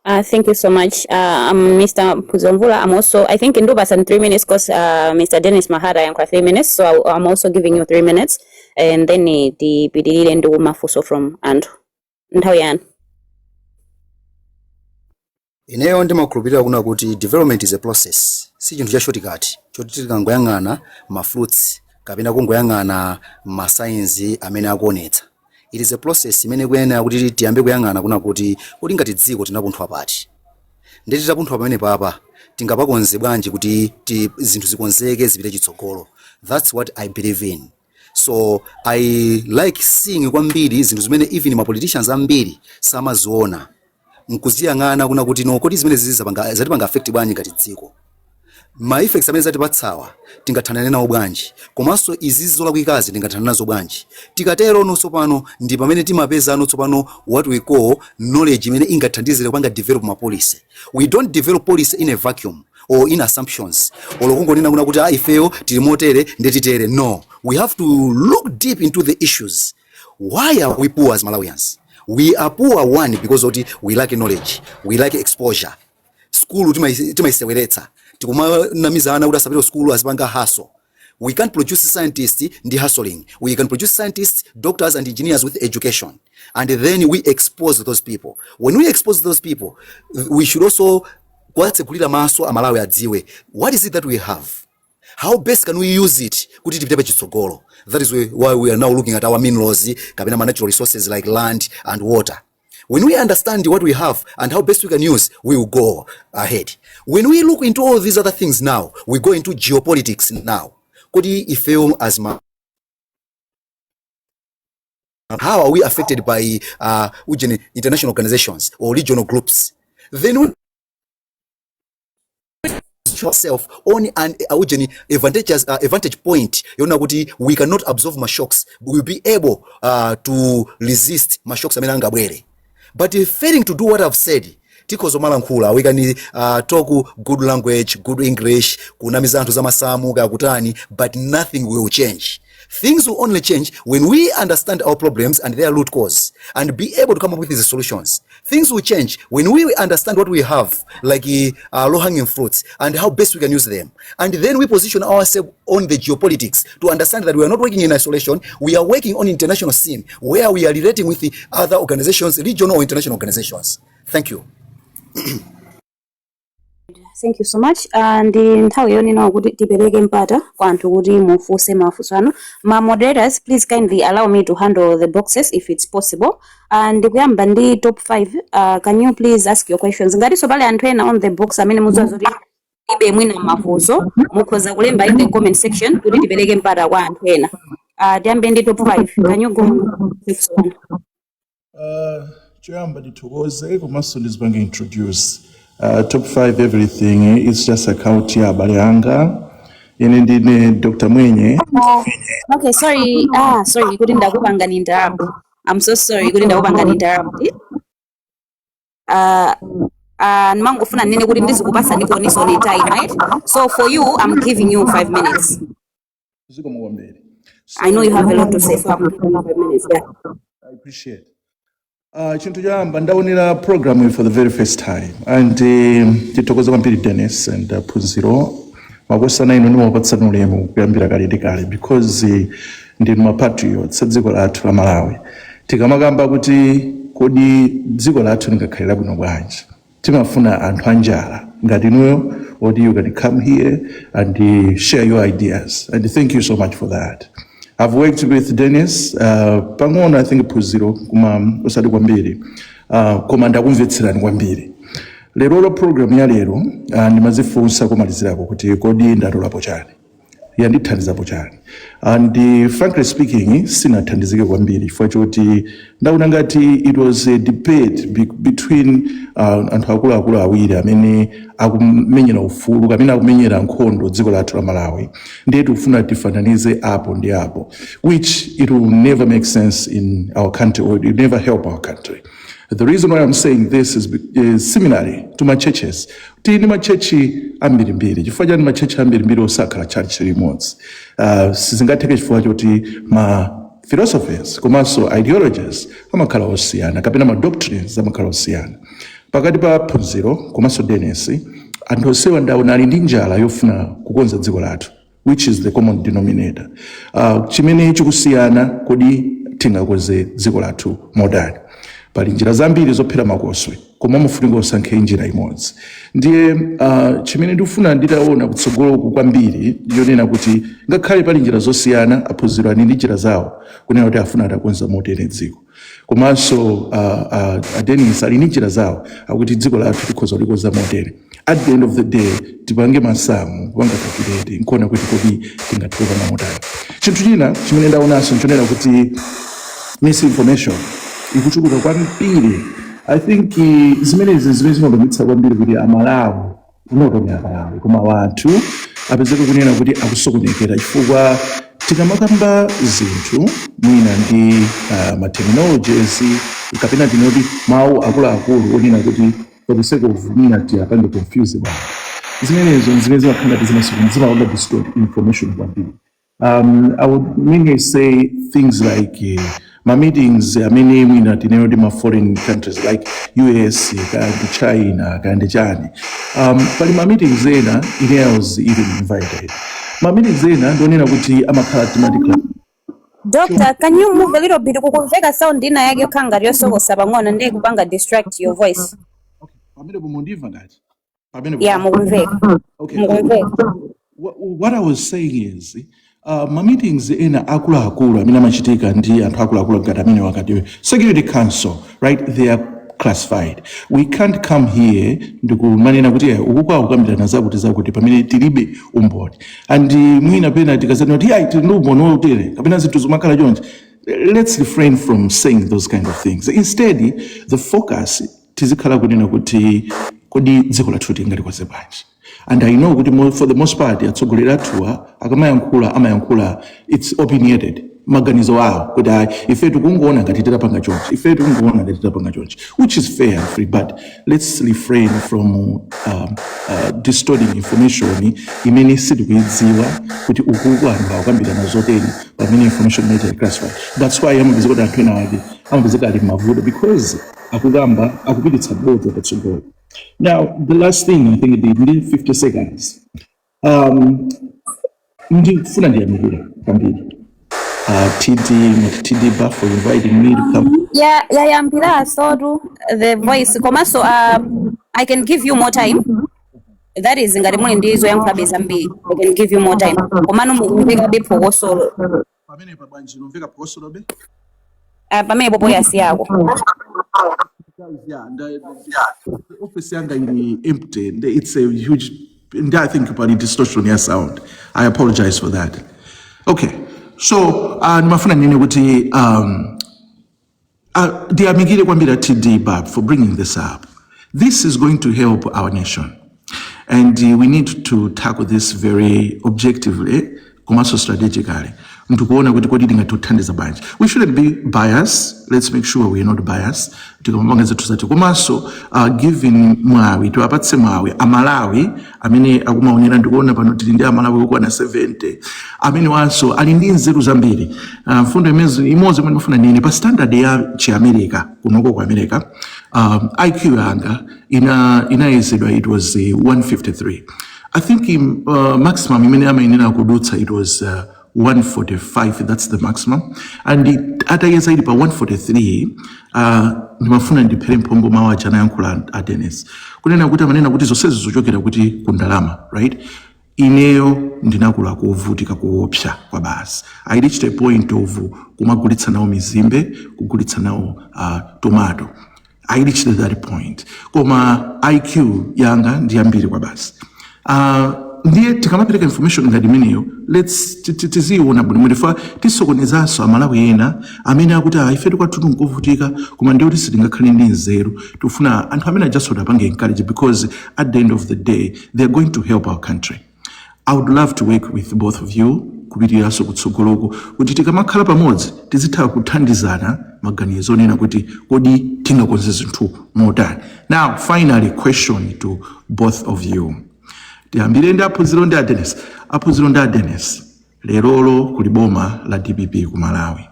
Thank you so much. Mr. Puzomvula, I'm also, I think in 3 minutes because Mr. Dennis Mahata yankha 3 minutes, so I'm also giving you 3 minutes. And then the pitirire ndi mafunso from anthu. Nthawi yanu. Ineyo ndimakhulupirira kuna kuti development is a process, si chinthu cha shortcut choti tikangoyang'ana ma fruits kapena kungoyang'ana ma signs amene akuonetsa. It is a process imene kuyenera kuti tiyambe kuyang'ana kuna kuti ngati dziko tinapunthwa pati, ndi titapunthwa pamene papa tingapakonze bwanji kuti zinthu zikonzeke, zipite chitsogolo. That's what I believe in. So I like seeing kwambiri zinthu zimene even ma politicians ambiri samaziona, nkuziyang'ana kuna kuti no, kodi zimene zizi zatipanga affect bwanji ngati dziko? Ma effects amene zatipatsawa tingathanane nawo bwanji? Komanso izi zolakwikazi tingathane nazo bwanji? Tikatero nonso pano ndi pamene timapeza tsopano what we call knowledge imene ingathandizire kupanga develop ma policy. We don't develop policy in a vacuum or in assumptions or kungonena kuna kuti, "Ah, ifeyo tili motere ndetitere." No, we have to look deep into the issues. Why are we poor as Malawians? We are poor, one, because of we lack knowledge, we lack exposure. Skulu timayiseweretsa, tikumanamiza ana kuti asapite skulu, azipanga hustle. We can't produce scientists ndi hustling. We can produce scientists, doctors and engineers with education, and then we expose those people. When we expose those people, we should also kuwatsegulira maso Amalawi adziwe what is it that we have, how best can we use it kuti tipite pachitsogolo. That is why we are now looking at our minerals kapena ma natural resources like land and water. When we understand what we have and how best we can use, we will go ahead. When we look into all these other things, now we go into geopolitics now, kuti ifeyo as ma how are we affected by ujeni international organizations or regional groups? Then we yourself on an ujeni advantage point yona kuti we cannot absorb ma shocks, we will be able to resist ma shocks amene angabwere. But if failing to do what I've said, tikhoza malankhula, we can talk good language, good English, kunamiza anthu zamasamu kakutani, but nothing will change. Things will only change when we understand our problems and their root cause and be able to come up with the solutions. Things will change when we understand what we have, like low hanging fruits, and how best we can use them, and then we position ourselves on the geopolitics to understand that we are not working in isolation. We are working on international scene where we are relating with the other organizations, regional or international organizations. Thank you. Thank you so much. Ndi nthawi yonena kuti tipereke mpata kwa anthu kuti mufunse mafunso anu. Ma moderators, please kindly allow me to handle the boxes if it's possible. Ndikuyamba ndi top 5. Can you please ask your questions? Ngatinso pali anthu ena on the box amene mudziwa zoti ibe mwina mafunso, mukhoza kulemba in the comment section kuti tipereke mpata kwa anthu ena. Tiyambe ndi top 5. Can you go fifth one? Choyamba ndithokoze komanso ndizipange introduce. Top 5 everything is just account ya abale anga. Ine ndine Dr. Mwenye. Okay, sorry. Ah, sorry kuti ndakupanga ni interrupt. I'm so sorry kuti ndakupanga ni interrupt. Ndimangofuna nene kuti ndizikupasa ndikuonesa on time, right? So for you, I'm giving you 5 minutes. Zikomo kwambiri. I know you have a lot to say, so I'm giving you 5 minutes. Yeah. I appreciate. Chinthu choyamba, ndaonera program iyi for the very first time and tithokoze kwambiri Dennis and Phunziro. Makosana inu ndimapatsani ulemu kuyambira kale ndi kale because ndinu ma patriots a dziko lathu la Malawi. Tikamakamba kuti kodi dziko lathu lingakhale labwino bwanji, timafuna anthu anjala ngati inuyo oti you can come here and share your ideas, and thank you so much for that. I've worked with Dennis pang'ono, I think Phunziro, koma osati kwambiri, koma ndakumvetserani kwambiri. Lero lo program ya lero, ndimazifunsa kumalizirako kuti kodi ndatolapo chani? Yandithandizapo chani? And frankly speaking, sinathandizike kwambiri chifukwa choti ndaona ngati it was a debate between anthu akuluakulu awiri amene akumenyera ufulu kapena akumenyera nkhondo dziko lathu la Malawi, ndiye tikufuna tifananize apo ndi apo, which it will never make sense in our country or it will never help our country. The reason why I'm saying this is similarly to my churches. Tili machechi ambirimbiri. Chifukwa chani machechi ambirimbiri osakhala church limodzi? Sizingatheke chifukwa choti ma philosophies komanso ideologies amakhala osiyana kapena ma doctrines amakhala osiyana. Pakati pa Phunziro komanso Dennis, anthu onsewa ndaona ali ndi njala yofuna kukonza dziko lathu, which is the common denominator. Chimene chikusiyana, kodi tingakonze dziko lathu motani? Pali njira zambiri zophera makoswe, koma mufunika usankhe njira imodzi. Ndiye chimene ndikufuna nditaona kutsogoloku kwambiri, yonena kuti ngakhale pali njira zosiyana, aphunziro ali ndi njira zawo kunena kuti afuna atakonza motere dziko, komanso Denis ali ndi njira zawo akuti dziko lathu tikhoza kulikonza motere. At the end of the day, tipange masamu, kupanga calculate, nkuona kuti kodi tingathe kupanga motani. Chinthu china chimene ndaonanso nchonena kuti misinformation ikuchuluka kwambiri. I think zimenezi zimene zimapangitsa kwambiri kuti Amalawi, unotomera Malawi, koma wanthu apezeke kunena kuti akusokonekera, chifukwa tikamakamba zinthu mwina ndi ma terminologies kapena tinoti mawu akuluakulu onena kuti for the sake of mwina tiyapange confuse bwana, zimenezo zimene zimakhala ngati zimapanga distort information kwambiri. I would mainly say things like ma meetings amene mwina tinene ma foreign countries like US kandi China kandi chani. Pali ma meetings ena ine I was even invited. Ma meetings ena ndionena kuti amakhala timati Doctor, can you move a little bit? Kukumveka sound ina yake yokhala ngati yosokosa pang'ono ndiye kupanga distract your voice. Okay. Pamene mundimva ngati pamene Yeah, mukumveka. Okay. Mukumveka. What I was saying is ma meetings ena akuluakulu amene amachitika ndi anthu akuluakulu ngati amene wakati Security Council, right? They are classified. We can't come here ndikumanena kuti uku akukambirana zakuti zakuti pamene tilibe umboni, and mwina pena tikazana kuti ayi, tili ndi umboni wotere kapena zinthu zimakhala chonchi. Let's refrain from saying those kind of things. Instead, the focus tizikhala kunena kuti kodi dziko lathu tingalikonze bwanji? And I know kuti for the most part atsogoleri athuwa akamayankhula, amayankhula, it's opinionated, maganizo awo kuti ayi, ife tikungoona ngati titapanga chonchi, ife tikungoona ngati titapanga chonchi, which is fair and free, but let's refrain from distorting information imene sitikuidziwa kuti ukuku anthu akukambirana zoteri pamene information imene classified. That's why amapezeka kuti anthu ena ake amapezeka ali mavuto because akukamba, akupititsa bodza patsogolo. Now, the last thing, I think ndi 50 seconds. Ndikufuna ndiyamikire kwambiri TD TD Bar for inviting me to come. Yeah, yayambiraso tu the voice komanso I can give you more time. That is ngati muli ndi zoyankhulabe zambiri. I can give you more time. Komano mukumvekabe phokosolo. Pamene pa bwanji, nomveka phokosolobe? Pamene popo yasiyako. Guys, yeah, the office yanga ili empty. It's a huge, and I think pali distortion ya sound. I apologize for that. Okay, so ndimafuna nene kuti ndiyamikire kwambiri TD Bab for bringing this up. This is going to help our nation. And we need to tackle this very objectively, komanso strategically. Ndikuona kuti kodi tingatothandiza bwanji. We shouldn't be biased. Let's make sure we are not biased. Tikamapanga zinthu zathu. Komanso giving mwawi, tiwapatse mwawi Amalawi amene akumaonera. Ndikuona pano tili ndi Amalawi okwana 70 amene wanso ali ndi nzeru zambiri. Mfundo imodzi imene ndimafuna nene, pa standard ya Chiamerica, kunoko ku America, IQ yanga inayezedwa, it was 153, I think. Maximum imene amayenera kudutsa, it was 145, that's the maximum, and atayeza ili pa 143. Ndimafuna ndiphere mphongo mawu aja anayankhula a Dennis kunena kuti amanena kuti zonsezi zochokera kuti ku ndalama, right? Ineyo ndinakula kovutika koopsa kwa basi. I reached a point of kumagulitsa nawo mizimbe, kugulitsa nawo tomato. I reached that point, koma IQ yanga ndi yambiri kwa basi. Ndiye tikamapereka information ngati imeneyo, let's tiziyiona bwino mwene, tisokonezanso Amalawi ena amene akuti, "Ah, ife kwathu tinkovutika," koma ndiye kuti sitingakhale ndi nzeru. Tikufuna anthu amene ajaso apange encourage, because at the end of the day they are going to help our country. I would love to work with both of you kupitiriranso kutsogoloko, kuti tikamakhala pamodzi tizitha kuthandizana maganizo onena kuti kodi tingakonze zinthu motani. Now, finally, question to both of you. Tiyambire ndi Aphunziro ndi a Dennis. Aphunziro ndi a Dennis, lerolo kuli boma la DPP ku Malawi.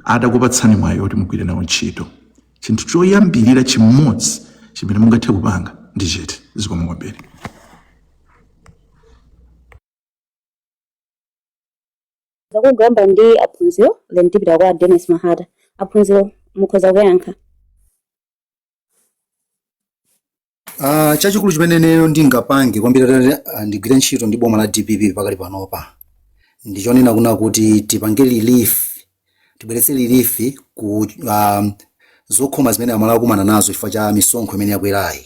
Atakupatsani mwayi oti mugwire nawo ntchito, chinthu choyambirira chimodzi chimene mungathe kupanga ndi chiti? Zikomo kwambiri. Zakugamba ndi Aphunziro, then tipita kwa Dennis Mahata. Aphunziro, mukhoza kuyankha. Chachikulu chimene ineyo ndingapange kwambiri ndigwire ntchito ndi boma la DPP pakali panopa ndichonena kuna kuti tipange relief, tibweretse relief ku zokhoma zimene Amalawi akumana nazo chifukwa cha misonkho imene yakwerayi.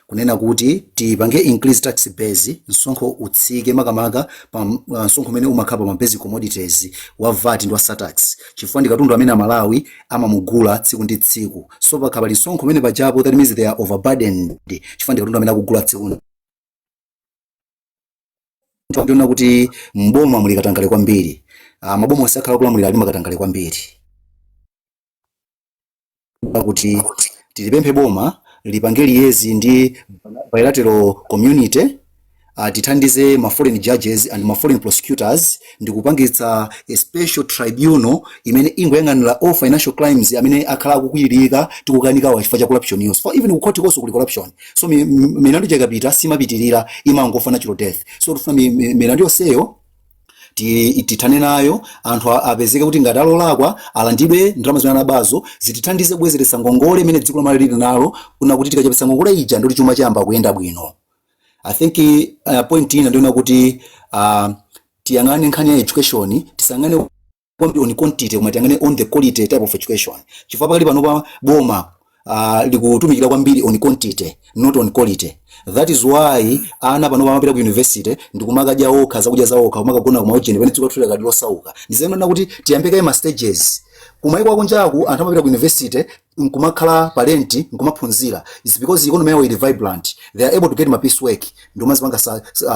Kunena kuti tipange increase tax base, msonkho utsike, makamaka pa msonkho umene umakhala pa ma basic commodities wa VAT ndi wa surtax, chifukwa ndi katundu amene Amalawi amamugula tsiku ndi tsiku. So pakhala pali msonkho umene pajapo, that means they are overburdened, chifukwa ndi katundu amene akugula tsiku. Ndiona kuti mboma muli katangale kwambiri. Maboma onse akhala kulamulira ali makatangale kwambiri, kuti tilipemphe boma lipange liaise ndi bilateral community, tithandize ma foreign judges and ma foreign prosecutors ndi kupangitsa a special tribunal imene ingoyang'anira all financial crimes amene akhala akukwiririka, tikukanikawa chifukwa cha corruption yonse. For even kukhoti konso kuli corruption, so milandu ikapita simapitirira, imangofa natural death. So tifuna milandu yonseyo tithane nayo, anthu apezeke kuti ngati alolakwa alandidwe ndalama zimene anabazo, zitithandize kubwezeretsa ngongole imene dziko lamalawi lili nalo, kuna kuti tikachepetsa ngongole ija ndoti chuma chayamba kuyenda bwino. I think point ina ndiona kuti tiyang'ane nkhani ya education, tisayang'ane kwambiri on quantity koma tiyang'ane on the quality type of education, chifukwa pakali pano pa boma likutumikira kwambiri on quantity, not on quality. That is why ana pano pamapita ku university ndikumakadya okha zakudya zaokha, kumakagona kumaujeni, pamene dziko lathu likali losauka. Ndizenena kuti tiyambe kaye ma stages. Kumaiko akunjaku anthu amapita ku university nkumakhala pa rent, nkumaphunzira. It's because economy yawo ili vibrant, they are able to get ma piece work ndikumazipanga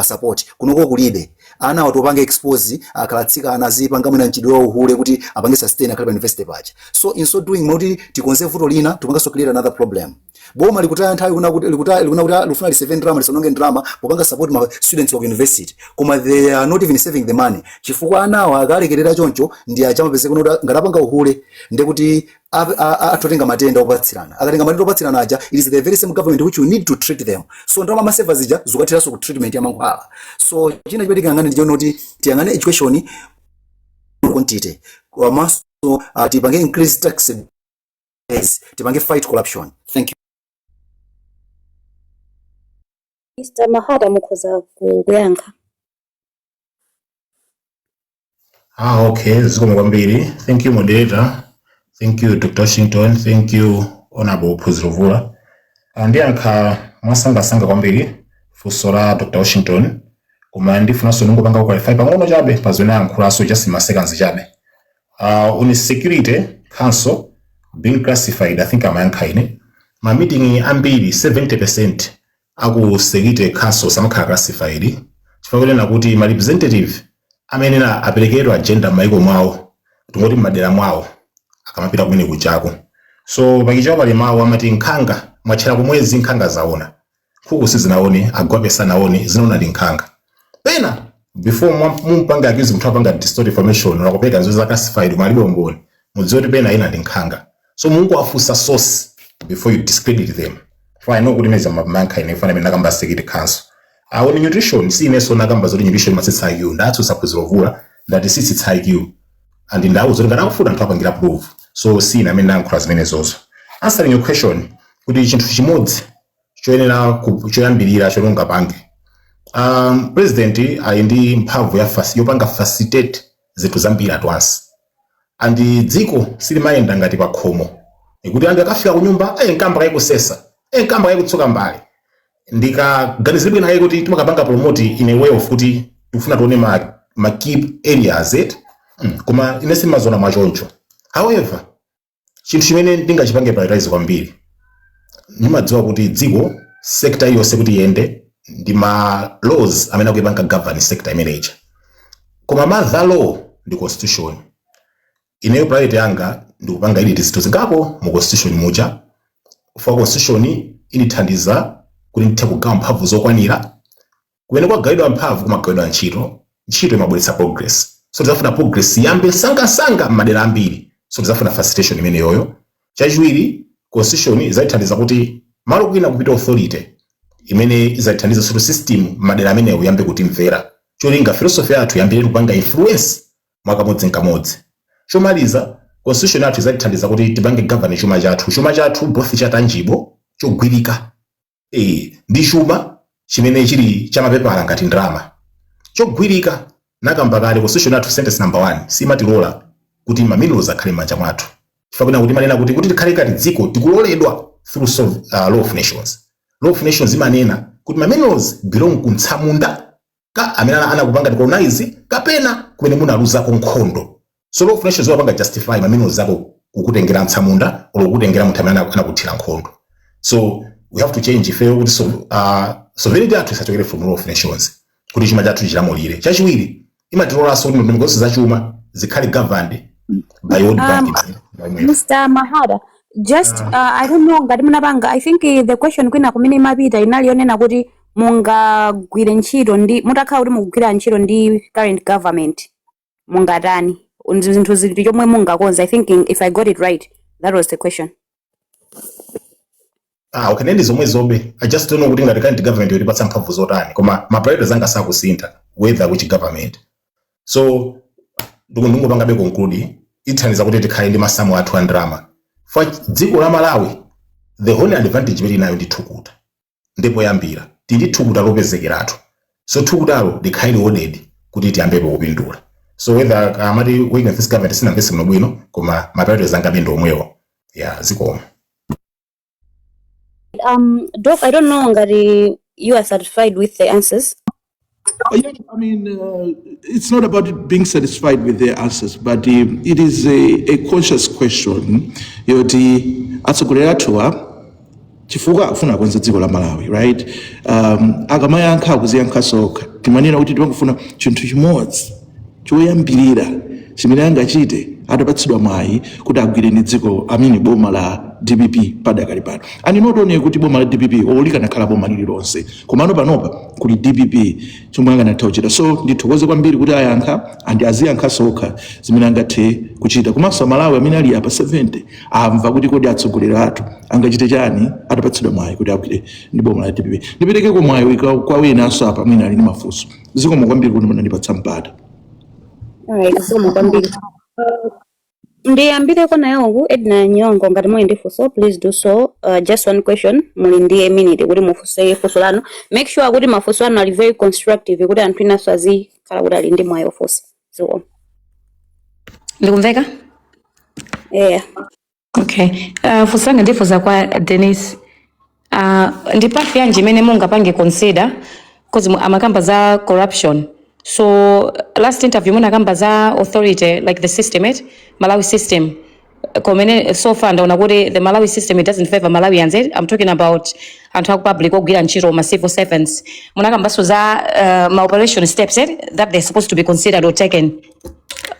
support. Kunoko kulibe. Ana awo topange expose, akhala atsikana azipanga mwina mchidwe wa uhule kuti apange sustain akhale pa university paja. So in so doing, moti tikonze vuto lina, tipanganso create another problem. Boma likutaya nthawi kuna kuti likutaya, likuna kuti lifuna lisave ndalama, lisononge ndalama popanga support ma students wa university, koma they are not even saving the money, chifukwa anawo akalekerera choncho ndi achamapezeka kuti ngati apanga uhule ndekuti atotenga matenda opatsirana. Akatenga matenda opatsirana aja, it is the very same government which you need to treat them. So ndalama amaseva zija zikathiranso ku treatment ya mankhwala. So china chimene tikayang'ane ndichoona kuti tiyang'ane education quantity, komanso tipange increase tax base, tipange fight corruption. Thank you. Mr. Mahata, mukhoza kuyankha. Ah, okay, zikomo kwambiri. Thank you, moderator. Thank you, Dr. Washington. Thank you, Honorable Phunziro Mvula. Ndiyankha mwasangasanga kwambiri funso la Dr. Washington, koma ndifunanso ndingopanga qualify pang'ono chabe pa zimene ayankhulaso, just ma seconds chabe. On Security Council being classified, I think amayankha ine. Ma meeting ambiri, 70% aku Security Council samakhala classified, chifukwa kunena kuti ma representative amene aperekedwa agenda m'mayiko mwawo, tingoti m'madera mwawo, akamapita kumene kuchako. So pakichawo pali mawu amati, "Nkhanga mwatchera kumwezi, nkhanga zaona, nkhuku sizinaone, agwape sanaone, zinaona ndi nkhanga." Pena before mumpanga accuse munthu apanga distort information lakupeka nzo za classified mwalibe umboni, mudziwe kuti pena ina ndi nkhanga. So mungu afusa source before you discredit them. Fine, no kuti meza mankha ine fana imene nakamba Security Council. On nutrition, si inenso nakamba zoti nutrition matsitsa IQ. Ndatsutsa Phunziro Mvula, ndati sitsitsa IQ, and ndauza kuti ngati akufuna anthu apangira proof. So si ine amene ndayankhula zimenezozo. Answering your question kuti chinthu chimodzi choyenera choyambirira chomwe ungapange, president ali ndi mphamvu ya yopanga facilitate zinthu zambiri at once, and dziko silimayenda ngati pa khomo ikuti anthu akafika ku nyumba, ayi, nkamba kayikusesa, ayi, nkamba kayikutsuka mbale. Ndikaganizire bwino kaye kuti timakapanga promote in a way of kuti tikufuna tione ma key areas it koma ine simazona mwachoncho. However, chinthu chimene ndingachipange prioritize kwambiri, ndimadziwa kuti dziko, sector iliyonse kuti iyende, ndi ma laws amene akuyipanga govern sector imeneyi, koma mother law ndi constitution. Ineyo priority yanga ndikupanga edit zinthu zingapo mu constitution muja, for constitution indithandiza kuti ndithe kugawa mphamvu zokwanira. Kumene kwagawidwa mphamvu kumagawidwa ntchito, ntchito imabweretsa progress. So tizafuna progress iyambe msangasanga m'madera ambiri, so tizafuna facilitation imeneyoyo. Chachiwiri, constitution izatithandiza kuti malo kwina kupita authority imene izatithandiza sort system m'madera amenewo yambe kutimvera, cholinga philosophy yathu yambire kupanga influence mwakamodzi nkamodzi. Chomaliza, constitution yathu izatithandiza kuti tipange govern chuma chathu, chuma chathu both cha tangible, chogwirika, ndi chuma chimene chili chamapepala ngati ndalama. Chogwirika, nakamba kale, constitution yathu sentence number 1 simatilola kuti ma minerals akhale m'manja mwathu, chifukwa kuna kuti manena kuti tikhale ngati dziko tikuloledwa through law of nations. Law of nations imanena kuti ma minerals belong kuntsamunda ka amene anakupanga colonize kapena kumene munaluzako nkhondo. So law of nations wapanga justify ma minerals ako kukutengera mtsamunda or kukutengera munthu amene anakuthira nkhondo. So we have to change ifeyo kuti sovereignty yathu isachokere from law of nations, kuti chuma chathu chilamulire. Chachiwiri, imatilolanso kuti ndondomeko zonse za chuma zikhale governed by World Bank by IMF. Mr. Mahata, just I don't know ngati munapanga, I think the question kwina kumene imapita inali yonena kuti mungagwire ntchito ndi, mutakhala kuti mukugwira ntchito ndi current government, mungatani, zinthu ziti chomwe mungakonza. I think if I got it right, that was the question. Ah, okay, ndi zomwe zobe. I just don't know kuti ngati current government yotipatsa mphamvu zotani, koma ma priorities anga sakusintha whether which government. So ndingopangabe conclude, ithandiza kuti tikhale ndi masamu athu a ndalama. For dziko la Malawi, the only advantage imene inayo ndi thukuta. Ndipo yambira tili thukuta lopezekeratu, so thukutalo likhale rewarded kuti tiyambepo kupindula. So whether amati working with this government, sinamvese bwino bwino, koma ma priorities anga ndi omwewo ya zikomo. Doc, I don't know ngati you are satisfied with the answers. Oh, yeah, I mean, it's not about being satisfied with their answers, but it is a conscious question yoti atsogoleri athuwa, chifukwa afuna akonze dziko la Malawi, right? Akamayankha akuziyankha sokha. Timanena kuti timangofuna chinthu chimodzi choyambirira chimene angachite atapatsidwa mwayi kuti agwire ndi dziko amene boma la DPP padakali pano. And not only kuti boma la DPP or likanakhala boma lililonse, komano panopa kuli DPP, chomwe anganatha kuchita. So ndithokoze kwambiri kuti ayankha and aziyankha sokha zimene angathe kuchita. Komanso Amalawi amene ali apa 70 amva kuti kodi atsogoleri athu angachite chani atapatsidwa mwayi kuti agwire ndi boma la DPP. Ndiperekeko mwayi kwa winanso apa amene ali ndi mafunso. Zikomo kwambiri kuti munandipatsa mpata. Alright, zikomo kwambiri. Ndiyambireko nayo Edna Nyongo, ngati muli ndi funso, please do so. Just one question, muli ndi a minute kuti mufunse funso lanu. Make sure kuti mafunso anu ali very constructive kuti anthu inanso azikhala kuti ali ndi mwayi ofunsa. Zikomo. Ndikumveka? Yeah. Okay. Funso langa ndifunsa kwa Denise. Ndi path yanji imene mungapange consider, cause amakamba za corruption? So last interview munakamba za authority, like the system, it Malawi system komene so far ndaona kuti the Malawi system, it doesn't favor Malawians, eh? I'm talking about anthu aku public ogwira ntchito, ma civil servants. Munakambanso za ma operation steps, eh, that they're supposed to be considered or taken.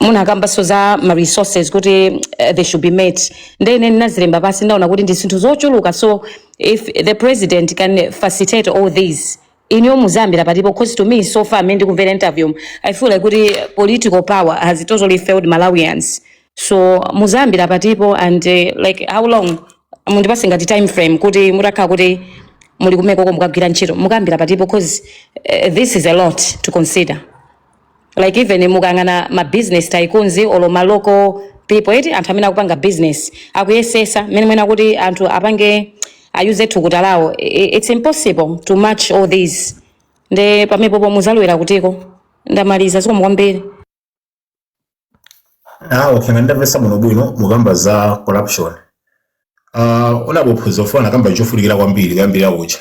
Munakambanso za ma resources kuti they should be met. Ndene ndinazilemba pasi, ndaona kuti ndi zinthu zochuluka. So if the president can facilitate all these, inuyo muzayambira patipo? 'Cause to me, so far amene ndikumvera interview, I feel like kuti political power has totally failed Malawians. So muzayambira patipo and like how long, mundipase ngati time frame kuti mutakhala kuti muli kumekoko mukagwira ntchito, mukayambira patipo? 'Cause this is a lot to consider. Like even mukang'ana ma business tycoons or ma local people eti, anthu amene akupanga business akuyesesa mmene mwena kuti anthu apange ayuze thukuta lawo. It's impossible to match all these. Nde pamenepopo muzalowera kutiko? Ndamaliza, zikomo kwambiri. Ah, okay, ndamvetsa bwino bwino. Mukamba za corruption. Honorable Phunziro nakamba chofunikira kwambiri kuyambira ucha.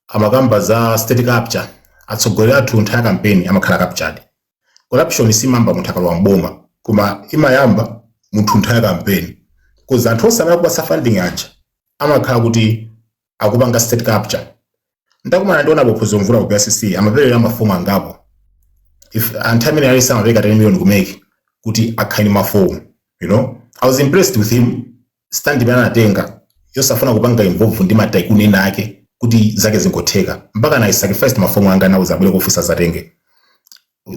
Amakamba za state capture. Atsogoleri athu nthawi ya campaign amakhala captured. Corruption simayamba munthu akalowa mboma, koma imayamba munthu nthawi ya campaign, because anthu onse amene akupasa funding aja amakhala kuti akupanga state capture. Ndakumana ndiona Phunziro Mvula ku BICC amapereka mafomu angapo. If anthu amene alisa amapereka 10 million ku MEC kuti akhale ndi mafomu. I was impressed with him, stand imene anatenga yosafuna kupanga involve ndi ma tycoon ena ake kuti zake zingotheka, mpaka na sacrificed mafomu anga nawo zabwere ku office azatenge.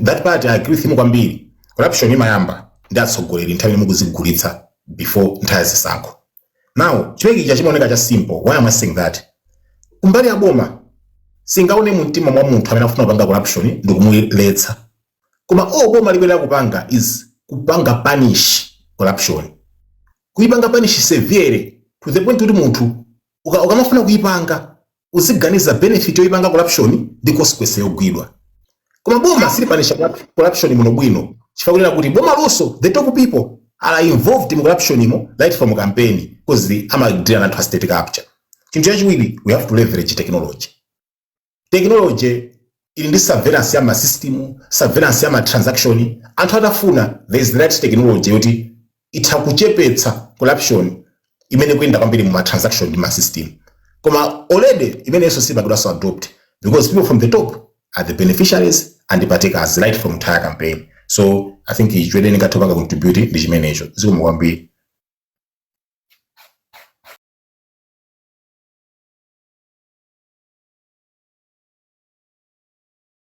That part I agree with him kwambiri. Corruption imayamba ndi atsogoleri nthawi imene mukuzigulitsa before nthawi ya zisankho. Now, chimenechi chimaoneka cha simple. Why am I saying that? Kumbali ya boma singaone mu mtima mwa munthu amene akufuna kupanga corruption ndikumuletsa, koma all boma likwera kupanga is kupanga punish corruption, kuipanga punish severe to the point kuti munthu ukamafuna kuipanga uziganiza benefit yoipanga corruption ndi consequence yogwidwa. Koma boma silipanisha corruption muno bwino, chifukwa kunena kuti boma lonso, the top people are involved in corruption imo right from campaign, because amadeala anthu a state capture. Chinthu chachiwiri, we have to leverage technology. Technology ili ndi surveillance ya ma system, surveillance ya ma transaction. Anthu atafuna, there is the right technology yoti itha kuchepetsa corruption imene kuyenda kwambiri mu ma transaction ndi ma system. Koma already imenenso sipangidwanso adopt because people from the top are the beneficiaries and the partakers right from entire campaign. So I think chimene ndingathe kupanga contribute ndi chimenecho. Zikomo kwambiri.